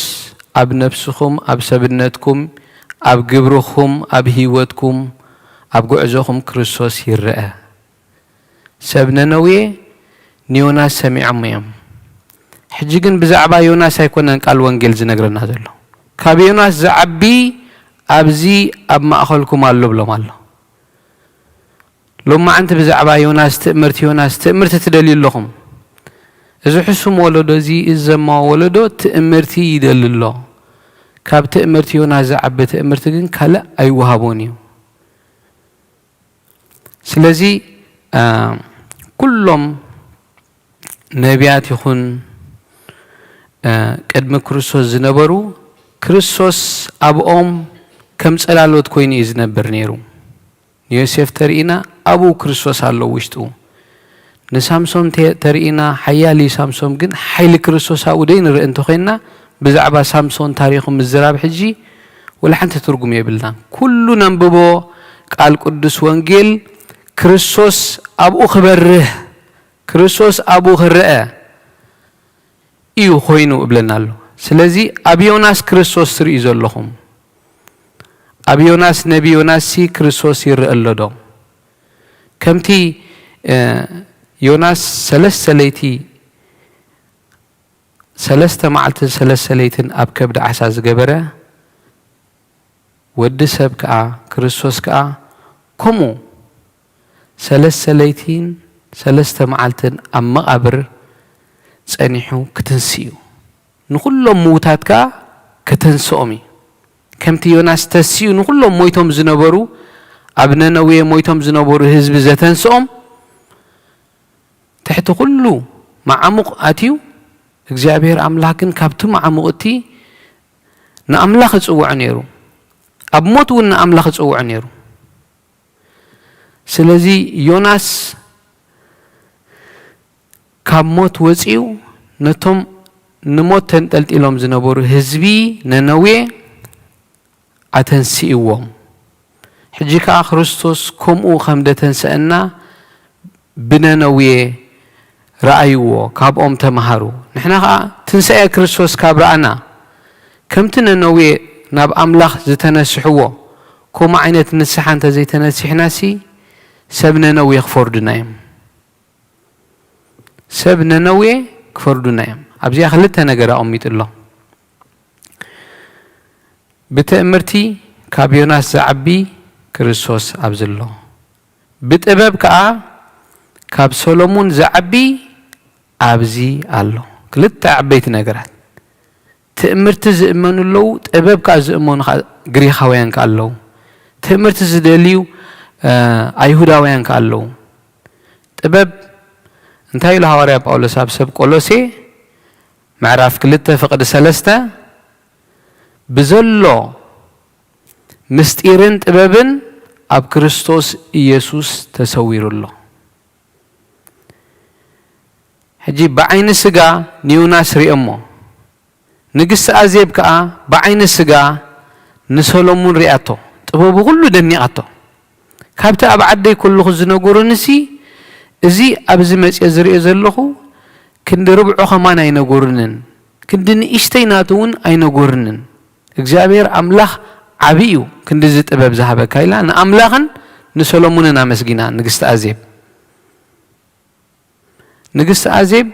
ኣብ ነፍስኹም፣ ኣብ ሰብነትኩም፣ ኣብ ግብርኹም፣ ኣብ ህይወትኩም፣ ኣብ ጉዕዞኹም ክርስቶስ ይረአ። ሰብ ነነዌ ንዮናስ ሰሚዖም እዮም። ሕጂ ግን ብዛዕባ ዮናስ ኣይኮነን ቃል ወንጌል ዝነግረና ዘሎ። ካብ ዮናስ ዝዓቢ ኣብዚ ኣብ ማእኸልኩም ኣሎ ብሎም ኣሎ። ሎማዓንቲ ብዛዕባ ዮናስ ትእምርቲ፣ ዮናስ ትእምርቲ ትደልዩ ኣለኹም። እዚ ሕሱም ወለዶ እዚ፣ እዚ ዘማዊ ወለዶ ትእምርቲ ይደሊ ኣሎ። ካብ ትእምርቲ ዮናስ ዝዓቢ ትእምርቲ ግን ካልእ ኣይወሃቦን እዩ። ስለዚ፣ አ፣ ኩሎም ነቢያት ይኹን፣ አ፣ ቅድሚ ክርስቶስ ዝነበሩ፣ ክርስቶስ ኣብኦም ከም ጸላሎት ኮይኑ እዩ ዝነብር ነይሩ። ንዮሴፍ ተርኢና፣ ኣብኡ ክርስቶስ ኣሎ ውሽጡ። ንሳምሶን ተ-፣ ተርኢና፣ ሓያል እዩ ሳምሶን፣ ግን ሓይሊ ክርስቶስ ኣብኡ ደይንርኢ እንተኾይንና፣ ብዛዕባ ሳምሶን ታሪኹ ምዝራብ ሕጂ ወላ ሓንቲ ትርጉም የብልናን። ኩሉ ነንብቦ ቃል ቅዱስ ወንጌል ክርስቶስ ኣብኡ ክበርህ፣ ክርስቶስ ኣብኡ ክረአ እዩ ኮይኑ እብለና ኣሎ። ስለዚ ኣብ ዮናስ ክርስቶስ ትርእዩ ዘለኹም፣ ኣብ ዮናስ፣ ነቢ ዮናስሲ ክርስቶስ ይረአ ኣሎ ዶ? ከምቲ፣ እ፣ ዮናስ ሰለስተ ለይቲ፣ ሰለስተ መዓልትን ሰለስተ ለይትን ኣብ ከብዲ ዓሳ ዝገበረ፣ ወዲ ሰብ ከኣ፣ ክርስቶስ ከኣ ከምኡ ሰለስተ ለይቲን ሰለስተ መዓልትን ኣብ መቓብር ጸኒሑ ክትንስእ እዩ። ንኹሎም ምዉታት ከኣ ከተንስኦም እዩ። ከምቲ ዮናስ ተሲኡ ንኹሎም ሞይቶም ዝነበሩ፣ ኣብ ነነዌ ሞይቶም ዝነበሩ ህዝቢ ዘተንስኦም፣ ትሕቲ ኩሉ መዓሙቕ ኣትዩ፣ እግዚኣብሔር ኣምላኽ ግን ካብቲ መዓሙቕ እቲ ንኣምላኽ እጽውዖ ነይሩ። ኣብ ሞት እውን ንኣምላኽ እጽውዖ ነይሩ። ስለዚ ዮናስ ካብ ሞት ወጺኡ ነቶም ንሞት ተንጠልጢሎም ዝነበሩ ህዝቢ ነነዌ ኣተንስእዎም። ሕጂ ከኣ ክርስቶስ ከምኡ ከም ደተንሰአና ብነነዌ ረኣይዎ፣ ካብኦም ተመሃሩ። ንሕና ከኣ ትንሳኤ ክርስቶስ ካብ ረኣና፣ ከምቲ ነነዌ ናብ ኣምላኽ ዝተነስሕዎ፣ ከምኡ ዓይነት ንስሓ እንተ ዘይተነሲሕናሲ፣ ሰብ ነነዌ ክፈርዱና እዮም። ሰብ ነነዌ ክፈርዱና እዮም። ኣብዚኣ ክልተ ነገር ኣቐሚጡ ኣሎ። ብትእምርቲ ካብ ዮናስ ዝዓቢ ክርስቶስ ኣብዚ ኣሎ። ብጥበብ ከኣ ካብ ሰሎሙን ዝዓቢ ኣብዚ ኣሎ። ክልተ ዓበይቲ ነገራት። ትእምርቲ ዝእመኑ ኣለዉ፣ ጥበብ ከኣ ዝእመኑ ከኣ ግሪኻውያን ከኣ ኣለዉ። ትእምርቲ ዝደልዩ፣ እ፣ ኣይሁዳውያን ከኣ ኣለዉ። ጥበብ እንታይ ኢሉ ሃዋርያ ጳውሎስ ኣብ ሰብ ቆሎሴ ምዕራፍ ክልተ ፍቕዲ ሰለስተ፣ ብዘሎ ምስጢርን ጥበብን ኣብ ክርስቶስ ኢየሱስ ተሰዊሩ ኣሎ። ሕጂ ብዓይኒ ስጋ ንዮናስ ሪኦሞ፣ ንግስቲ ኣዜብ ከኣ ብዓይኒ ስጋ ንሰሎሙን ሪኣቶ፣ ጥበቡ ኩሉ ደኒቓቶ። ካብቲ ኣብ ዓደይ ከለኹ ዝነገሩንሲ፣ እዚ ኣብዚ መጽየ ዝርእዮ ዘለኹ ክንዲ ርብዖ ከማን ኣይነገሩንን፣ ክንዲ ንእሽተይ ናቱ እውን ኣይነገሩንን። እግዚኣብሔር ኣምላኽ ዓቢ እዩ፣ ክንድዚ ጥበብ ዝሃበካ ኢላ ንኣምላኽን ንሰሎሙንን ኣመስጊና ንግስቲ ኣዜብ። ንግስቲ ኣዜብ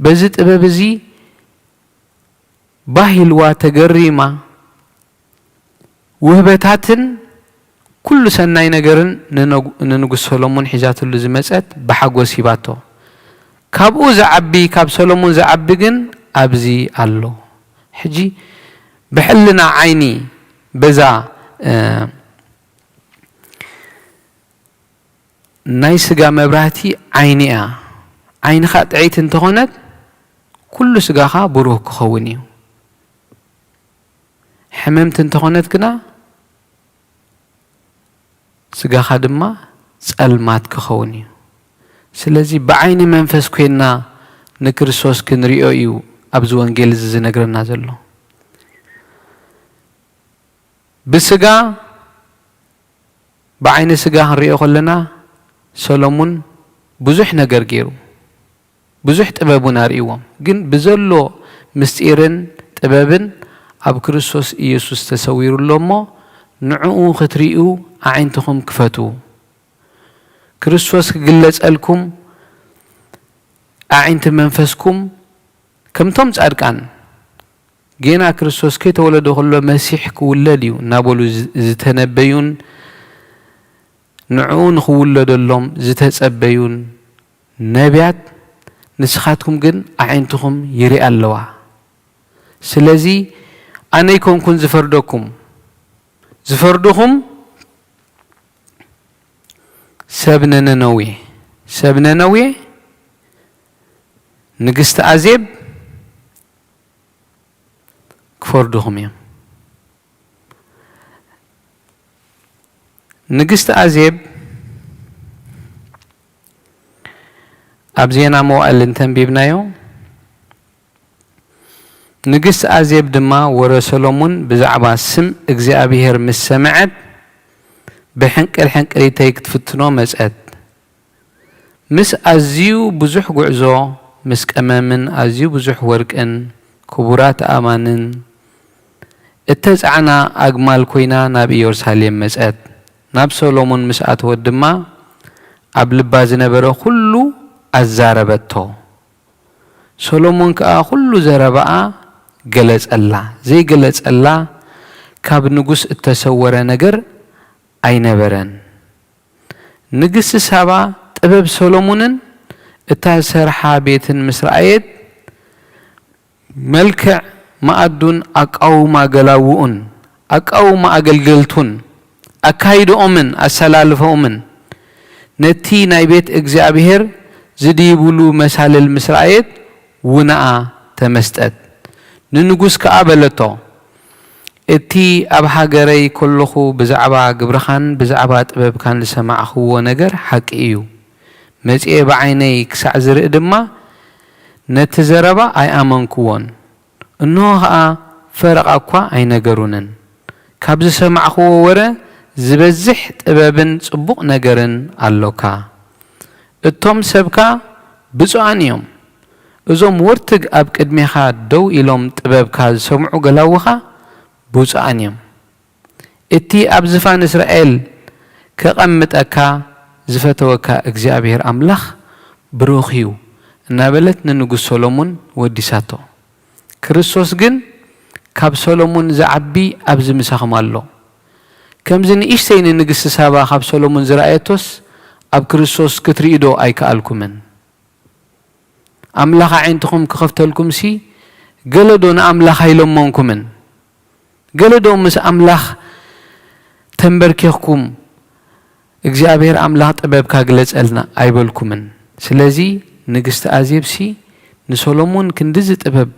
በዚ ጥበብ እዚ ባህ ኢልዋ ተገሪማ፣ ውህበታትን ኩሉ ሰናይ ነገርን ንነጉ-፣ ንንጉስ ሰሎሞን ሒዛትሉ ዝመጸት ብሓጎስ ሂባቶ። ካብኡ ዝዓቢ፣ ካብ ሰሎሞን ዝዓቢ ግን ኣብዚ ኣሎ። ሕጂ ብሕልና ዓይኒ በዛ፣ እ፣ ናይ ስጋ መብራህቲ ዓይኒ እያ። ዓይንኻ ጥዕይቲ እንተኾነት፣ ኩሉ ስጋኻ ብሩህ ክኸውን እዩ። ሕምምቲ እንተኾነት ግና፣ ስጋኻ ድማ ጸልማት ክኸውን እዩ። ስለዚ፣ ብዓይኒ መንፈስ ኮይንና ንክርስቶስ ክንሪኦ እዩ ኣብዚ ወንጌል እዚ ዝነግረና ዘሎ። ብስጋ፣ ብዓይኒ ስጋ ክንሪኦ ከለና፣ ሰሎሙን ብዙሕ ነገር ገይሩ፣ ብዙሕ ጥበብ እውን ኣርእይዎም። ግን ብዘሎ ምስጢርን ጥበብን ኣብ ክርስቶስ ኢየሱስ ተሰዊሩ ኣሎ እሞ፣ ንዕኡ ክትርእዩ ኣዒንትኹም ክፈቱ። ክርስቶስ ክግለጸልኩም ኣዒንቲ መንፈስኩም ከምቶም ጻድቃን፣ ጌና ክርስቶስ ከይተወለደ ከሎ መሲሕ ክውለድ እዩ እናበሉ ዝ-፣ ዝተነበዩን ንዕኡ ንኽውለደሎም ዝተጸበዩን ነቢያት፣ ንስኻትኩም ግን ኣዒንትኹም ይሪኣ ኣለዋ። ስለዚ ኣነ ኣይኮንኩን ዝፈርደኩም፣ ዝፈርድኹም ሰብ ነነነዌ፣ ሰብ ነነዌ፣ ንግስቲ ኣዜብ ክፈርድኹም እዮም። ንግስቲ ኣዜብ ኣብ ዜና መዋእል እንተንቢብናዮ፣ ንግስቲ ኣዜብ ድማ ወረ ሰሎሙን ብዛዕባ ስም እግዚኣብሄር ምስ ሰምዐት፣ ብሕንቅል ሕንቅሊተይ ክትፍትኖ መጸት። ምስ ኣዝዩ ብዙሕ ጉዕዞ፣ ምስ ቀመምን ኣዝዩ ብዙሕ ወርቅን ክቡራት ኣእማንን እተጻዕና ኣግማል ኮይና ናብ ኢየሩሳሌም መጸት። ናብ ሰሎሞን ምስ ኣተወት ድማ ኣብ ልባ ዝነበረ ኩሉ ኣዛረበቶ። ሰሎሞን ከኣ ኩሉ ዘረባኣ ገለጸላ። ዘይገለጸላ ካብ ንጉስ እተሰወረ ነገር ኣይነበረን። ንግስቲ ሳባ ጥበብ ሰሎሞንን እታ ዝሰርሓ ቤትን ምስ ረኣየት፣ መልክዕ መኣዱን ኣቃውማ ገላውኡን፣ ኣቃውማ ኣገልገልቱን፣ ኣካይድኦምን ኣሰላልፈኦምን፣ ነቲ ናይ ቤት እግዚኣብሔር ዝድይብሉ መሳልል ምስ ረኣየት፣ ውነኣ ተመስጠት። ንንጉስ ከኣ በለቶ፣ እቲ ኣብ ሃገረይ ከለኹ ብዛዕባ ግብርኻን ብዛዕባ ጥበብካን ዝሰማዕኽዎ ነገር ሓቂ እዩ። መጺኤ ብዓይነይ ክሳዕ ዝርኢ ድማ፣ ነቲ ዘረባ ኣይኣመንክዎን። እንሆ ኸኣ፣ ፈረቓ እኳ ኣይነገሩንን። ካብ ዝሰማዕኽዎ ወረ ዝበዝሕ ጥበብን ጽቡቕ ነገርን ኣሎካ። እቶም ሰብካ ብፁዓን እዮም። እዞም ወርትግ ኣብ ቅድሜኻ ደው ኢሎም ጥበብካ ዝሰምዑ ገላውኻ ብፁዓን እዮም። እቲ ኣብ ዝፋን እስራኤል ከቐምጠካ ዝፈተወካ እግዚኣብሔር ኣምላኽ ብሩኽ እዩ፣ እናበለት ንንጉስ ሰሎሞን ወዲሳቶ። ክርስቶስ ግን ካብ ሰሎሞን ዝዓቢ ኣብዚ ምሳኹም ኣሎ። ከምዚ ንእሽተይ ንንግስቲ ሳባ ካብ ሰሎሞን ዝረኣየቶስ፣ ኣብ ክርስቶስ ክትርኢ ዶ ኣይከኣልኩምን? ኣምላኽ ኣዒንትኹም ክኸፍተልኩምሲ፣ ገለ ዶ ንኣምላኽ ኣይለመንኩምን? ገለ ዶ ምስ ኣምላኽ ተንበርኪኽኩም፣ እግዚኣብሔር ኣምላኽ ጥበብካ ግለጸልና ኣይበልኩምን? ስለዚ ንግስቲ ኣዜብሲ ንሰሎሞን ክንድዚ ጥበብ፣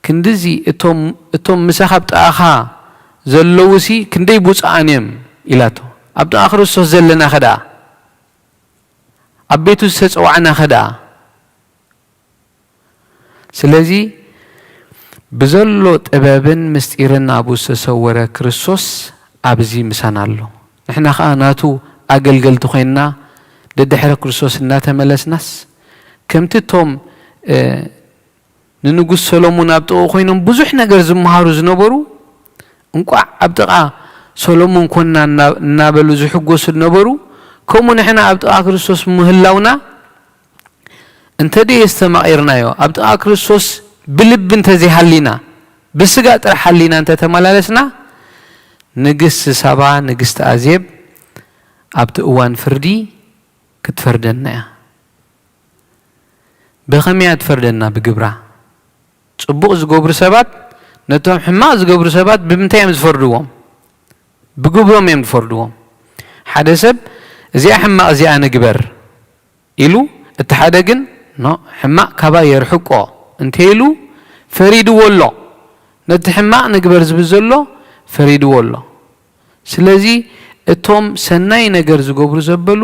ክንድዚ እቶም፣ እቶም ምሳኻ ኣብ ጥቓኻ ዘለዉሲ ክንደይ ብፁዓን እዮም ኢላቶ። ኣብ ጥቓ ክርስቶስ ዘለናኸ ደኣ? ኣብ ቤቱ ዝተጸዋዕናኸ ደኣ? ስለዚ ብዘሎ ጥበብን ምስጢርን ናብኡ ዝተሰወረ ክርስቶስ ኣብዚ ምሳና ኣሎ። ንሕና ኸኣ ናቱ ኣገልገልቲ ኮይንና ደድሕሪ ክርስቶስ እናተመለስናስ፣ ከምቲ እቶም፣ እ፣ ንንጉስ ሰሎሞን ኣብ ጥቕኡ ኮይኖም ብዙሕ ነገር ዝመሃሩ ዝነበሩ፣ እንቋዕ ኣብ ጥቓ ሰሎሞን ኮንና እና-፣ እናበሉ ዝሕጎሱ ዝነበሩ፣ ከምኡ ንሕና ኣብ ጥቓ ክርስቶስ ምህላውና እንተ ደየስተማቒርናዮ፣ ኣብ ጥቓ ክርስቶስ ብልቢ እንተ ዘይሃሊና፣ ብስጋ ጥራሕ ሃሊና እንተ ተመላለስና፣ ንግስቲ ሳባ፣ ንግስቲ ኣዜብ ኣብቲ እዋን ፍርዲ ክትፈርደና እያ። ብኸመይ እያ ትፈርደና? ብግብራ። ጽቡቕ ዝገብሩ ሰባት ነቶም ሕማቕ ዝገብሩ ሰባት ብምንታይ እዮም ዝፈርድዎም? ብግብሮም እዮም ዝፈርድዎም። ሓደ ሰብ፣ "እዚኣ ሕማቕ፣ እዚኣ ንግበር" ኢሉ፣ እቲ ሓደ ግን፣ "ኖ፣ ሕማቕ ካባይ የርሕቆ" እንተ ኢሉ፣ ፈሪድዎ ኣሎ። ነቲ ሕማቕ ንግበር ዝብል ዘሎ ፈሪድዎ ኣሎ። ስለዚ እቶም ሰናይ ነገር ዝገብሩ ዘበሉ፣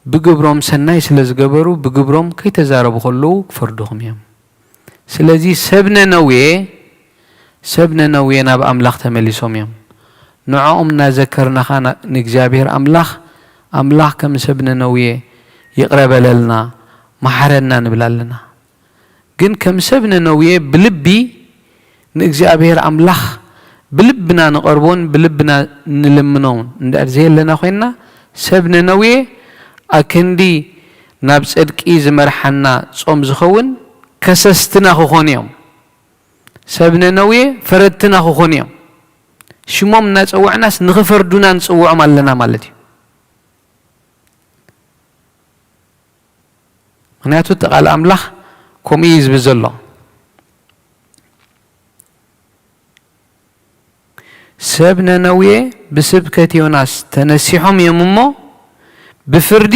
ብግብሮም ሰናይ ስለ ዝገበሩ፣ ብግብሮም ከይተዛረቡ ከለዉ ክፈርዱኹም እዮም። ስለዚ ሰብ ነነዌ፣ ሰብ ነነዌ ናብ ኣምላኽ ተመሊሶም እዮም። ንዕኦም እናዘከርና ኸኣ ና-፣ ንእግዚኣብሔር ኣምላኽ፣ ኣምላኽ ከም ሰብ ነነዌ ይቕረ በለልና፣ መሓረና ንብል ኣለና። ግን ከም ሰብ ነነዌ ብልቢ ንእግዚኣብሔር ኣምላኽ ብልብና ንቐርቦን ብልብና ንልምኖን እንድሕር ዘየለና ኮይንና፣ ሰብ ነነዌ ኣክንዲ ናብ ጽድቂ ዝመርሓና ጾም ዝኸውን ከሰስትና ክኾኑ እዮም። ሰብ ነነዌ ፈረድትና ክኾኑ እዮም። ሽሞም እናጸዋዕናስ ንኽፈርዱና ንጽውዖም ኣለና ማለት እዩ። ምኽንያቱ እቲ ቃል ኣምላኽ ከምኡ እዩ ዝብል ዘሎ። ሰብ ነነዌ ብስብከት ዮናስ ተነሲሖም እዮም እሞ፣ ብፍርዲ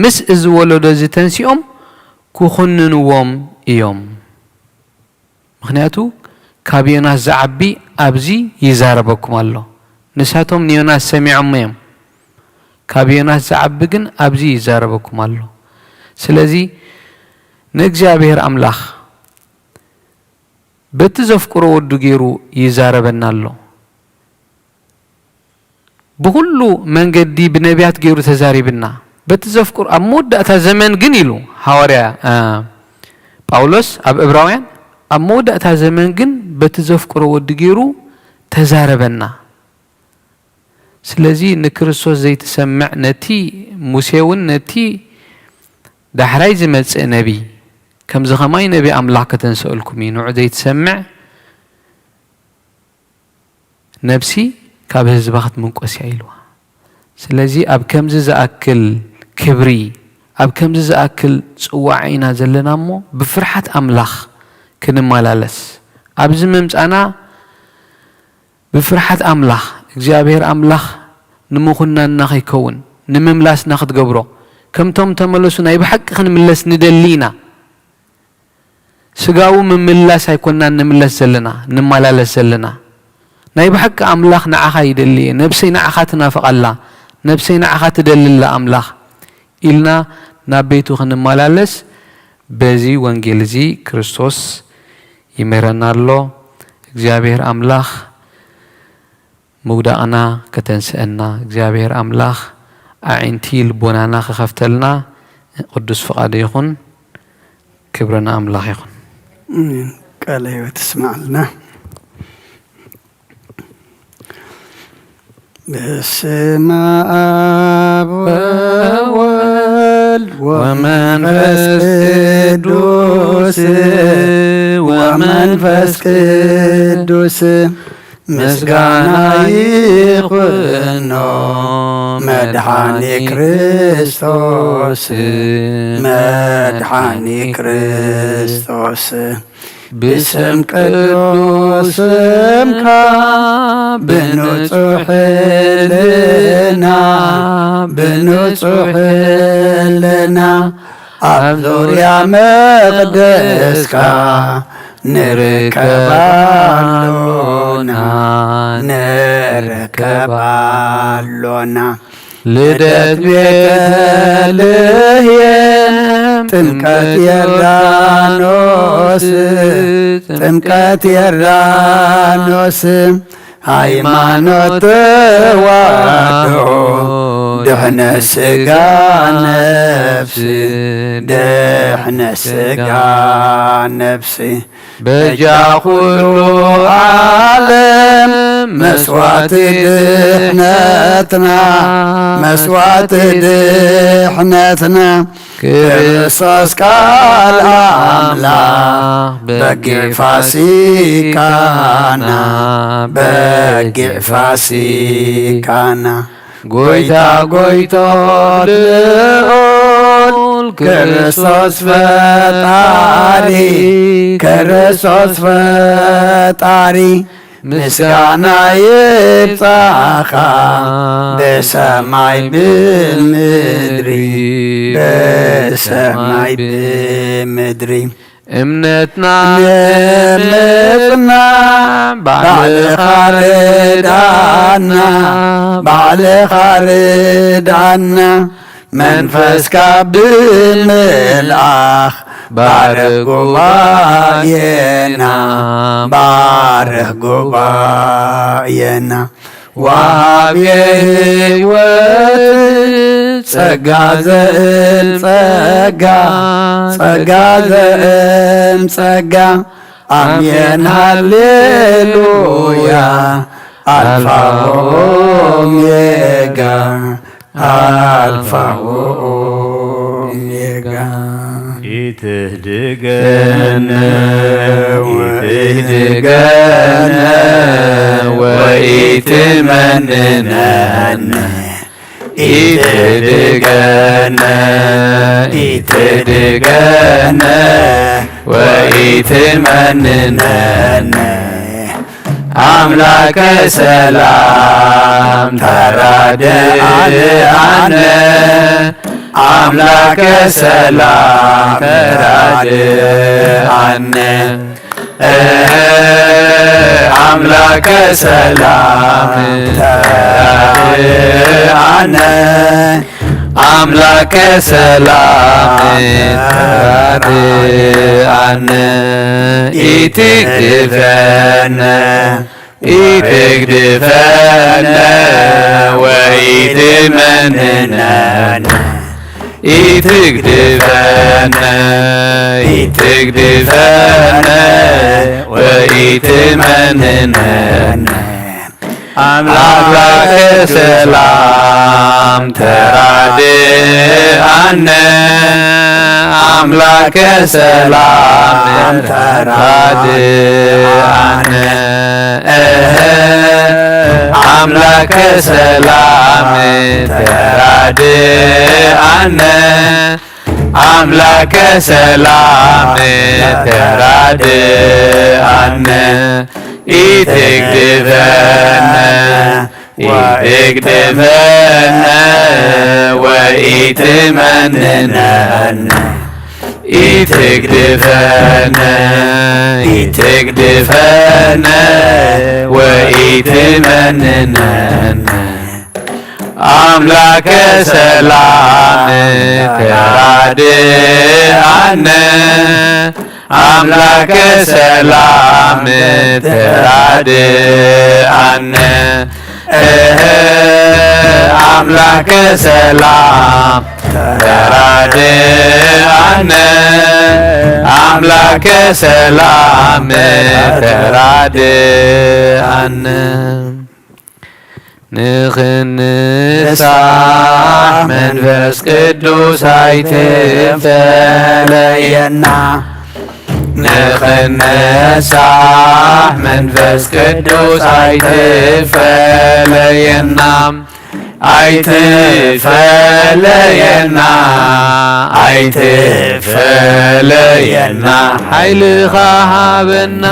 ምስ እዚ ወለዶ እዚ ተንሲኦም ክኹንንዎም እዮም። ምኽንያቱ ካብ ዮናስ ዝዓቢ ኣብዚ ይዛረበኩም ኣሎ። ንሳቶም ንዮናስ ሰሚዖሞ እዮም። ካብ ዮናስ ዝዓቢ ግን ኣብዚ ይዛረበኩም ኣሎ። ስለዚ ንእግዚኣብሔር ኣምላኽ በቲ ዘፍቅሮ ወዱ ገይሩ ይዛረበና ኣሎ። ብኹሉ መንገዲ ብነቢያት ገይሩ ተዛሪብና። በቲ ዘፍቅሮ፣ ኣብ መወዳእታ ዘመን ግን ኢሉ ሃዋርያ፣ እ፣ ጳውሎስ ኣብ ዕብራውያን፣ ኣብ መወዳእታ ዘመን ግን በቲ ዘፍቅሮ ወዲ ገይሩ ተዛረበና። ስለዚ ንክርስቶስ ዘይትሰምዕ፣ ነቲ ሙሴ እውን ነቲ ዳሕራይ ዝመጽእ ነቢ፣ ከምዚ ኸማይ ነቢ ኣምላኽ ከተንስአልኩም እዩ፣ ንዑ ዘይትሰምዕ ነብሲ ካብ ህዝባ ክትምንቆስ እያ ኢልዋ። ስለዚ ኣብ ከምዚ ዝኣክል ክብሪ፣ ኣብ ከምዚ ዝኣክል ጽዋዕ ኢና ዘለና እሞ ብፍርሓት ኣምላኽ ክንመላለስ። ኣብዚ ምምጻና ብፍርሓት ኣምላኽ፣ እግዚኣብሔር ኣምላኽ ንምኹናንና ከይከውን፣ ንምምላስና ክትገብሮ፣ ከምቶም ተመለሱ ናይ ብሓቂ ክንምለስ ንደሊ ኢና። ስጋዊ ምምላስ ኣይኮናን ንምለስ ዘለና፣ ንመላለስ ዘለና። ናይ ብሓቂ ኣምላኽ ንዓኻ ይደሊ እየ፣ ነብሰይ ንዓኻ ትናፍቕ ኣላ፣ ነብሰይ ንዓኻ ትደሊ ኣላ ኣምላኽ ኢልና ናብ ቤቱ ክንመላለስ በዚ ወንጌል እዚ ክርስቶስ ይምህረና ኣሎ። እግዚኣብሔር ኣምላኽ ምውዳቕና ከተንስአና፣ እግዚኣብሔር ኣምላኽ ኣዒንቲ ልቦናና ክኸፍተልና ቅዱስ ፍቓዱ ይኹን። ክብሪ ንኣምላኽ ይኹን። ኣሜን። ቃለ ሕይወት ይስማዕልና። በስመ አብ ወወልድ ወመንፈስ ቅዱስ ወመንፈስ ቅዱስ ምስጋና ይኹኖ መድኃኒ ክርስቶስ፣ መድኃኒ ክርስቶስ። ብስም ቅዱስ ስምካ ብንጹሕ ህልና፣ ብንጹሕ ህልና ኣብ ዙርያ መቕደስካ ንርከብ ኣሎና፣ ንርከብ ኣሎና። ልደት ቤተልሔም፣ ጥምቀት ዮርዳኖስ፣ ጥምቀት ዮርዳኖስ፣ ሃይማኖት ተዋህዶ፣ ድሕነት ስጋ ነፍስ፣ ድሕነት ስጋ ነፍስ። በጃ ኩሉ ዓለም መስዋዕቲ ድሕነትና፣ መስዋዕቲ ድሕነትና፣ ክርስቶስ ቃል ኣምላኽ በጊዕ ፋሲካና፣ በጊዕ ፋሲካና። ጎይታ ጎይታ ልዑል ክርስቶስ ፈጣሪ፣ ክርስቶስ ፈጣሪ፣ ምስጋና ይብጻኻ ብሰማይ ብምድሪ፣ ብሰማይ ብምድሪ። እምነትና ንምጽናዕ ባዕልኻ ርዳና፣ ባዕልኻ ርዳና። መንፈስካ ብምልኣኽ ባርኽ ጉባኤና፣ ባርኽ ጉባኤና። ወሃቤ ሕይወት ጸጋ ዘእም ጸጋ፣ ጸጋ ዘእም ጸጋ። ኣሜን ሃሌሉያ። ኣልፋ ወኦሜጋ፣ ኣልፋ ወኦሜጋ። ኢትህድገነ ወኢትህድገነ ወኢትመንነነ። ኢትህድገነ፣ ኢትህድገነ ወኢትመንነነ። ኣምላከ ሰላም ተራድኣነ፣ ኣምላከ ሰላም ተራድኣነ። ኣምላከ ሰላም ተራድኣነ፣ ኣምላከ ሰላም ተራድኣነ። ኢትግድፈነ፣ ኢትግድፈነ ወኢትመንነነ። ኢትግድፈነ፣ ኢትግድፈነ ወኢትመንነነ። ኣምላከ ሰላም ተራድኣነ፣ ኣምላከ ሰላም ተራድኣነ። እህ፣ ኣምላከ ሰላም ተራድኣነ፣ ኣምላከ ሰላም ተራድኣነ። ኢትግድፈነ፣ ኢትግድፈነ ወኢትመንነነ። ኢትግድፈነ፣ ኢትግድፈነ ወኢትመንነነ። ኣምላከ ሰላም ተራድኣነ፣ ኣምላከ ሰላም ተራድኣነ። እህ፣ ኣምላከ ሰላም ተራድኣነ፣ ኣምላከ ሰላም ተራድኣነ። ንኽንሳሕ መንፈስ ቅዱስ ኣይትፈለየና። ንኽንሳሕ መንፈስ ቅዱስ ኣይትፈለየና። ኣይትፈለየና፣ ኣይትፈለየና። ሓይልኻ ሃበና።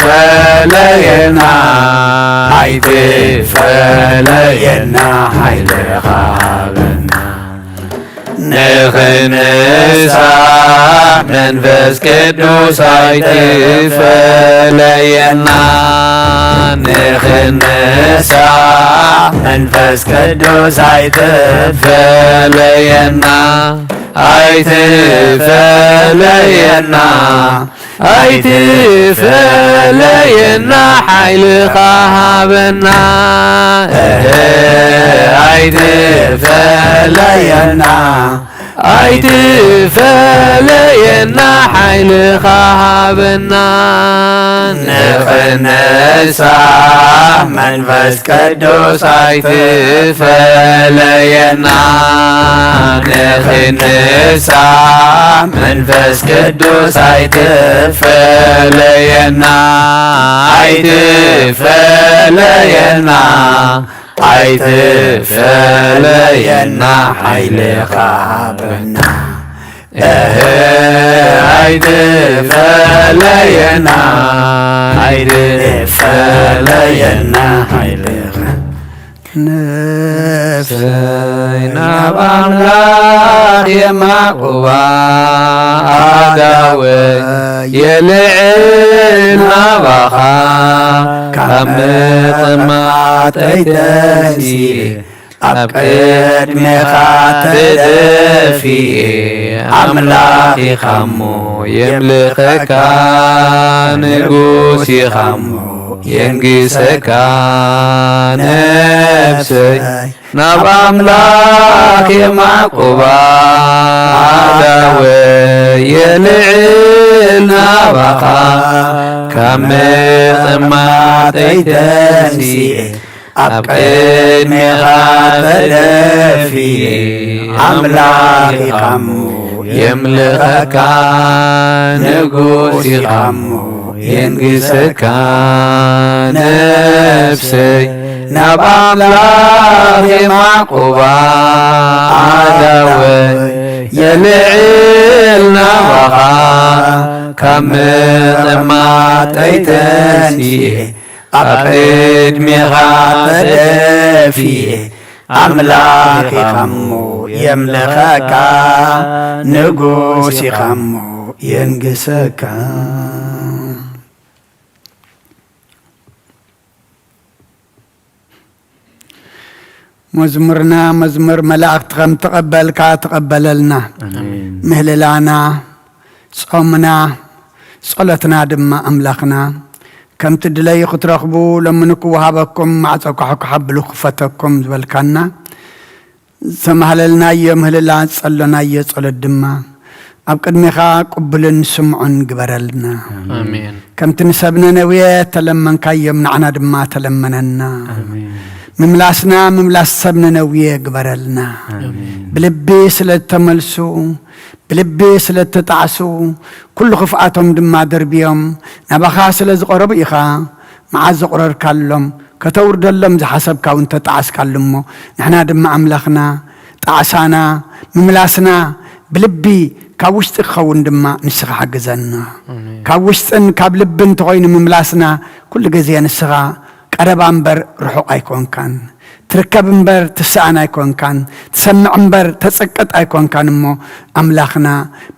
ኣይትፈለየና፣ ኣይትፈለየና። ሓይልኻ ሃበና። ንኽንሳሕ መንፈስ ቅዱስ ኣይትፈለየና። ንኽንሳሕ መንፈስ ቅዱስ ኣይትፈለየና። ኣይትፈለየና፣ ኣይትፈለየና። ሓይልኻ ሃበና። እህ፣ ኣይትፈለየና፣ ኣይትፈለየና። ሓይልኻ ሃበና። ንኽንሳሕ መንፈስ ቅዱስ ኣይትፈለየና። ንኽንሳሕ መንፈስ ቅዱስ ኣይትፈለየና፣ ኣይትፈለየና፣ ኣይትፈለየና። ሓይልኻ ሃበና። እህ፣ ኣይትፈለየና፣ ኣይትፈለየና። ሓይልኻ ነፍሰይ ናብ ኣምላኽ የማቑባ፣ ኣእዳወይ የልዕል ናባኻ። ካብ ምጥማተይ ተንሲኤ ኣብ ቅድሜኻ ተደፊኤ። ኣምላኽ ኢኻሞ የምልኸካ፣ ንጉስ ኢኻሞ የንግሰካ። ነፍሰይ ናብ ኣምላኽ የማቁባ፣ ኣእዳወይ የልዕል ናባኻ። ካብ ምጥማተይ ተንሲኤ ኣብ ቅድሜኻ ተደፊኤ። ኣምላኽ ኢኻሞ የምልኸካ፣ ንጉስ ኢኻሞ የንግሰካ። ነፍሰይ ናብ ኣምላኽ የማቁባ፣ ኣእዳወይ የልዕል ናባኻ። ካብ ምጥማተይ ተንሲኤ ኣብ ቅድሜኻ ተደፊኤ። ኣምላኽ ኢኻሞ የምልኸካ፣ ንጉስ ኢኻሞ የንግሰካ። መዝሙርና መዝሙር መላእክቲ ከም ተቐበልካ ተቐበለልና። ኣሜን። ምህልላና፣ ጾምና፣ ጸሎትና ድማ ኣምላኽና ከምቲ ድለዩ ክትረኽቡ ለምኑ ክወሃበኩም፣ ማዕጾ ኳሕኳሕ ኣብሉ ክፈተኩም ዝበልካና፣ ዝተማህለልናዮ ምህልላ፣ ዝጸሎናዮ ጸሎት ድማ ኣብ ቅድሜኻ ቅቡልን ስምዑን ግበረልና። ኣሜን። ከምቲ ንሰብ ነነዌ ተለመንካዮም፣ ንዓና ድማ ተለመነና። ኣሜን። ምምላስና ምምላስ ሰብ ነነዌ ግበረልና። ኣሜን። ብልቢ ስለ ዝተመልሱ፣ ብልቢ ስለ እተጣዕሱ፣ ኩሉ ክፍኣቶም ድማ ደርብዮም ናባኻ ስለ ዝቐረቡ ኢኻ መዓዝ ዘቑረርካሎም፣ ከተውርደሎም ዝሓሰብካ እውን ተጣዕስካሉ እሞ፣ ንሕና ድማ ኣምላኽና፣ ጣዕሳና፣ ምምላስና ብልቢ ካብ ውሽጢ ክኸውን ድማ ንስኻ ሓግዘና። ኣሜን። ካብ ውሽጥን ካብ ልብን እንተኾይኑ ምምላስና፣ ኩሉ ግዜ ንስኻ ቀረባ እምበር ርሑቕ ኣይኮንካን። ትርከብ እምበር ትስኣን ኣይኮንካን። ትሰምዕ እምበር ተጽቅጥ ኣይኮንካን እሞ፣ ኣምላኽና፣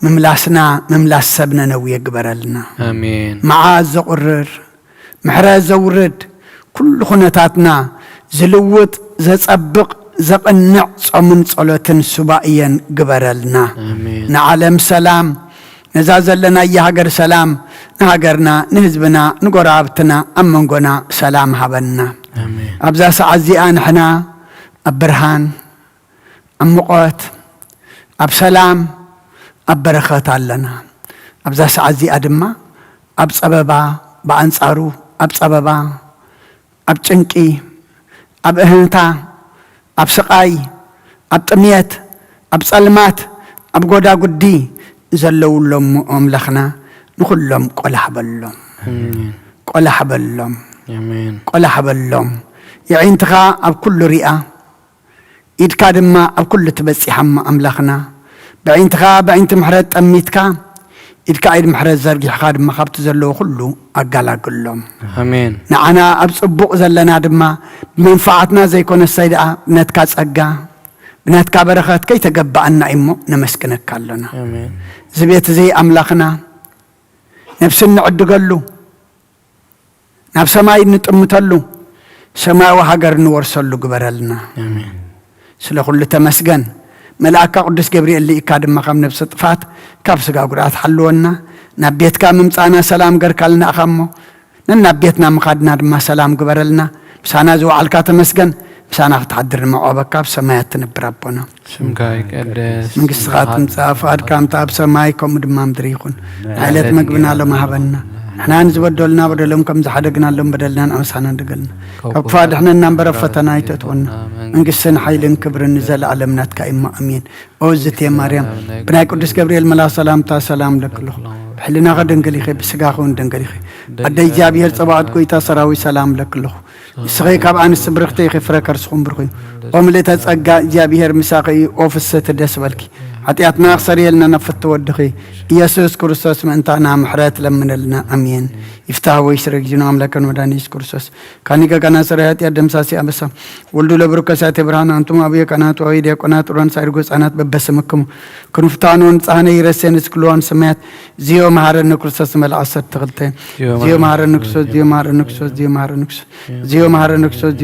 ምምላስና ምምላስ ሰብ ነነዌ ግበረልና። ኣሜን። መዓዝ ዘቑርር፣ ምሕረት ዘውርድ፣ ኩሉ ኩነታትና ዝልውጥ፣ ዘጸብቕ፣ ዘቕንዕ ጾምን ጸሎትን ሱባኤን ግበረልና። ኣሜን። ንዓለም ሰላም፣ ነዛ ዘለናያ ሃገር ሰላም፣ ንሃገርና፣ ንህዝብና፣ ንጎረባብትና፣ ኣብ መንጎና ሰላም ሃበና። ኣሜን። ኣብዛ ሰዓት እዚኣ ንሕና ኣብ ብርሃን፣ ኣብ ሙቐት፣ ኣብ ሰላም፣ ኣብ በረኸት ኣለና። ኣብዛ ሰዓት እዚኣ ድማ ኣብ ጸበባ፣ ብኣንጻሩ ኣብ ጸበባ፣ ኣብ ጭንቂ፣ ኣብ እህንታ፣ ኣብ ስቓይ፣ ኣብ ጥምየት፣ ኣብ ጸልማት፣ ኣብ ጎዳጉዲ ዘለዉ ኣለዉ ኣምላኽና፣ ንኹሎም ቆላሕ በሎም። ኣሜን። ቆላሕ በሎም። ኣሜን። ቆላሕ በሎም። የዒንትኻ ኣብ ኩሉ ሪኣ፣ ኢድካ ድማ ኣብ ኩሉ ትበጺሓ እሞ ኣምላኽና፣ በዒንትኻ በዒንቲ ምሕረት ጠሚትካ፣ ኢድካ ኢድ ምሕረት ዘርጊሕኻ ድማ ካብቲ ዘለዎ ኩሉ ኣጋላግሎም። ኣሜን። ንዓና ኣብ ጽቡቕ ዘለና ድማ ብመንፋዓትና ዘይኮነ እሰይ ደኣ ብነትካ ጸጋ፣ ብነትካ በረኸት ከይተገባኣና እዩ እሞ ነመስግነካ ኣሎና። ኣሜን። እዚ ቤት እዚ ኣምላኽና ነብሲ እንዕድገሉ፣ ናብ ሰማይ እንጥምተሉ፣ ሰማያዊ ሃገር እንወርሰሉ ግበረልና። ኣሜን። ስለ ኩሉ ተመስገን። መልኣካ ቅዱስ ገብርኤል ልኢካ ድማ ካብ ነብሰ ጥፋት፣ ካብ ስጋ ጉድኣት ሓልወና። ናብ ቤትካ ምምጻእና ሰላም ገርካልና ኢኻ እሞ፣ ነናብ ቤትና ምኻድና ድማ ሰላም ግበረልና። ምሳና ዝወዓልካ ተመስገን። ምሳና ክትሓድር ንመዓበካ ኣብ ሰማያት ትነብር ኣቦና። ስምካ ይቀደስ። መንግስትኻ ትምጻእ፣ ፍቓድካ ከምቲ ኣብ ሰማይ ከምኡ ድማ ምድሪ ይኹን። ንዕለት መግብና ሎም ሃበና። ንሕና ንዝበደሉና በደሎም ከም ዝሓደግናሎም በደልናን ኣበሳና ንደገልና። ካብ ክፉ ኣድሕነና እምበር ኣብ ፈተና ኣይተእትወና። መንግስትን ሓይልን ክብርን ንዘለኣለም ናትካ እዩ እሞ ኣሜን። ኦ ዝቴ ማርያም፣ ብናይ ቅዱስ ገብርኤል መልኣኽ ሰላምታ ሰላም እብለኪ ኣለኹ። ብሕልናኺ ድንግል ኢኺ፣ ብስጋኺ እውን ድንግል ኢኺ። ኣደ እግዚኣብሔር ጸባኦት ጎይታ ሰራዊት ሰላም እብለኪ ኣለኹ። ንስኺ ካብ ኣንስቲ ብርኽቲ ኢኺ፣ ፍረ ከርስኹም ብሩኽ እዩ። ኦ ምልእተ ጸጋ፣ እግዚኣብሔር ምሳኺ እዩ። ኦ ፍስህቲ ደስ በልኪ፣ ሓጢኣትና ክሰርየልና ናብ ፍትው ወድኺ ኢየሱስ ክርስቶስ ምእንታና ምሕረት ለምነልና። ኣሜን። ይፍታህ ወይ ስረ ጊዜና ኣምላክን መድኃኒት ኢየሱስ ክርስቶስ ካኒ ገጋና ስረ ኃጢአት ደምሳሲ ኣበሳ ወልዱ ለብሩክ ከሳቴ ብርሃን አንቱም አብየ ካህናት ወይ ዲያቆናት ሮን ሳይርጎ ህጻናት በበስምክሙ ክንፍታኑ ንጻህነ ይረሴን እስክልዋን ሰማያት ዚዮ መሐረነ ክርስቶስ መልኣ ዓሰርተ ክልተ ዚዮ መሐረነ ክርስቶስ ዚዮ መሐረነ ክርስቶስ ዚዮ መሐረነ ክርስቶስ ዚዮ መሐረነ ክርስቶስ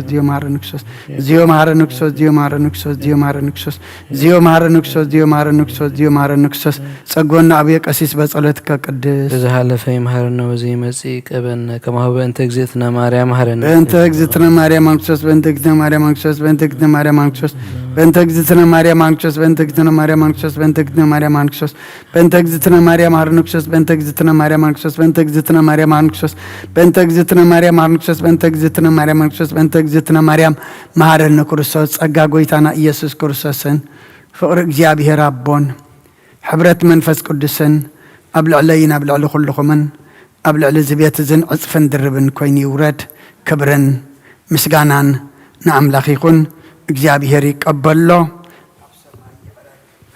ዚዮ መሐረነ ክርስቶስ ዚዮ መሐረነ ክርስቶስ ዚዮ መሐረነ ክርስቶስ ዚዮ መሐረነ ክርስቶስ ዚዮ መሐረነ ክርስቶስ ዚዮ መሐረነ ክርስቶስ ዚዮ መሐረነ ክርስቶስ ዚዮ መሐረነ ክርስቶስ ጸጎና ኣብየ ቀሲስ በጸሎትከ ቅድስ ብዝሓለፈ ይምሃረና ወዘይመጽእ ይቀበልና። ከማሁ በእንተ እግዝእትነ ማርያም መሃረና። በእንተ እግዝእትነ ማርያም አንክሶስ በእንተ እግዝእትነ ማርያም አንክሶስ በእንተ እግዝእትነ ማርያም አንክሶስ በእንተ እግዝእትነ ማርያም አንክሶስ በእንተ እግዝእትነ ማርያም አንክሶስ በእንተ እግዝእትነ ማርያም አንክሶስ በእንተ እግዝእትነ ማርያም መሃረነ ክርስቶስ በእንተ እግዝእትነ ማርያም አንክሶስ በእንተ እግዝእትነ ማርያም መሃረነ ክርስቶስ በእንተ እግዝእትነ ማርያም አንክሶስ በእንተ እግዝእትነ ማርያም መሃረነ ክርስቶስ ጸጋ ጎይታና ኢየሱስ ክርስቶስን ፍቕሪ እግዚኣብሔር ኣቦን ሕብረት መንፈስ ቅዱስን ኣብ ልዕለይን ኣብ ልዕሊ ኩልኹምን ኣብ ልዕሊ እዚ ቤት እዝን ዕጽፍን ድርብን ኮይኑ ይውረድ። ክብርን ምስጋናን ንኣምላኽ ይኹን። እግዚኣብሔር ይቀበሎ።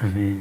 ኣሜን።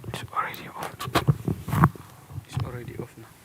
It's already off. It's already off now.